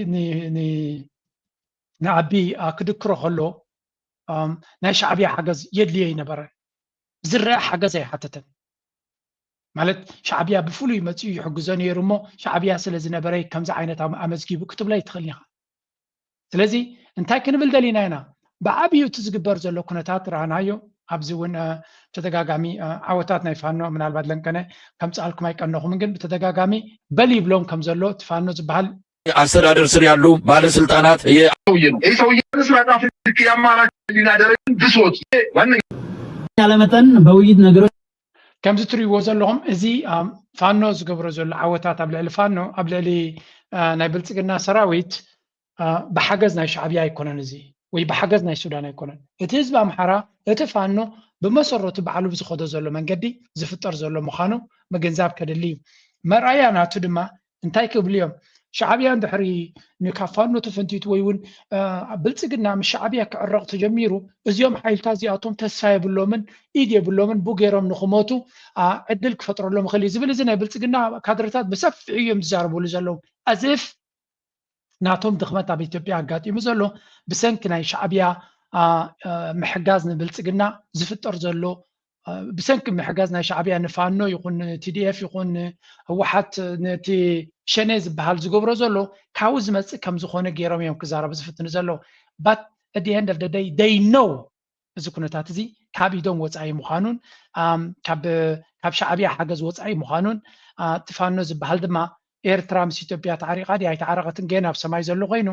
ንኣቢ ክድክሮ ከሎ ናይ ሻዕብያ ሓገዝ የድልዮ ይነበረ ዝረአ ሓገዝ ኣይሓተተን ማለት ሻዕብያ ብፍሉይ መፅኡ ይሕግዞ ነይሩ እሞ ሻዕብያ ስለ ዝነበረ ከምዚ ዓይነት ኣመዝጊቡ ክትብሎ ይትኽእል ኢኻ ስለዚ እንታይ ክንብል ደሊና ኢና ብዓብዩ እቲ ዝግበር ዘሎ ኩነታት ረኣናዮ ኣብዚ እውን ተደጋጋሚ ዓወታት ናይ ፋኖ ምናልባት ለንቀነ ከምፅኣልኩም ኣይቀነኹምን ግን ብተደጋጋሚ በል ይብሎም ከም ዘሎ እቲ ፋኖ ዝበሃል አስተዳደር ስር ያሉ ባለስልጣናት ሰውዬ ነው። ይህ ሰውዬ ምስራቅ አፍሪካ የአማራ ሊናደረግን ብሶት ዋነኛ ያለመጠን በውይይት ነገሮች ከምዚ ትሪእዎ ዘለኹም እዚ ፋኖ ዝገብሮ ዘሎ ዓወታት ኣብ ልዕሊ ፋኖ ኣብ ልዕሊ ናይ ብልፅግና ሰራዊት ብሓገዝ ናይ ሻዕብያ ኣይኮነን እዚ ወይ ብሓገዝ ናይ ሱዳን ኣይኮነን እቲ ህዝቢ ኣምሓራ እቲ ፋኖ ብመሰረቱ ባዕሉ ብዝኸዶ ዘሎ መንገዲ ዝፍጠር ዘሎ ምዃኑ ምግንዛብ ከድሊ እዩ መርኣያ ናቱ ድማ እንታይ ክብሉ እዮም ሻዕብያ እንድሕሪ ንካብ ፋኖ ተፈንቲቱ ወይ እውን ብልፅግና ምስ ሻዕብያ ክዕረቕ ተጀሚሩ እዚኦም ሓይልታት እዚኣቶም ተስፋ የብሎምን ኢድ የብሎምን ቡ ገይሮም ንክሞቱ ዕድል ክፈጥረሎም ይኽእል እዩ ዝብል እዚ ናይ ብልፅግና ካድረታት ብሰፊሑ እዮም ዝዛረብሉ ዘለዉ ኣዝፍ ናቶም ድኽመት ኣብ ኢትዮጵያ ኣጋጢሙ ዘሎ ብሰንኪ ናይ ሻዕብያ ምሕጋዝ ንብልፅግና ዝፍጠር ዘሎ ብሰንኪ ምሕጋዝ ናይ ሻዕብያ ንፋኖ ይኹን ቲዲኤፍ ይኹን ህወሓት ነቲ ሸኔ ዝበሃል ዝገብሮ ዘሎ ካብኡ ዝመፅእ ከም ዝኾነ ገይሮም እዮም ክዛረቡ ዝፍትኑ ዘለዉ but at the end of the day they know እዚ ኩነታት እዚ ካብ ኢዶም ወፃኢ ምዃኑን ካብ ሻዕብያ ሓገዝ ወፃኢ ምዃኑን እቲ ፋኖ ዝበሃል ድማ ኤርትራ ምስ ኢትዮጵያ ተዓሪቓ ድያ ኣይተዓረቐትን ገና ኣብ ሰማይ ዘሎ ኮይኑ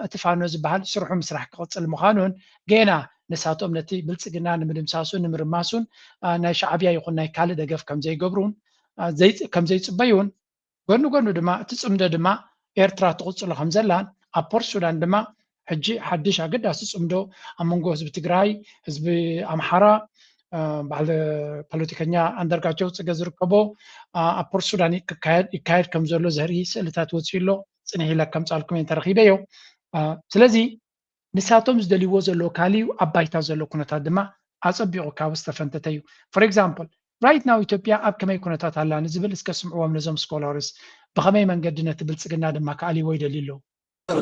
እቲ ፋኖ ዝበሃል ስርሑ ምስራሕ ክቕፅል ምዃኑን ገና ንሳቶም ነቲ ብልፅግና ንምድምሳሱን ንምርማሱን ናይ ሻዕብያ ይኹን ናይ ካልእ ደገፍ ከም ዘይገብሩን ከም ዘይፅበዩን፣ ጎኒ ጎኒ ድማ እቲ ፅምዶ ድማ ኤርትራ ትቕፅሎ ከም ዘላን ኣብ ፖርት ሱዳን ድማ ሕጂ ሓድሽ ኣገዳሲ ፅምዶ ኣብ መንጎ ህዝቢ ትግራይ፣ ህዝቢ ኣምሓራ፣ በዓል ፖለቲከኛ ኣንዳርጋቸው ፅገ ዝርከቦ ኣብ ፖርት ሱዳን ይካየድ ከም ዘሎ ዘርኢ ስእልታት ወፂኡ ኣሎ። ፅንሕ ኢለ ከምፃልኩም እየ እንተረኺበዮ። ስለዚ ንሳቶም ዝደልይዎ ዘለዉ ካልእ እዩ፣ ኣብ ባይታ ዘሎ ኩነታት ድማ ኣፀቢቑ ካብ ዝተፈንተተ እዩ። For example, right now ኢትዮጵያ ኣብ ከመይ ኩነታት ኣላ ንዝብል እስከ ስምዕዎም ነዞም ስኮላርስ፣ ብኸመይ መንገዲ ነቲ ብልፅግና ድማ ክኣልይዎ ይደልዩ ኣለዉ።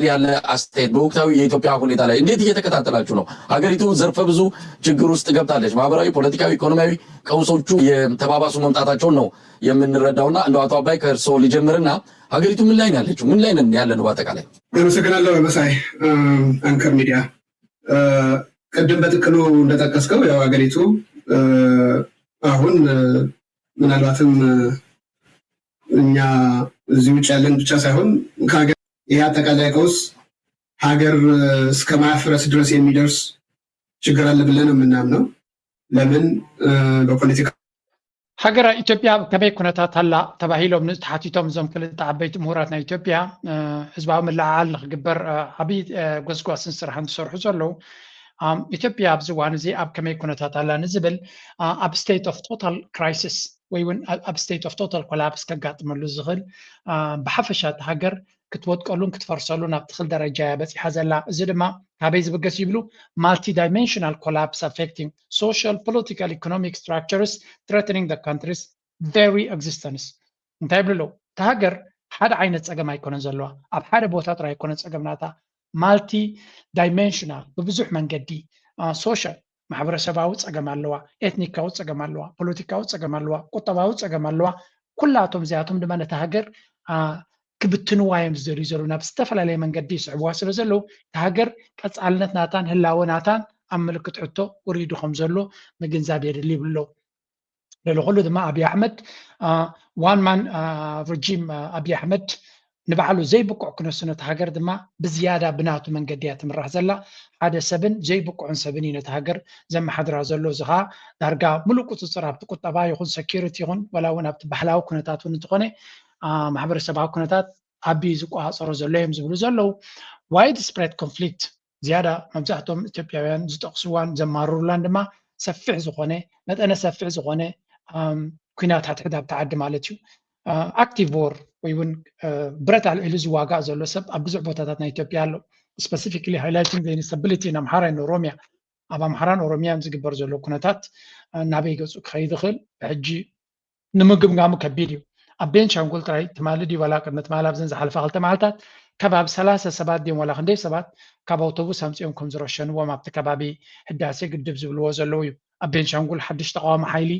ያለ አስተያየት በወቅታዊ የኢትዮጵያ ሁኔታ ላይ እንዴት እየተከታተላችሁ ነው? ሀገሪቱ ዘርፈ ብዙ ችግር ውስጥ ገብታለች። ማህበራዊ፣ ፖለቲካዊ፣ ኢኮኖሚያዊ ቀውሶቹ የተባባሱ መምጣታቸውን ነው የምንረዳውና እንደው አቶ አባይ ከእርስዎ ልጀምርና ሀገሪቱ ምን ላይ ነው ያለችው? ምን ላይ ነን ያለነው በአጠቃላይ? አመሰግናለሁ መሳይ አንከር ሚዲያ። ቅድም በጥቅሉ እንደጠቀስከው ያው ሀገሪቱ አሁን ምናልባትም እኛ እዚህ ውጭ ያለን ብቻ ሳይሆን ከሀገር ይህ አጠቃላይ ቀውስ ሀገር እስከ ማፍረስ ድረስ የሚደርስ ችግር አለ ብለን ነው የምናምነው። ለምን በፖለቲካ ሃገረ ኢትዮጵያ ኣብ ከመይ ኩነታት ኣላ ተባሂሎም ንተሓቲቶም እዞም ክልተ ዓበይቲ ምሁራት ናይ ኢትዮጵያ፣ ህዝባዊ ምልዕዓል ንክግበር ዓብዪ ጎስጓስን ስራሕን ዝሰርሑ ዘለዉ፣ ኢትዮጵያ ኣብዚ እዋን እዚ ኣብ ከመይ ኩነታት ኣላ ንዝብል ኣብ state of total crisis ወይ እውን ኣብ state of total collapse ከጋጥመሉ ዝኽእል፣ ብሓፈሻ እቲ ሃገር ክትወድቀሉን ክትፈርሰሉን ኣብ ትኽል ደረጃ እያ በፂሓ ዘላ። እዚ ድማ ካበይ ዝብገስ ይብሉ? Multidimensional collapse affecting social, political, economic structures, threatening the country's very existence። እንታይ ይብሉ ኣለዉ? እታ ሃገር ሓደ ዓይነት ፀገም ኣይኮነን ዘለዋ፣ ኣብ ሓደ ቦታ ጥራይ ኣይኮነ ፀገም ናታ፣ multidimensional፣ ብብዙሕ መንገዲ፣ social፣ ማሕበረሰባዊ ፀገም ኣለዋ፣ ኤትኒካዊ ፀገም ኣለዋ፣ ፖለቲካዊ ፀገም ኣለዋ፣ ቁጠባዊ ፀገም ኣለዋ። ኩላቶም እዚኣቶም ድማ ነታ ሃገር ክብትንዋ እዮም ዝደልዩ ዘለዉ። ናብ ዝተፈላለየ መንገዲ ይስዕብዋ ስለ ዘለዉ እታ ሃገር ቀፃልነት ናታን ህላወ ናታን ኣብ ምልክት ሕቶ ወሪዱ ከም ዘሎ ምግንዛብ የድሊ ይብሉ ኣለዉ። ልዕሊ ኩሉ ድማ ኣብይ ኣሕመድ one man regime ኣብይ ኣሕመድ ንባዕሉ ዘይብቁዕ ክነሱ ነቲ ሃገር ድማ ብዝያዳ ብናቱ መንገዲ እያ ትምራሕ ዘላ። ሓደ ሰብን ዘይብቁዕን ሰብን እዩ ነቲ ሃገር ዘመሓድራ ዘሎ። እዚ ከዓ ዳርጋ ሙሉእ ቁፅፅር ኣብቲ ቁጠባ ይኹን security ይኹን ዋላ እውን ኣብቲ ባህላዊ ኩነታት እውን እንተኾነ ማሕበረሰባዊ ኩነታት ኣቢ ዝቆፃፀሮ ዘሎ እዮም ዝብሉ ዘለዉ። Widespread conflict ዝያዳ መብዛሕትኦም ኢትዮጵያውያን ዝጠቕስዋን ዘማርሩላን ድማ ሰፊሕ ዝኾነ መጠነ ሰፊሕ ዝኾነ ኲናት ሕድሕድ ኣብቲ ዓዲ ማለት እዩ። Active war ወይ እውን ብረት ኣልዒሉ ዝዋጋእ ዘሎ ሰብ ኣብ ብዙሕ ቦታታት ናይ ኢትዮጵያ ኣሎ። Specifically highlighting the instability in Amhara and Oromia፣ ኣብ ኣምሓራን ኦሮሚያን ዝግበር ዘሎ ኩነታት ናበይ ገፁ ክኸይድ ይኽእል ብሕጂ ንምግምጋሙ ከቢድ እዩ። ኣብ ቤንሻንጉል ጥራይ ትማሊ ድዩ ዋላ ቅድሚ ትማሊ ኣብዘን ዝሓለፋ ክልተ መዓልታት ከባቢ ሰላሳ ሰባት ድዮም ዋላ ክንደይ ሰባት ካብ ኣውቶቡስ ኣምፂኦም ከም ዝረሸንዎም ኣብቲ ከባቢ ህዳሴ ግድብ ዝብልዎ ዘለዉ እዩ። ኣብ ቤንሻንጉል ሓድሽ ተቃዋሚ ሓይሊ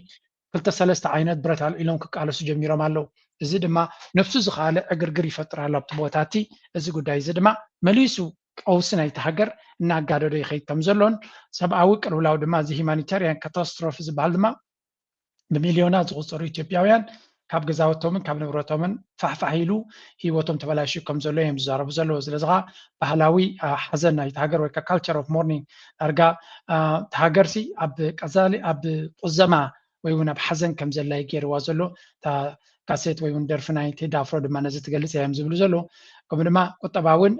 ክልተ ሰለስተ ዓይነት ብረት ኣልዒሎም ክቃለሱ ጀሚሮም ኣለዉ። እዚ ድማ ነብሱ ዝኸኣለ ዕግርግር ይፈጥር ኣሎ ኣብቲ ቦታ እቲ። እዚ ጉዳይ እዚ ድማ መሊሱ ቀውሲ ናይቲ ሃገር እናጋደዶ ይኸይድ ከም ዘሎን ሰብኣዊ ቅልውላው ድማ እዚ humanitarian catastrophe ዝበሃል ድማ ብሚልዮናት ዝቑፀሩ ኢትዮጵያውያን ካብ ገዛውቶምን ካብ ንብረቶምን ፋሕፋሕ ኢሉ ህይወቶም ተበላሽዩ ከም ዘሎ እዮም ዝዛረቡ ዘለዉ። ስለዚ ከዓ ባህላዊ ሓዘን ናይቲ ሃገር ወይ culture of mourning ዳርጋ እቲ ሃገርሲ ኣብ ቀዛሊ ኣብ ቁዘማ ወይ እውን ኣብ ሓዘን ከም ዘላ እዩ ገይርዋ ዘሎ። እታ ካሴት ወይ እውን ደርፊ ናይ ቴዲ ኣፍሮ ድማ ነዚ ትገልፅ እያ እዮም ዝብሉ ዘለዉ። ከምኡ ድማ ቁጠባውን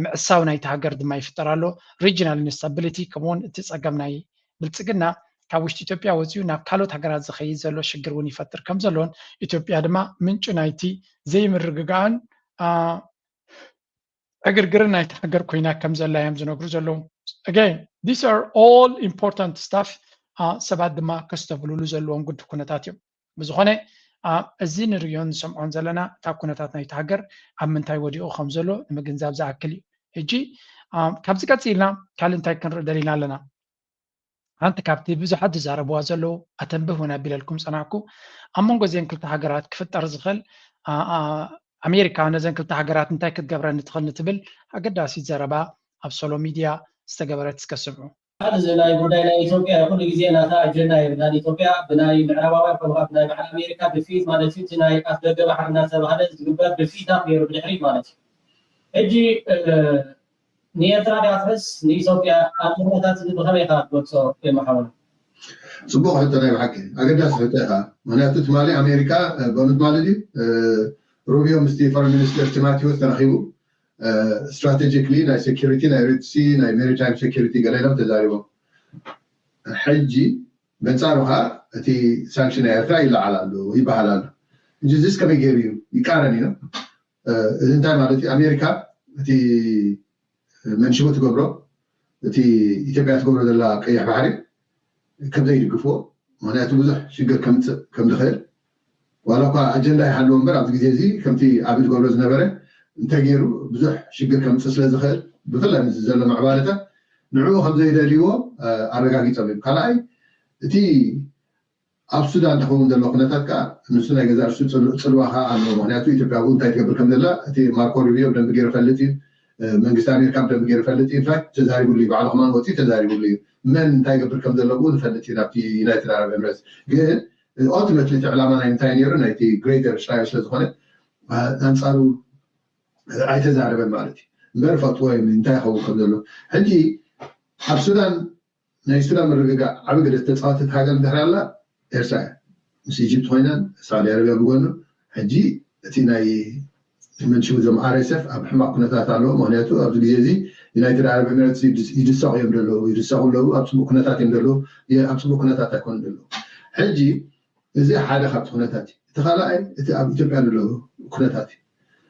ምዕሳው ናይቲ ሃገር ድማ ይፍጠር ኣሎ። Regional instability ከምኡውን እቲ ፀገም ናይ ብልፅግና ካብ ውሽጢ ኢትዮጵያ ወፂኡ ናብ ካልኦት ሃገራት ዝኸይድ ዘሎ ሽግር እውን ይፈጥር ከም ዘሎን ኢትዮጵያ ድማ ምንጪ ናይቲ ዘይምርግጋእን ዕግርግርን ናይቲ ሃገር ኮይና ከም ዘላ እዮም ዝነግሩ ዘለዉ። Again, these are all important stuff። ሰባት ድማ ከስተብህልሉ ዘለዎም ግዲ ኩነታት እዮም። ብዝኾነ እዚ ንርእዮን ንሰምዖን ዘለና እታ ኩነታት ናይቲ ሃገር ኣብ ምንታይ ወዲቑ ከም ዘሎ ንምግንዛብ ዝኣክል እዩ። ሕጂ ካብዚ ቀፂልና ካልእ እንታይ ክንርኢ ደሊና ኣለና? ሓንቲ ካብቲ ብዙሓት ዝዛረብዋ ዘለዉ ኣተንብህ እውን ኣቢለልኩም ፀናሕኩ። ኣብ መንጎ እዚአን ክልተ ሃገራት ክፍጠር ዝኽእል ኣሜሪካ ነዘን ክልተ ሃገራት እንታይ ክትገብረን ትኽእል ንትብል ኣገዳሲት ዘረባ ኣብ ሶሎ ሚድያ ዝተገበረት እስከ ስምዑ። እዚ ናይ ጉዳይ ናይ ኢትዮጵያ ኩሉ ግዜ ናታ ኣጀንዳ የብላን። ኢትዮጵያ ብናይ ምዕራባውያን ከምኡ ብናይ በዓል ኣሜሪካ ድፊት ማለት እዩ። እቲ ናይ ኣፍ ደገ ባሕሪ እናተባህለ ዝግበር ድፊታት ነይሩ ብድሕሪት ማለት እዩ። ሕጂ ንኤርትራ ድያ ትሕስ ንኢትዮጵያ ኣብ ኩነታት እዚ ብኸመይ ኢኻ ትገልጾ የመሓወል? ፅቡቕ ሕቶ፣ ናይ ብሓቂ ኣገዳሲ ሕቶ ኢኻ። ምክንያቱ ትማሊ ኣሜሪካ በኑ ትማሊ ድዩ ሩቢዮ ምስቲ ፎረን ሚኒስተር ቲማቴዎስ ተራኺቡ ስትራቴጂክሊ ናይ ሴኪሪቲ ናይ ሬድሲ ናይ ሜሪታይም ሴኪሪቲ ገለ ኢሎም ተዛሪቦም። ሕጂ በንፃሩ ከዓ እቲ ሳንክሽን ናይ ኤርትራ ይለዓል ኣሎ ይበሃል ኣሎ። እንጂ እዚስ ከመይ ገይሩ እዩ ይቃረን እዩ። እዚ እንታይ ማለት እዩ? ኣሜሪካ እቲ መንሽቦ ትገብሮ እቲ ኢትዮጵያ ትገብሮ ዘላ ቀይሕ ባሕሪ ከም ዘይድግፍዎ፣ ምክንያቱ ብዙሕ ሽግር ከምፅእ ከም ዝኽእል ዋላ እኳ ኣጀንዳ ይሃልዎ እምበር ኣብዚ ግዜ እዚ ከምቲ ኣብ ዝገብሮ ዝነበረ እንተገይሩ ብዙሕ ሽግር ከምፅእ ስለ ዝኽእል ብፍላይ ምስ ዘሎ ምዕባለታት ንዕኡ ከም ዘይደልይዎ ኣረጋጊፆም እዮም። ካልኣይ እቲ ኣብ ሱዳን ዝኸውን ዘሎ ኩነታት ከዓ ንሱ ናይ ገዛ ርሱ ፅልዋ ከዓ ኣለዎ። ምክንያቱ ኢትዮጵያ ኣብኡ እንታይ ትገብር ከም ዘላ እቲ ማርኮ ሩቢዮ ብደንቢ ገይሩ ፈልጥ እዩ። መንግስቲ ኣሜሪካ ብደንቢ ገይሩ ፈልጥ እዩ። ኢንፋክት ተዛሪቡሉ እዩ። ባዕሉ ከማን ወፂኡ ተዛሪቡሉ እዩ። መን እንታይ ይገብር ከም ዘሎ ብኡ ንፈልጥ ኢና ኣብቲ ዩናይትድ ኣረብ ኤምሬትስ። ግን ኦልቲመትሊ እቲ ዕላማ ናይ እንታይ ነይሩ ናይቲ ግሬተር እስራኤል ስለ ዝኾነ ኣንፃሩ ኣይተዛረበን ማለት እዩ። እምበር ፈልጥዎ እዮም እንታይ ይኸውን ከም ዘሎ። ሕጂ ኣብ ሱዳን ናይ ሱዳን ምርግጋእ ዓቢ ግደ ዝተፃወተት ሃገር እንድሕር ኣላ ኤርትራ እያ። ምስ ኢጅፕት ኮይና ሳዑዲ ኣረብያ ብጎኑ ሕጂ እቲ ናይ መንሽቡ ዞም ኣር ኤስ ኤፍ ኣብ ሕማቕ ኩነታት ኣለዎ። ምክንያቱ ኣብዚ ግዜ እዚ ዩናይትድ ኣረብ ኤምሬትስ ይድሰቑ እዮም ዘለዉ፣ ይድሰቑ ኣለዉ፣ ኣብ ፅቡቅ ኩነታት እዮም ዘለዉ፣ ኣብ ፅቡቅ ኩነታት ኣይኮኑ ዘለዉ። ሕጂ እዚ ሓደ ካብቲ ኩነታት እዩ። እቲ ካልኣይ እቲ ኣብ ኢትዮጵያ ዘሎ ኩነታት እዩ።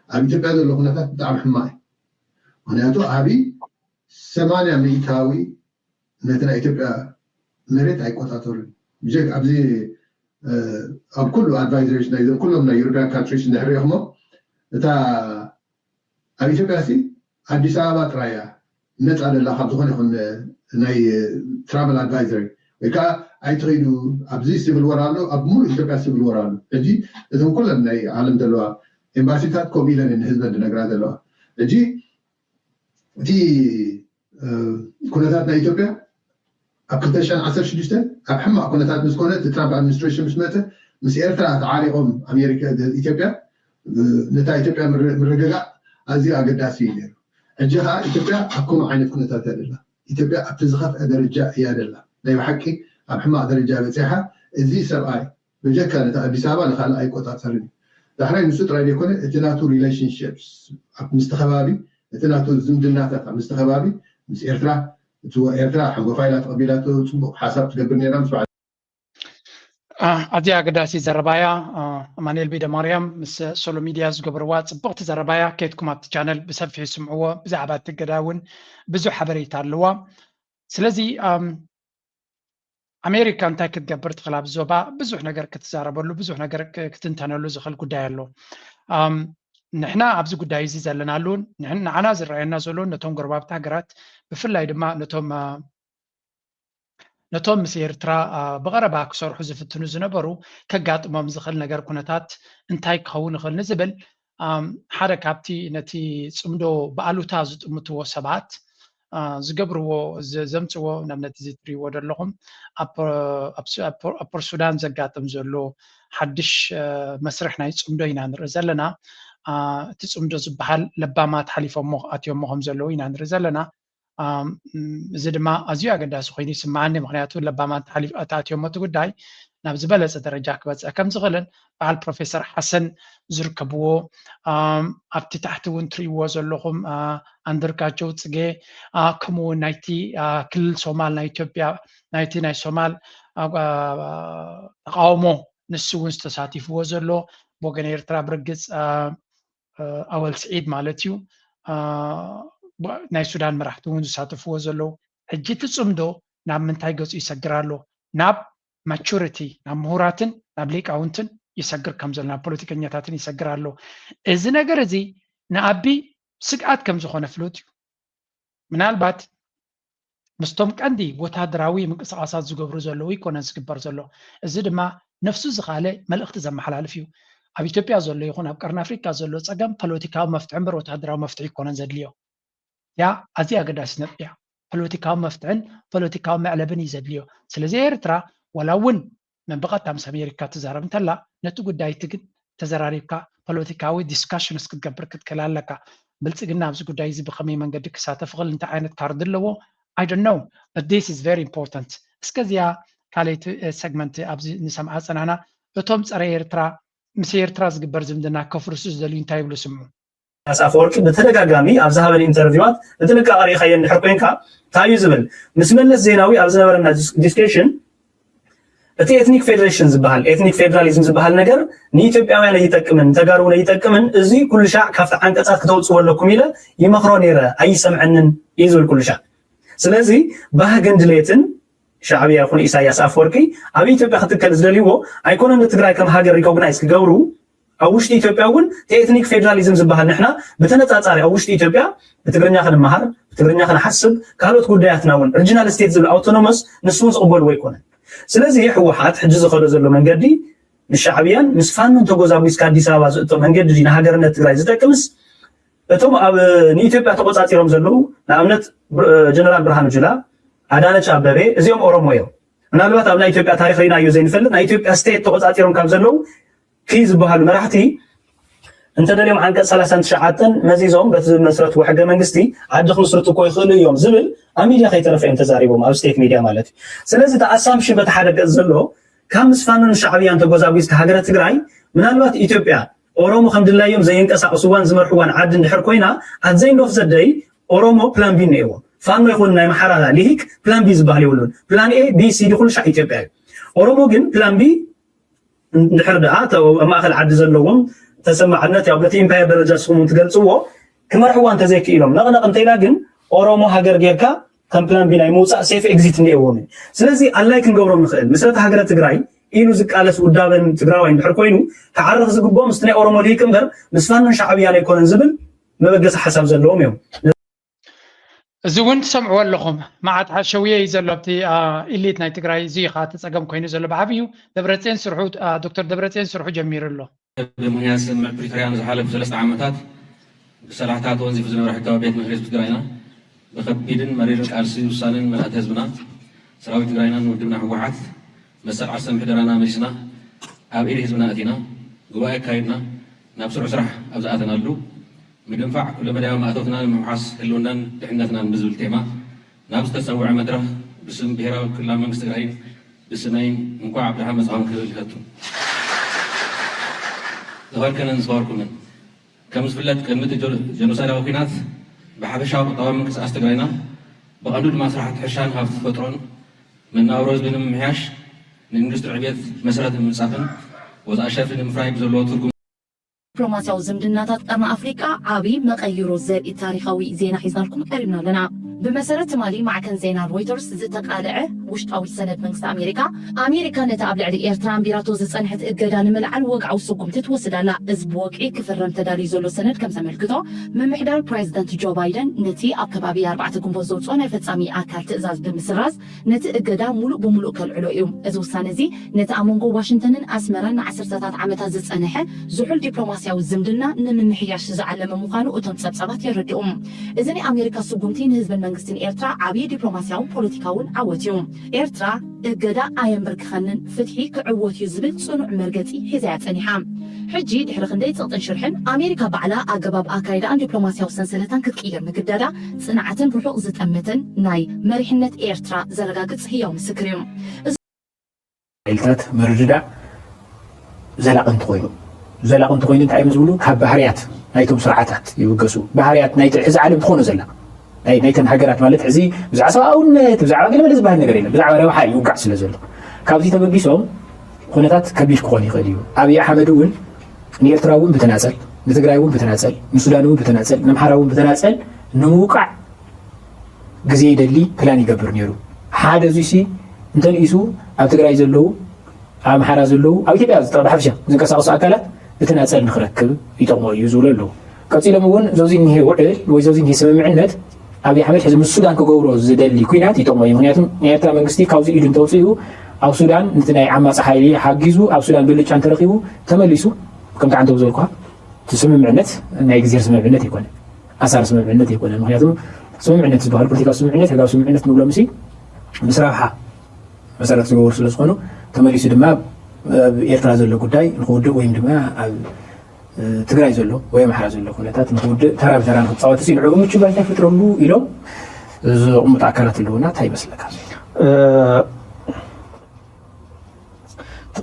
ኣብ ኢትዮጵያ ዘሎ ኩነታት ብጣዕሚ ሕማቕ እዩ። ምክንያቱ ኣብይ ሰማንያ ሚእታዊ ነቲ ናይ ኢትዮጵያ መሬት ኣይቆፃፀሩን። ብጀክ ኣብዚ ኣብ ኩሉ ኣድቫይዘርስ ናይ ኩሎም ናይ ዩሮፒያን ካንትሪስ እንድሕር ሪኢኹሞ እታ ኣብ ኢትዮጵያ ሲ ኣዲስ ኣበባ ጥራይ እያ ነፃ ደላ ካብ ዝኾነ ይኹን ናይ ትራቨል ኣድቫይዘሪ ወይ ከዓ ኣይትኸይዱ ኣብዚ ሲቪል ወር ኣሎ ኣብ ሙሉእ ኢትዮጵያ ሲቪል ወር ኣሎ። ሕጂ እዞም ኩለን ናይ ዓለም ዘለዋ ኤምባሲታት ከምኡ ኢለን ንህዝበን ዝነግራ ዘለዋ። ሕጂ እቲ ኩነታት ናይ ኢትዮጵያ ኣብ ክልተ ሽሕን ዓሰርተ ሽዱሽተን ኣብ ሕማቕ ኩነታት ምስ ኮነ እቲ ትራምፕ ኣድሚኒስትሬሽን ምስ መፀ ምስ ኤርትራ ተዓሪቆም ኣሜሪካ ኢትዮጵያ ነታ ኢትዮጵያ ምርግጋእ ኣዝዩ ኣገዳሲ እዩ ነይሩ። ሕጂ ከዓ ኢትዮጵያ ኣብ ከምኡ ዓይነት ኩነታት እያ ደላ። ኢትዮጵያ ኣብቲ ዝኸፍአ ደረጃ እያ ደላ። ናይ ብሓቂ ኣብ ሕማቕ ደረጃ በፂሓ። እዚ ሰብኣይ ብጀካ ነቲ ኣዲስ ኣበባ ንካልእ ኣይቆፃፀርን እዩ። ዳሕራይ ንሱ ጥራይ ዘይኮነ እቲ ናቱ ሪሌሽንሽፕስ ምስቲ ከባቢ እቲ ናቱ ዝምድናታት ምስቲ ከባቢ ምስ ኤርትራ እቲ ኤርትራ ሓንጎፋ ኢላ ተቐቢላቶ ፅቡቕ ሓሳብ ትገብር ነይራ ምስ በዓል ኣዝያ ኣገዳሲ ዘረባያ ኣማኑኤል ቢደ ማርያም ምስ ሶሎ ሚድያ ዝገበርዋ ፅብቕቲ ዘረባያ። ከይድኩም ኣብቲ ቻነል ብሰፊሑ ስምዕዎ። ብዛዕባ እቲ ገዳ እውን ብዙሕ ሓበሬታ ኣለዋ። ስለዚ ኣሜሪካ እንታይ ክትገብር ትኽእል ኣብ ዞባ ብዙሕ ነገር ክትዛረበሉ ብዙሕ ነገር ክትንተነሉ ዝኽእል ጉዳይ ኣሎ። ንሕና ኣብዚ ጉዳይ እዚ ዘለናሉ ንዓና ዝረኣየና ዘሎ ነቶም ጎረባብቲ ሃገራት ብፍላይ ድማ ነቶም ነቶም ምስ ኤርትራ ብቐረባ ክሰርሑ ዝፍትኑ ዝነበሩ ከጋጥሞም ዝኽእል ነገር ኩነታት እንታይ ክኸውን ይኽእል ንዝብል ሓደ ካብቲ ነቲ ፅምዶ ብኣሉታ ዝጥምትዎ ሰባት ዝገብርዎ ዘምፅዎ ንኣብነት እዚ ትሪእዎ ዘለኹም ኣፖር ሱዳን ዘጋጥም ዘሎ ሓድሽ መስርሕ ናይ ፅምዶ ኢና ንርኢ ዘለና። እቲ ፅምዶ ዝበሃል ለባማት ሓሊፎሞ ኣትዮሞ ከም ዘለዉ ኢና ንርኢ ዘለና። እዚ ድማ ኣዝዩ ኣገዳሲ ኮይኑ ይስምዓኒ። ምክንያቱ ለባማት ሓሊፍ ኣታእትዮሞ እቲ ጉዳይ ናብ ዝበለፀ ደረጃ ክበፅሕ ከም ዝኽእልን በዓል ፕሮፌሰር ሓሰን ዝርከብዎ ኣብቲ ታሕቲ እውን ትርእይዎ ዘለኹም ኣንድርጋቸው ፅጌ ከምኡ እውን ናይቲ ክልል ሶማል ናይ ኢትዮጵያ ናይቲ ናይ ሶማል ተቃውሞ ንሱ እውን ዝተሳቲፍዎ ዘሎ ብወገን ኤርትራ ብርግፅ ኣወል ስዒድ ማለት እዩ ናይ ሱዳን መራሕቲ እውን ዝሳተፍዎ ዘለዉ ሕጂ እቲ ፅምዶ ናብ ምንታይ ገፁ ይሰግር ኣሎ ናብ ማቹሪቲ ናብ ምሁራትን ናብ ሊቃውንትን ይሰግር ከም ዘሎ ናብ ፖለቲከኛታትን ይሰግር ኣሎ። እዚ ነገር እዚ ንኣቢ ስግኣት ከም ዝኾነ ፍሉጥ እዩ። ምናልባት ምስቶም ቀንዲ ወታደራዊ ምንቅስቃሳት ዝገብሩ ዘለዉ ይኮነን ዝግበር ዘሎ። እዚ ድማ ነፍሱ ዝኻለ መልእኽቲ ዘመሓላልፍ እዩ። ኣብ ኢትዮጵያ ዘሎ ይኹን ኣብ ቀርኒ ኣፍሪካ ዘሎ ፀገም ፖለቲካዊ መፍትሒ እምበር ወታደራዊ መፍትሒ ይኮነን ዘድልዮ። ያ ኣዝያ ኣገዳሲ ነጥቢ እያ። ፖለቲካዊ መፍትሕን ፖለቲካዊ መዕለብን እዩ ዘድልዮ። ስለዚ ኤርትራ ዋላ እውን ብቐጥታ ምስ ኣሜሪካ ትዛረብ እንተላ ነቲ ጉዳይ እቲ ግን ተዘራሪብካ ፖለቲካዊ ዲስካሽንስ ክትገብር ክትክእል ኣለካ። ብልፅግና ኣብዚ ጉዳይ እዚ ብኸመይ መንገዲ ክሳተፍ ይኽእል እንታይ ዓይነት ካርድ ኣለዎ I don't know but this is very important እስከዚኣ ካልኣይቲ ሰግመንት ኣብዚ ንሰምዓ ጸናሕና። እቶም ጸረ ኤርትራ፣ ምስ ኤርትራ ዝግበር ዝምድና ከፍርሱ ዝደልዩ እንታይ ይብሉ ስምዑ? ኢሳያስ ኣፈወርቂ ብተደጋጋሚ ኣብ ዝሃበን ኢንተርቪዋት ብጥንቃቐ ርኢኻዮ እንድሕር ኮይንካ እንታይ እዩ ዝብል? ምስ መለስ ዜናዊ ኣብ ዝነበረና ዲስከሽን እቲ ኤትኒክ ፌደሬሽን ዝበሃል ኤትኒክ ፌደራሊዝም ዝበሃል ነገር ንኢትዮጵያውያን ኣይጠቅምን፣ ንተጋሩ እውን ኣይጠቅምን፣ እዚ ኩሉ ሻዕ ካብቲ ዓንቀፃት ክተውፅዎ ኣለኩም ኢለ ይመኽሮ ነይረ ኣይሰምዐንን እዩ ዝብል ኩሉ ሻዕ። ስለዚ ባህግን ድሌትን ሻዕብያ ይኹን ኢሳያስ ኣፈወርቂ ኣብ ኢትዮጵያ ክትከል ዝደልይዎ ኣይኮነን። ንትግራይ ከም ሃገር ሪኮግናይዝ ክገብሩ ኣብ ውሽጢ ኢትዮጵያ እውን እቲ ኤትኒክ ፌደራሊዝም ዝበሃል ንሕና ብተነፃፃሪ ኣብ ውሽጢ ኢትዮጵያ ብትግርኛ ክንመሃር፣ ብትግርኛ ክንሓስብ፣ ካልኦት ጉዳያትና እውን ሪጂናል ስቴት ዝብል ኣውቶኖመስ ንሱ እውን ዝቕበልዎ ኣይኮነን። ስለዚ ህወሓት ሕጂ ዝኸዶ ዘሎ መንገዲ ምስ ሻዕብያን ምስ ፋኖን ተጎዛጒዝካ ኣዲስ ኣበባ ዝእቶ መንገዲ ድዩ ንሃገርነት ትግራይ ዝጠቅምስ እቶም ኣብ ንኢትዮጵያ ተቆፃፂሮም ዘለዉ ንኣብነት ጀነራል ብርሃኑ ጁላ፣ ኣዳነች ኣበቤ እዚኦም ኦሮሞ እዮም። ምናልባት ኣብ ናይ ኢትዮጵያ ታሪክ ርኢናዮ ዘይንፈልጥ ናይ ኢትዮጵያ ስቴት ተቆፃፂሮም ካብ ዘለዉ ኪ ዝበሃሉ መራሕቲ እንተደልዮም ዓንቀፅ ሰላሳን ትሽዓተን መዚዞም በቲ ዝመስረትዎ ሕገ መንግስቲ ዓዲ ክምስርቱ እኮ ይኽእሉ እዮም ዝብል ኣብ ሚድያ ከይተረፈ እዮም ተዛሪቦም፣ ኣብ ስቴት ሚድያ ማለት እዩ። ስለዚ እቲ ኣሳምሽን በቲ ሓደ ገፅ ዘሎ ካብ ምስ ፋኖን ሻዕብያን ተጎዛጒዝካ ሃገረ ትግራይ ምናልባት ኢትዮጵያ ኦሮሞ ከም ድላዮም ዘየንቀሳቕስዋን ዝመርሕዋን ዓዲ እንድሕር ኮይና ኣት ዘ ኤንድ ኦፍ ዘ ደይ ኦሮሞ ፕላን ቢ እኒኤዎ። ፋኖ ይኹን ናይ ኣምሓራ ሊሂቅ ፕላን ቢ ዝበሃል የብሉን። ፕላን ኤ ቢ ሲ ዲ ኩሉ ሻዕ ኢትዮጵያ እዩ። ኦሮሞ ግን ፕላን ቢ እንድሕር ደኣ ኣብ ማእኸል ዓዲ ዘለዎም ተሰማዕነት ያው በቲ ኢምፓየር ደረጃ ንስኹም እውን ትገልፅዎ ክመርሕዋ እንተዘይክኢሎም ነቕነቕ እንተኢላ ግን ኦሮሞ ሃገር ጌርካ ከም ፕላን ቢ ናይ ምውፃእ ሴፍ ኤግዚት እኒኤዎም እዩ። ስለዚ ኣላይ ክንገብሮም ንኽእል ምስረታ ሃገረ ትግራይ ኢሉ ዝቃለስ ውዳበን ትግራዋይ እንድሕር ኮይኑ ክዓርኽ ዝግብኦ ምስቲ ናይ ኦሮሞ ሊቅ እምበር ምስ ፋኖን ሻዕብያን ኣይኮነን ዝብል መበገሲ ሓሳብ ዘለዎም እዮም። እዚ እውን ትሰምዕዎ ኣለኹም። መዓት ሓሸውየ እዩ ዘሎ ኣብቲ ኢሊት ናይ ትግራይ እዚ እዩ ከዓ እቲ ፀገም ኮይኑ ዘሎ ብዓብዩ ደብረፅዮን ስርሑ ዶክተር ደብረፅዮን ስርሑ ጀሚሩ ኣሎ። ብምክንያት ስምምዕ ፕሪቶርያ ንዝሓለፉ ሰለስተ ዓመታት ብሰላሕታ ተወንዚፉ ዝነበረ ሕጋዊ ቤት ምኽሪ ህዝቢ ትግራይና ብከቢድን መሪርን ቃልሲ ውሳንን መላእቲ ህዝብና ሰራዊት ትግራይናን ውድብና ህወሓት መሰል ዓርሰ ምሕደራና መሊስና ኣብ ኢድ ህዝብና ኣእቲና ጉባኤ ኣካይድና ናብ ስሩዕ ስራሕ ኣብ ዝኣተናሉ ምድንፋዕ ኩለመዳያዊ ማእቶትና ንምውሓስ ህልውናን ድሕነትናን ብዝብል ቴማ ናብ ዝተፀውዐ መድረኽ ብስም ብሄራዊ ክልላዊ መንግስቲ ትግራይን ብስመይን እንኳዕ ብደሓን መፃኹም ክብል ይፈቱ። ዝኸበርክንን ዝኸበርኩምን ከም ዝፍለጥ ቅድሚ እቲ ጀኖሳይዳዊ ኲናት ብሓፈሻዊ ቁጠባዊ ምንቅስቃስ ትግራይና ብቐንዱ ድማ ስራሕቲ ሕርሻን ሃፍቲ ተፈጥሮን መነባብሮ ህዝቢ ንምምሕያሽ ንኢንዱስትሪ ዕብየት መሰረት ንምንፃፍን ወፃኢ ሸርፊ ንምፍራይ ብዘለዎ ትርጉም ዲፕሎማስያዊ ዝምድናታት ቀርኒ ኣፍሪቃ ዓቢ መቐይሮ ዘርኢ ታሪኻዊ ዜና ሒዝናልኩም ቀሪብና ኣለና። ብመሰረት ትማሊ ማዕከን ዜና ሮይተርስ ዝተቃልዐ ውሽጣዊ ሰነድ መንግስቲ ኣሜሪካ፣ ኣሜሪካ ነቲ ኣብ ልዕሊ ኤርትራ ኣንቢራቶ ዝጸንሐት እገዳ ንምልዓል ወግዓዊ ስጉምቲ ትወስድ ኣላ። እዚ ብወግዒ ክፍረም ተዳልዩ ዘሎ ሰነድ ከም ዘመልክቶ፣ ምምሕዳር ፕሬዚደንት ጆ ባይደን ነቲ ኣብ ከባቢ ኣርባዕተ ግንቦት ዘውጽኦ ናይ ፈጻሚ ኣካል ትእዛዝ ብምስራዝ፣ ነቲ እገዳ ሙሉእ ብሙሉእ ከልዕሎ እዩ። እዚ ውሳነ እዚ ነቲ ኣብ መንጎ ዋሽንተንን ኣስመራን ንዓሰርተታት ዓመታት ዝጸንሐ ዝሑል ዲፕሎማስያዊ ዝምድና ንምምሕያሽ ዝዓለመ ምዃኑ እቶም ጸብጻባት የረድኡ። እዚ ናይ ኣሜሪካ ስጉምቲ ንህዝብን መንግስትን ኤርትራ ዓብዪ ዲፕሎማስያውን ፖለቲካውን ዓወት እዩ። ኤርትራ እገዳ ኣየንበርክኸንን፣ ፍትሒ ክዕወት እዩ ዝብል ጽኑዕ መርገጺ ሒዛ እያ ጸኒሓ። ሕጂ ድሕሪ ክንደይ ጽቕጥን ሽርሕን ኣሜሪካ ባዕላ ኣገባብ ኣካይዳኣን ዲፕሎማስያዊ ሰንሰለታን ክትቅይር ምግዳዳ ጽንዓትን ርሑቕ ዝጠመተን ናይ መሪሕነት ኤርትራ ዘረጋግጽ ህያው ምስክር እዩ። ሓይልታት ምርድዳእ ዘላቒ እንተኾይኑ፣ ዘላቒ እንተኾይኑ እንታይ እዮም ዝብሉ? ካብ ባህርያት ናይቶም ስርዓታት ይብገሱ። ባህርያት ናይቲ ሕዚ ዓለም ትኾኖ ዘላ ናይ ናይተን ሃገራት ማለት ሕዚ ብዛዕባ ሰብኣውነት ብዛዕባ ገለ መለ ዝበሃል ነገር የለን። ብዛዕባ ረብሓ ይውጋዕ ስለ ዘሎ ካብዚ ተበጊሶም ኩነታት ከቢድ ክኾን ይኽእል እዩ። ኣብይ ኣሕመድ እውን ንኤርትራ እውን ብተናጸል፣ ንትግራይ እውን ብተናጸል፣ ንሱዳን እውን ብተናጸል፣ ንኣምሓራ እውን ብተናጸል ንምውቃዕ ግዜ ይደሊ ፕላን ይገብር ነይሩ። ሓደ እዙይ ሲ እንተንኢሱ ኣብ ትግራይ ዘለዉ ኣብ ኣምሓራ ዘለዉ ኣብ ኢትዮጵያ ብሓፈሻ ዝንቀሳቐሱ ኣካላት ብተናፀል ንክረክብ ይጠቕሞ እዩ ዝብሉ ኣለዉ። ቀፂሎም እውን ዘዚ እኒሄ ውዕል ወይ ዘዚ እኒሄ ስምምዕነት ኣብይ ኣሕመድ ሕዚ ምስ ሱዳን ክገብሮ ዝደሊ ኩናት ይጠቕሞ እዩ። ምክንያቱም ናይ ኤርትራ መንግስቲ ካብዚ ኢዱ እንተውፅኡ ኣብ ሱዳን ነቲ ናይ ዓማፂ ሓይሊ ሓጊዙ ኣብ ሱዳን ብልጫ እንተረኪቡ ተመሊሱ ከምቲ ዓንተው ዝበልኩካ እቲ ስምምዕነት ናይ ግዜር ስምምዕነት ኣይኮነ ኣሳር ስምምዕነት ኣይኮነ። ምክንያቱም ስምምዕነት ዝበሃል ፖለቲካዊ ስምምዕነት ህጋዊ ስምምዕነት ንብሎም ሲ ምስ ረብሓ መሰረት ዝገበሩ ስለ ዝኾኑ ተመሊሱ ድማ ኣብ ኤርትራ ዘሎ ጉዳይ ንክውድእ ወይም ድማ ኣብ ትግራይ ዘሎ ወይ ኣምሓራ ዘሎ ኩነታት ንክውድእ ተራ ብተራ ንክፃወት ሲ ንዕኡ ምቹ ባይታ ይፈጥረሉ ኢሎም ዝቕምጡ ኣካላት ኣለውና። እንታይ ይመስለካ?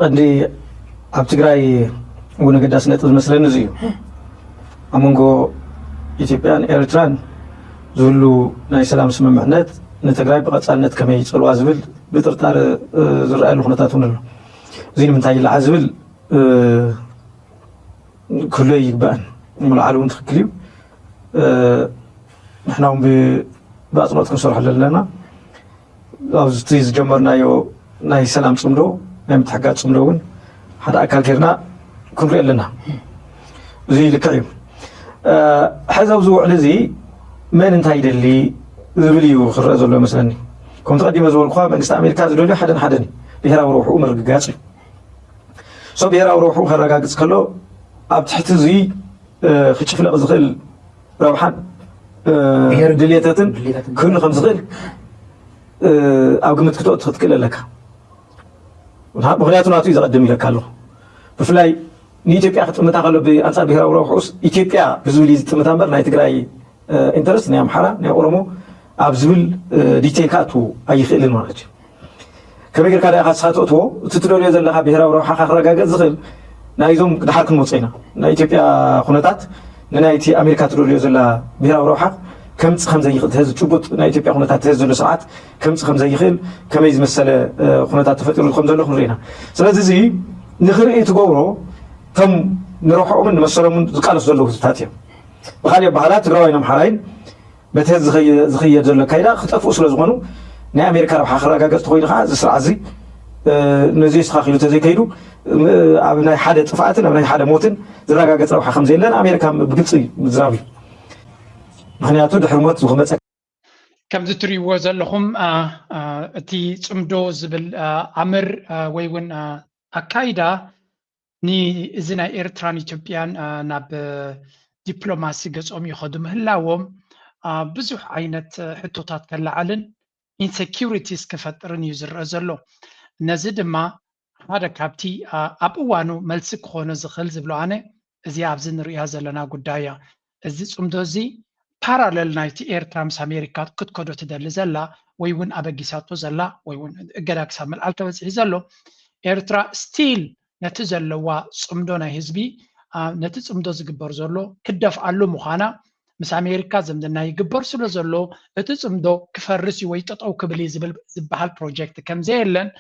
ቀንዲ ኣብ ትግራይ እውን ኣገዳሲ ነጥብ ዝመስለኒ እዚ እዩ። ኣብ መንጎ ኢትዮጵያን ኤርትራን ዝህሉ ናይ ሰላም ስምምዕነት ንትግራይ ብቐጻልነት ከመይ ይጸልዋ ዝብል ብጥርጣረ ዝረኣየሉ ኩነታት እውን ኣሎ። እዚ ንምንታይ ይለዓ ዝብል ክህሉ ይግባእን ምልዓሉ እውን ትኽክል እዩ። ንሕና እውን ብኣፅንኦት ክንሰርሖ ዘለና ኣብዚ ዝጀመርናዮ ናይ ሰላም ፅምዶ ናይ ምትሕጋዝ ፅምዶ እውን ሓደ ኣካል ጌርና ክንሪኦ ኣለና። እዚ ልክዕ እዩ። ሕዚ ኣብዚ ውዕል እዚ መን እንታይ ይደሊ ዝብል እዩ ክረአ ዘሎ መስለኒ። ከምቲ ቀዲመ ዝበልኩ መንግስቲ ኣሜሪካ ዝደልዮ ሓደን ሓደን እዩ። ብሄራዊ ረብሕኡ ምርግጋፅ እዩ። ሶ ብሄራዊ ረብሕኡ ከረጋግፅ ከሎ ኣብ ትሕቲ እዚ ክጭፍለቕ ዝኽእል ረብሓን ድልየታትን ክህሉ ከም ዝኽእል ኣብ ግምት ክተእቱ ክትክእል ኣለካ። ምክንያቱ ናቱ እዩ ዘቐድም ኢለካ ኣለኹ። ብፍላይ ንኢትዮጵያ ክጥምታ ከሎ ብኣንፃር ብሄራዊ ረብሕኡስ ኢትዮጵያ ብዝብል እዩ ዝጥምታ እምበር ናይ ትግራይ ኢንተረስት ናይ ኣምሓራ ናይ ኦሮሞ ኣብ ዝብል ዲቴይል ክኣቱ ኣይኽእልን ማለት እዩ። ከመይ ጌርካ ደኣ ካስኻ ተእትዎ እቲ ትደልዮ ዘለኻ ብሄራዊ ረብሓኻ ክረጋገጽ ዝኽእል ናይዞም ድሓር ክንመጾ ኢና ናይ ኢትዮጵያ ኩነታት ንናይ እቲ ኣሜሪካ ትደልዮ ዘላ ብሄራዊ ረብሓ ከምጽ ከም ዘይኽእል ተህዝ ጭቡጥ ናይ ኢትዮጵያ ኩነታት ተህዝ ዘሎ ስርዓት ከምጽ ከም ዘይኽእል ከመይ ዝመሰለ ኩነታት ተፈጢሩ ከም ዘሎ ክንርኢ ኢና። ስለዚ እዚ ንኽርኢ ትገብሮ እቶም ንረብሓኦምን ንመሰሎምን ዝቃለሱ ዘለዉ ህዝብታት እዮም። ብኻሊእ ኣባህላ ትግራዋይን ኣምሓራይን በቲ ህዝቢ ዝኸየ- ዝኸየድ ዘሎ ኣካይዳ ክጠፍኡ ስለ ዝኾኑ ናይ ኣሜሪካ ረብሓ ክረጋገፅ ተኮይኑ ከዓ እዚ ስርዓት እዚ ነዚ የስተኻኺሉ ተዘይከይዱ ኣብ ናይ ሓደ ጥፍኣትን ኣብ ናይ ሓደ ሞትን ዝረጋገፅ ረብሓ ከም ዘየለን ኣሜሪካ ብግልፂ ምዝራብ እዩ። ምክንያቱ ድሕሪ ሞት ዝመፀ ከምዚ ትሪእዎ ዘለኹም እቲ ፅምዶ ዝብል ኣምር ወይ እውን ኣካይዳ ንእዚ ናይ ኤርትራን ኢትዮጵያን ናብ ዲፕሎማሲ ገጾም ይኸዱ ምህላዎም ብዙሕ ዓይነት ሕቶታት ከለዓልን ኢንሴኪሪቲስ ክፈጥርን እዩ ዝረአ ዘሎ። ነዚ ድማ ሓደ ካብቲ ኣብ እዋኑ መልሲ ክኾኖ ዝኽእል ዝብሎ ኣነ እዚ ኣብዚ ንሪኣ ዘለና ጉዳይ እያ። እዚ ፅምዶ እዚ ፓራለል ናይቲ ኤርትራ ምስ ኣሜሪካ ክትከዶ ትደሊ ዘላ ወይ እውን ኣበጊሳቶ ዘላ ወይ እውን እገዳ ክሳብ ምልዓል ተበፂሑ ዘሎ ኤርትራ ስቲል ነቲ ዘለዋ ፅምዶ ናይ ህዝቢ ነቲ ፅምዶ ዝግበር ዘሎ ክደፍኣሉ ምዃና ምስ ኣሜሪካ ዝምድና ይግበር ስለ ዘሎ እቲ ፅምዶ ክፈርስ እዩ ወይ ጠጠው ክብል እዩ ዝብል ዝበሃል ፕሮጀክት ከምዘየለን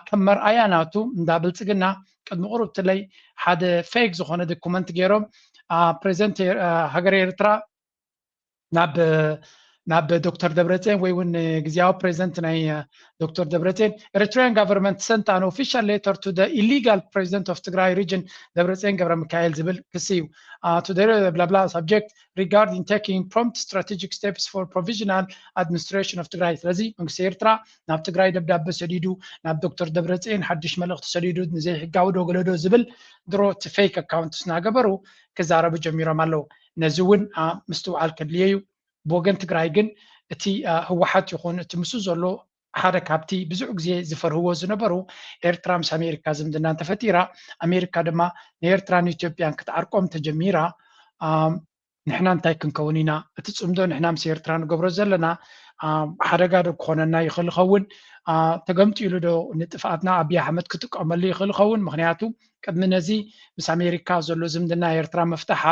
ከም መርኣያ ናቱ እንዳ ብልፅግና ቅድሚ ቁሩብ ትለይ ሓደ ፌክ ዝኾነ ዶኩመንት ገይሮም ፕሬዚደንት ሃገር ኤርትራ ናብ ናብ ዶክተር ደብረፅዮን ወይ እውን ግዜያዊ ፕሬዚደንት ናይ ዶክተር ደብረፅዮን Eritrean government sent an official letter to the illegal president of Tigray region ደብረፅዮን ገብረ ሚካኤል ዝብል ክሲ እዩ። To the blah blah subject regarding taking prompt strategic steps for provisional administration of Tigray ስለዚ መንግስቲ ኤርትራ ናብ ትግራይ ደብዳበ ሰዲዱ ናብ ዶክተር ደብረፅዮን ሓድሽ መልእኽቲ ሰዲዱ ንዘይሕጋዊ ዶ ገለዶ ዝብል ድሮ እቲ ፌክ ኣካውንትስ እናገበሩ ክዛረቡ ጀሚሮም ኣለዉ። ነዚ እውን ምስትውዓል ከድልዮ እዩ። ብወገን ትግራይ ግን እቲ ህወሓት ይኹን እቲ ምስኡ ዘሎ ሓደ ካብቲ ብዙሕ ግዜ ዝፈርህዎ ዝነበሩ ኤርትራ ምስ ኣሜሪካ ዝምድና እንተፈጢራ ኣሜሪካ ድማ ንኤርትራን ኢትዮጵያን ክትዓርቆም ተጀሚራ ንሕና እንታይ ክንከውን ኢና? እቲ ፅምዶ ንሕና ምስ ኤርትራ ንገብሮ ዘለና ሓደጋ ዶ ክኾነና ይኽእል ይኸውን? ተገምጢሉ ዶ ንጥፍኣትና ኣብይ ኣሕመድ ክጥቀመሉ ይኽእል ይኸውን? ምክንያቱ ቅድሚ ነዚ ምስ ኣሜሪካ ዘሎ ዝምድና ኤርትራ መፍትሓ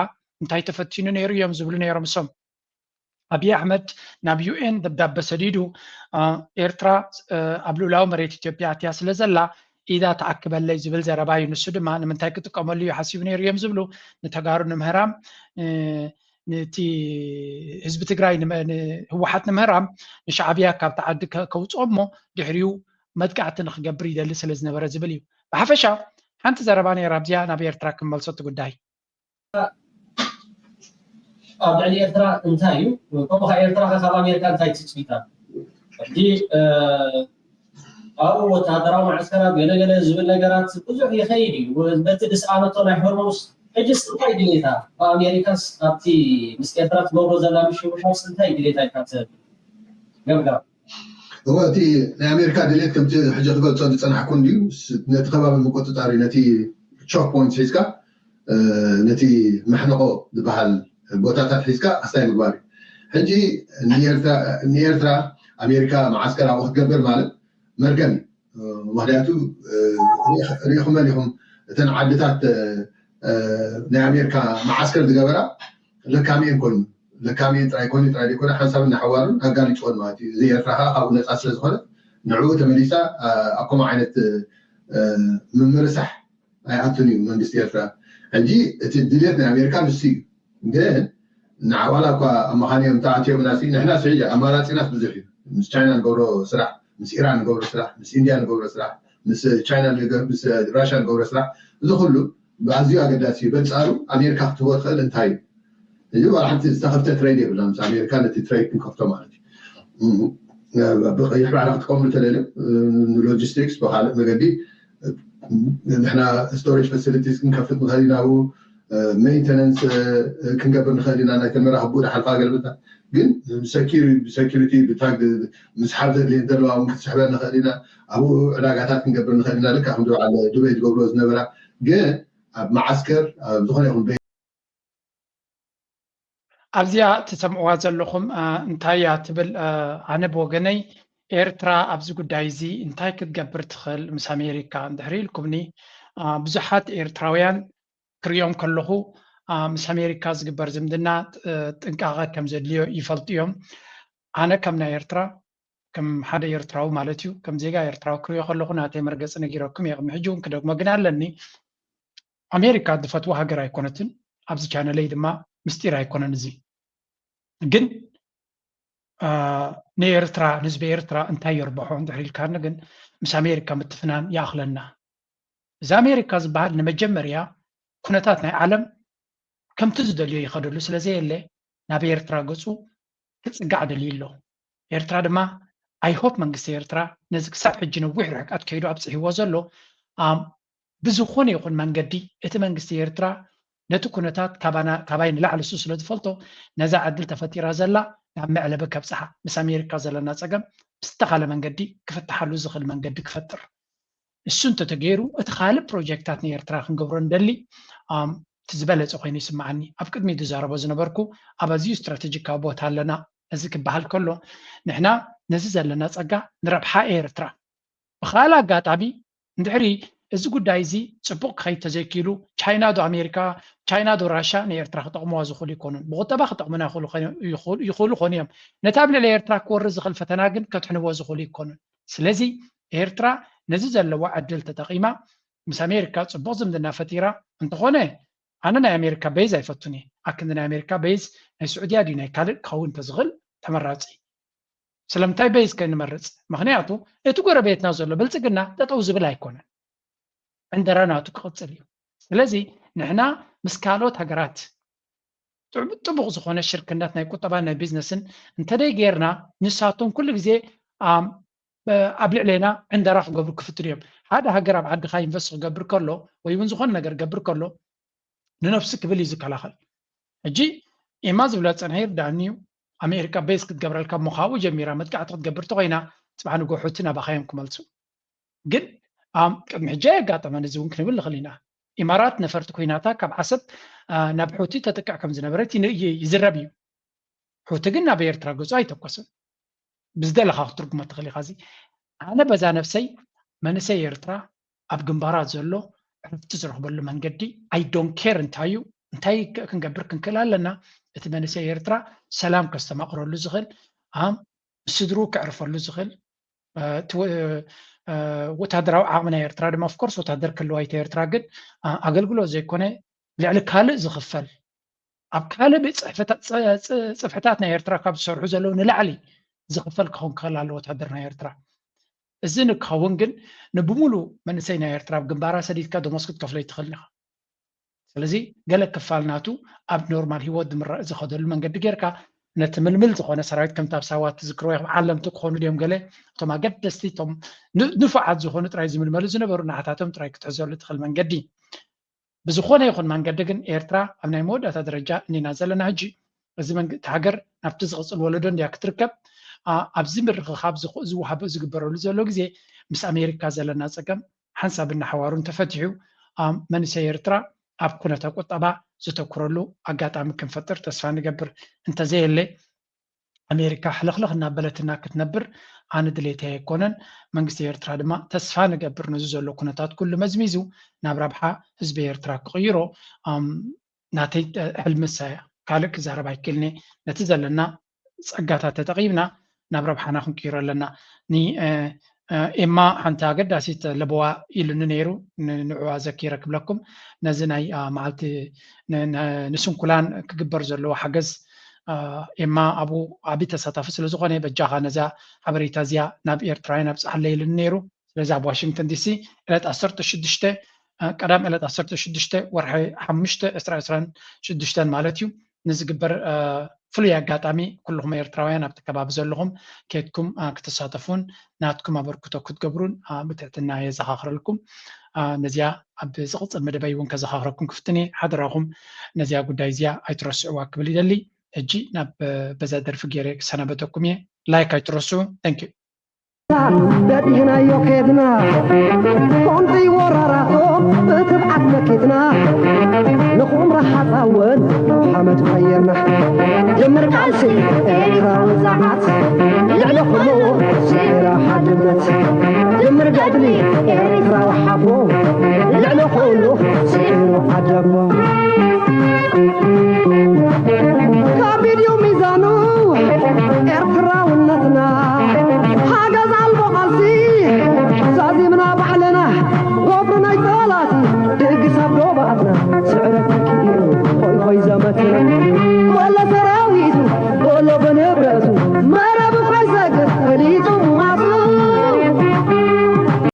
እንታይ ተፈቲኑ ነይሩ እዮም ዝብሉ ነይሮም እሶም። ኣብይ ኣሕመድ ናብ ዩኤን ደብዳበ ሰዲዱ ኤርትራ ኣብ ልኡላዊ መሬት ኢትዮጵያ ኣትያ ስለ ዘላ ኢዳ ተኣክበለይ ዝብል ዘረባ እዩ። ንሱ ድማ ንምንታይ ክጥቀመሉ እዩ ሓሲቡ ነይሩ እዮም ዝብሉ ንተጋሩ ንምህራም ነቲ ህዝቢ ትግራይ ንህወሓት ንምህራም ንሻዕብያ ካብቲ ዓዲ ከውፅኦ እሞ ድሕሪኡ መጥቃዕቲ ንክገብር ይደሊ ስለ ዝነበረ ዝብል እዩ። ብሓፈሻ ሓንቲ ዘረባ ነይራ ኣብዚኣ ናብ ኤርትራ ክመልሶ እቲ ጉዳይ። ኣብ ልዕሊ ኤርትራ እንታይ እዩ? ከምኡ ከ ኤርትራ ከ ካብ ኣሜሪካ እንታይ ትፅቢታ? ሕጂ ኣብኡ ወተሃደራዊ መዓስከራት ገለገለ ዝብል ነገራት ብዙሕ ይኸይድ እዩ። በቲ ዝሰኣነቶ ናይ ሆርሙዝ ሕጅስ እንታይ ድሌታ? ብኣሜሪካስ ኣብቲ ምስ ኤርትራ ትገብሮ ዘላ ምሽብሻብስ እንታይ ድሌታ ኢልካ ትብል? ገብጋብ። እወ እቲ ናይ ኣሜሪካ ድሌት ከምቲ ሕጂ ክገልፆ ዝፀናሕኩ እንድዩ ነቲ ከባቢ ምቁፅፃር እዩ ነቲ ቾክ ፖይንት ሒዝካ ነቲ መሕነቆ ዝበሃል ቦታታት ሒዝካ ኣስታይ ምግባር እዩ ሕጂ ንኤርትራ ኣሜሪካ መዓስከር ኣብኡ ክትገብር ማለት መርገም እዩ ምክንያቱ ሪኢኹመን ኢኹም እተን ዓድታት ናይ ኣሜሪካ መዓስከር ዝገበራ ለካሚኤን ኮይኑ ለካሚኤን ጥራይ ኮይኑ ጥራይ ዘይኮነ ሓንሳብ እናሓዋሩን ኣጋሊፅዎን ማለት እዩ። እዚ ኤርትራ ከዓ ካብኡ ነፃ ስለዝኮነ ንዕኡ ተመሊሳ ኣብ ከምኡ ዓይነት ምምርሳሕ ኣይኣቱን እዩ መንግስቲ ኤርትራ። ሕጂ እቲ ድልየት ናይ ኣሜሪካ ንሱ እዩ። ግን ንዓዋላ እኳ ኣመኻንዮም ተኣትዮምና ሲ ንሕና ስዒ ኣማራፂናስ ብዙሕ እዩ። ምስ ቻይና ንገብሮ ስራሕ፣ ምስ ኢራን ንገብሮ ስራሕ፣ ምስ ኢንድያ ንገብሮ ስራሕ፣ ምስ ቻይና ምስ ራሽያ ንገብሮ ስራሕ፣ እዚ ኩሉ ብኣዝዩ ኣገዳሲ እዩ። በንፃሩ ኣሜሪካ ክትህቦ ትኽእል እንታይ እዩ? እዚ ዋላ ሓንቲ ዝተኸፍተ ትሬድ የብላ ምስ ኣሜሪካ ነቲ ትሬድ ክንከፍቶ ማለት እዩ። ብቀይሕ ባሕሪ ክትቀሙ እንተደልዮም ንሎጂስቲክስ ብካልእ መገዲ ንሕና ስቶሬጅ ፋሲሊቲስ ክንከፍት ንኽእል ኢና፣ ኣብኡ ሜንተነንስ ክንገብር ንኽእል ኢና። ናይተን መራኽብ ብኡ ሓልፋ ገልብታ ግን ብሰኪሪቲ ብታግ ምስሓብ ዘድልየን ዘለዋ እውን ክትስሕበን ንኽእል ኢና። ኣብኡ ዕዳጋታት ክንገብር ንኽእል ኢና። ልካ ከም ዝበዓል ዱበይ ዝገብርዎ ዝነበራ ግን ኣብ መዓስከር ኣብ ዝኾነ ይኹን ኣብዚኣ ትሰምዕዋ ዘለኹም እንታይ እያ ትብል? ኣነ ብወገነይ ኤርትራ ኣብዚ ጉዳይ እዚ እንታይ ክትገብር ትኽእል ምስ ኣሜሪካ እንድሕሪ ኢልኩምኒ፣ ብዙሓት ኤርትራውያን ክሪኦም ከለኹ ምስ ኣሜሪካ ዝግበር ዝምድና ጥንቃቐ ከም ዘድልዮ ይፈልጡ እዮም። ኣነ ከም ናይ ኤርትራ ከም ሓደ ኤርትራዊ ማለት እዩ ከም ዜጋ ኤርትራዊ ክሪኦ ከለኹ ናተይ መርገፂ ነጊረኩም እየ። ቅድሚ ሕጂ እውን ክደግሞ ግን ኣለኒ። ኣሜሪካ ዝፈትዋ ሃገር ኣይኮነትን። ኣብዚ ቻነለይ ድማ ምስጢር ኣይኮነን። እዚ ግን ንኤርትራ ንህዝቢ ኤርትራ እንታይ የርብሖ እንድሕር ኢልካኒ ግን ምስ ኣሜሪካ ምትፍናን ይኣኽለና። እዚ ኣሜሪካ ዝበሃል ንመጀመርያ ኩነታት ናይ ዓለም ከምቲ ዝደልዮ ይኸደሉ ስለዘየለ ናብ ኤርትራ ገፁ ክፅጋዕ ደልዩ ኣሎ። ኤርትራ ድማ ኣይሆፕ መንግስቲ ኤርትራ ነዚ ክሳብ ሕጂ ነዊሕ ርሕቀት ከይዱ ኣብፅሕዎ ዘሎ ብዝኾነ ይኹን መንገዲ እቲ መንግስቲ ኤርትራ ነቲ ኩነታት ካባይ ንላዕሊ እሱ ስለዝፈልጦ ነዛ ዕድል ተፈጢራ ዘላ ናብ መዕለቢ ከብፅሓ ምስ ኣሜሪካ ዘለና ፀገም ብዝተኻለ መንገዲ ክፍትሓሉ ዝኽእል መንገዲ ክፈጥር እሱ እንተተገይሩ እቲ ካልእ ፕሮጀክታት ንኤርትራ ክንገብሮ ንደሊ እቲ ዝበለፀ ኮይኑ ይስምዓኒ። ኣብ ቅድሚ ዝዛረቦ ዝነበርኩ ኣብ ኣዝዩ ስትራቴጂካዊ ቦታ ኣለና። እዚ ክበሃል ከሎ ንሕና ነዚ ዘለና ፀጋ ንረብሓ ኤርትራ ብካልእ ኣጋጣሚ እንድሕሪ እዚ ጉዳይ እዚ ፅቡቅ ክኸይድ ተዘይኪሉ ቻይና ዶ ኣሜሪካ ቻይና ዶ ራሻ ንኤርትራ ክጠቕምዋ ዝኽእሉ ይኮኑን ብቁጠባ ክጠቕሙና ይኽእሉ ኮኑ እዮም። ነቲ ኣብ ልዕሊ ኤርትራ ክወርድ ዝኽእል ፈተና ግን ከድሕንዎ ዝኽእሉ ይኮኑን። ስለዚ ኤርትራ ነዚ ዘለዋ ዕድል ተጠቒማ ምስ ኣሜሪካ ፅቡቅ ዝምድና ፈጢራ እንተኾነ ኣነ ናይ ኣሜሪካ ቤዝ ኣይፈቱን እየ። ኣክንዲ ናይ ኣሜሪካ ቤዝ ናይ ስዑድያ ድዩ ናይ ካልእ ክኸውን እንተዝኽእል ተመራፂ። ስለምንታይ ቤዝ ከይንመርፅ? ምክንያቱ እቲ ጎረቤትና ዘሎ ብልፅግና ጠጠው ዝብል ኣይኮነን። ዕንደራ ናቱ ክቕፅል እዩ። ስለዚ ንሕና ምስ ካልኦት ሃገራት ጥቡቅ ዝኾነ ሽርክነት ናይ ቁጠባን ናይ ቢዝነስን እንተደይ ጌርና ንሳቶም ኩሉ ግዜ ኣብ ልዕሌና ዕንደራ ክገብሩ ክፍትኑ እዮም። ሓደ ሃገር ኣብ ዓድኻ ኢንቨስት ክገብር ከሎ ወይ እውን ዝኾነ ነገር ገብር ከሎ ንነብሱ ክብል እዩ ዝከላኸል። ሕጂ ኤማ ዝብላ ዝፀንሐ ይርዳእኒ እዩ። ኣሜሪካ ቤዝ ክትገብረልካ እሞ ካብኡ ጀሚራ መጥቃዕቲ ክትገብር ተኮይና ፅባሕ ንጎ ሑቲ ናባኻ እዮም ክመልሱ። ግን ቅድሚ ሕጂ ኣየጋጠመን። እዚ እውን ክንብል ንኽእል ኢና። ኢማራት ነፈርቲ ኩናታ ካብ ዓሰብ ናብ ሑቲ ተጥቅዕ ከም ዝነበረት ይዝረብ እዩ። ሑቲ ግን ናብ ኤርትራ ገጹ ኣይተኮሰን። ብዝደለኻ ክትርጉሞ ትኽእል ኢኻ። እዚ ኣነ በዛ ነፍሰይ መንእሰይ ኤርትራ ኣብ ግንባራት ዘሎ ዕረፍቲ ዝረኽበሉ መንገዲ I don't care እንታይ እዩ እንታይ ክንገብር ክንክእል ኣለና። እቲ መንእሰይ ኤርትራ ሰላም ከስተማቕረሉ ዝኽእል ስድሩ ከዕርፈሉ ዝኽእል ወታደራዊ ዓቕሚ ናይ ኤርትራ ድማ ኦፍኮርስ ወታደር ክህልዋ ይተ ኤርትራ ግን ኣገልግሎት ዘይኮነ ልዕሊ ካልእ ዝኽፈል ኣብ ካልእ ቤት ፅሕፈታት ናይ ኤርትራ ካብ ዝሰርሑ ዘለዉ ንላዕሊ ዝኽፈል ክኸውን ክኽእል ኣለዎ ወታደር ናይ ኤርትራ። እዚ ንክኸውን ግን ንብሙሉ መንእሰይ ናይ ኤርትራ ኣብ ግንባራ ሰዲድካ ደሞዝ ክትከፍሎ ይትኽእል ኢኻ። ስለዚ ገለ ክፋል ናቱ ኣብ ኖርማል ሂወት ዝምረእ ዝኸደሉ መንገዲ ጌርካ ነቲ ምልምል ዝኾነ ሰራዊት ከምቲ ኣብ ሳዋ ትዝክርዎ ኢኹም ዓለምቲ ክኾኑ ድዮም ገለ እቶም ኣገደስቲ እቶም ንፉዓት ዝኾኑ ጥራይ ዝምልመሉ ዝነበሩ ንዓታቶም ጥራይ ክትሕዘሉ ትኽእል መንገዲ ብዝኾነ ይኹን መንገዲ ግን ኤርትራ ኣብ ናይ መወዳእታ ደረጃ እኒና ዘለና ሕጂ እዚ መንግስቲ ሃገር ናብቲ ዝቕፅል ወለዶ እንድያ ክትርከብ ኣብዚ ምርኽኻብ ዝወሃብ ዝግበረሉ ዘሎ ግዜ ምስ ኣሜሪካ ዘለና ፀገም ሓንሳብ እናሓዋሩ እንተፈቲሑ መንእሰይ ኤርትራ ኣብ ኩነተ ቁጠባ ዘተኩረሉ ኣጋጣሚ ክንፈጥር ተስፋ ንገብር። እንተዘየለ ኣሜሪካ ሕልኽልኽ እናበለትና ክትነብር ኣነ ድሌተይ ኣይኮነን። መንግስቲ ኤርትራ ድማ ተስፋ ንገብር ነዚ ዘሎ ኩነታት ኩሉ መዝሚዙ ናብ ረብሓ ህዝቢ ኤርትራ ክቕይሮ ናተይ ሕልሚ እሳ እያ። ካልእ ክዛረብ ኣይክእልኒ። ነቲ ዘለና ጸጋታት ተጠቒምና ናብ ረብሓና ክንቅይሮ ኣለና። ኒ ኤማ ሓንቲ ኣገዳሲት ለበዋ ኢሉኒ ነይሩ፣ ንዕዋ ዘኪረ ክብለኩም። ነዚ ናይ መዓልቲ ንስንኩላን ክግበር ዘለዎ ሓገዝ ኤማ ኣብኡ ዓቢ ተሳታፊ ስለ ዝኾነ በጃኻ ነዛ ሓበሬታ እዚኣ ናብ ኤርትራውያን ኣብጽሓለይ ኢሉኒ ነይሩ። ስለዚ ኣብ ዋሽንግተን ዲሲ ዕለት ዓሰርተ ሽዱሽተ ቀዳም ዕለት ዓሰርተ ሽዱሽተ ወርሒ ሓሙሽተ ዕስራ ዕስራን ሽዱሽተን ማለት እዩ ንዝግበር ፍሉይ ኣጋጣሚ ኩልኹም ኤርትራውያን ኣብቲ ከባቢ ዘለኹም ኬድኩም ክትሳተፉን ናትኩም ኣበርክቶ ክትገብሩን ብትሕትና የዘኻኽረልኩም። ነዚኣ ኣብ ዝቕፅል መደበይ እውን ከዘኻኽረኩም ክፍትን እየ። ሓደራኹም ነዚኣ ጉዳይ እዚኣ ኣይትረስዕዋ ክብል ይደሊ። ሕጂ ናብ በዛ ደርፊ ገይረ ክሰናበተኩም እየ። ላይክ ኣይትረስዑ። Thank you። በዲህናዮ ኬድና ኮንዚ ወራራቶ ብትብዓት መኪትና ንኹም ረሓፃወን ሓመድ ቀየርና ጀምር ቃልሲ ኤርትራዊ ዛዓት ልዕሊ ኩሉ ስዒራ ሓድነት ጀምር ገድሊ ኤርትራዊ ሓቦ ልዕሊ ኩሉ ስዒሩ ዓደቦ ከቢድ እዩ ሚዛኑ ኤርትራውነትና ሓገዝ ኣልቦ ቃልሲ ዛዚምና ባዕልና ወፍሪ ናይ ጠላት ድግስ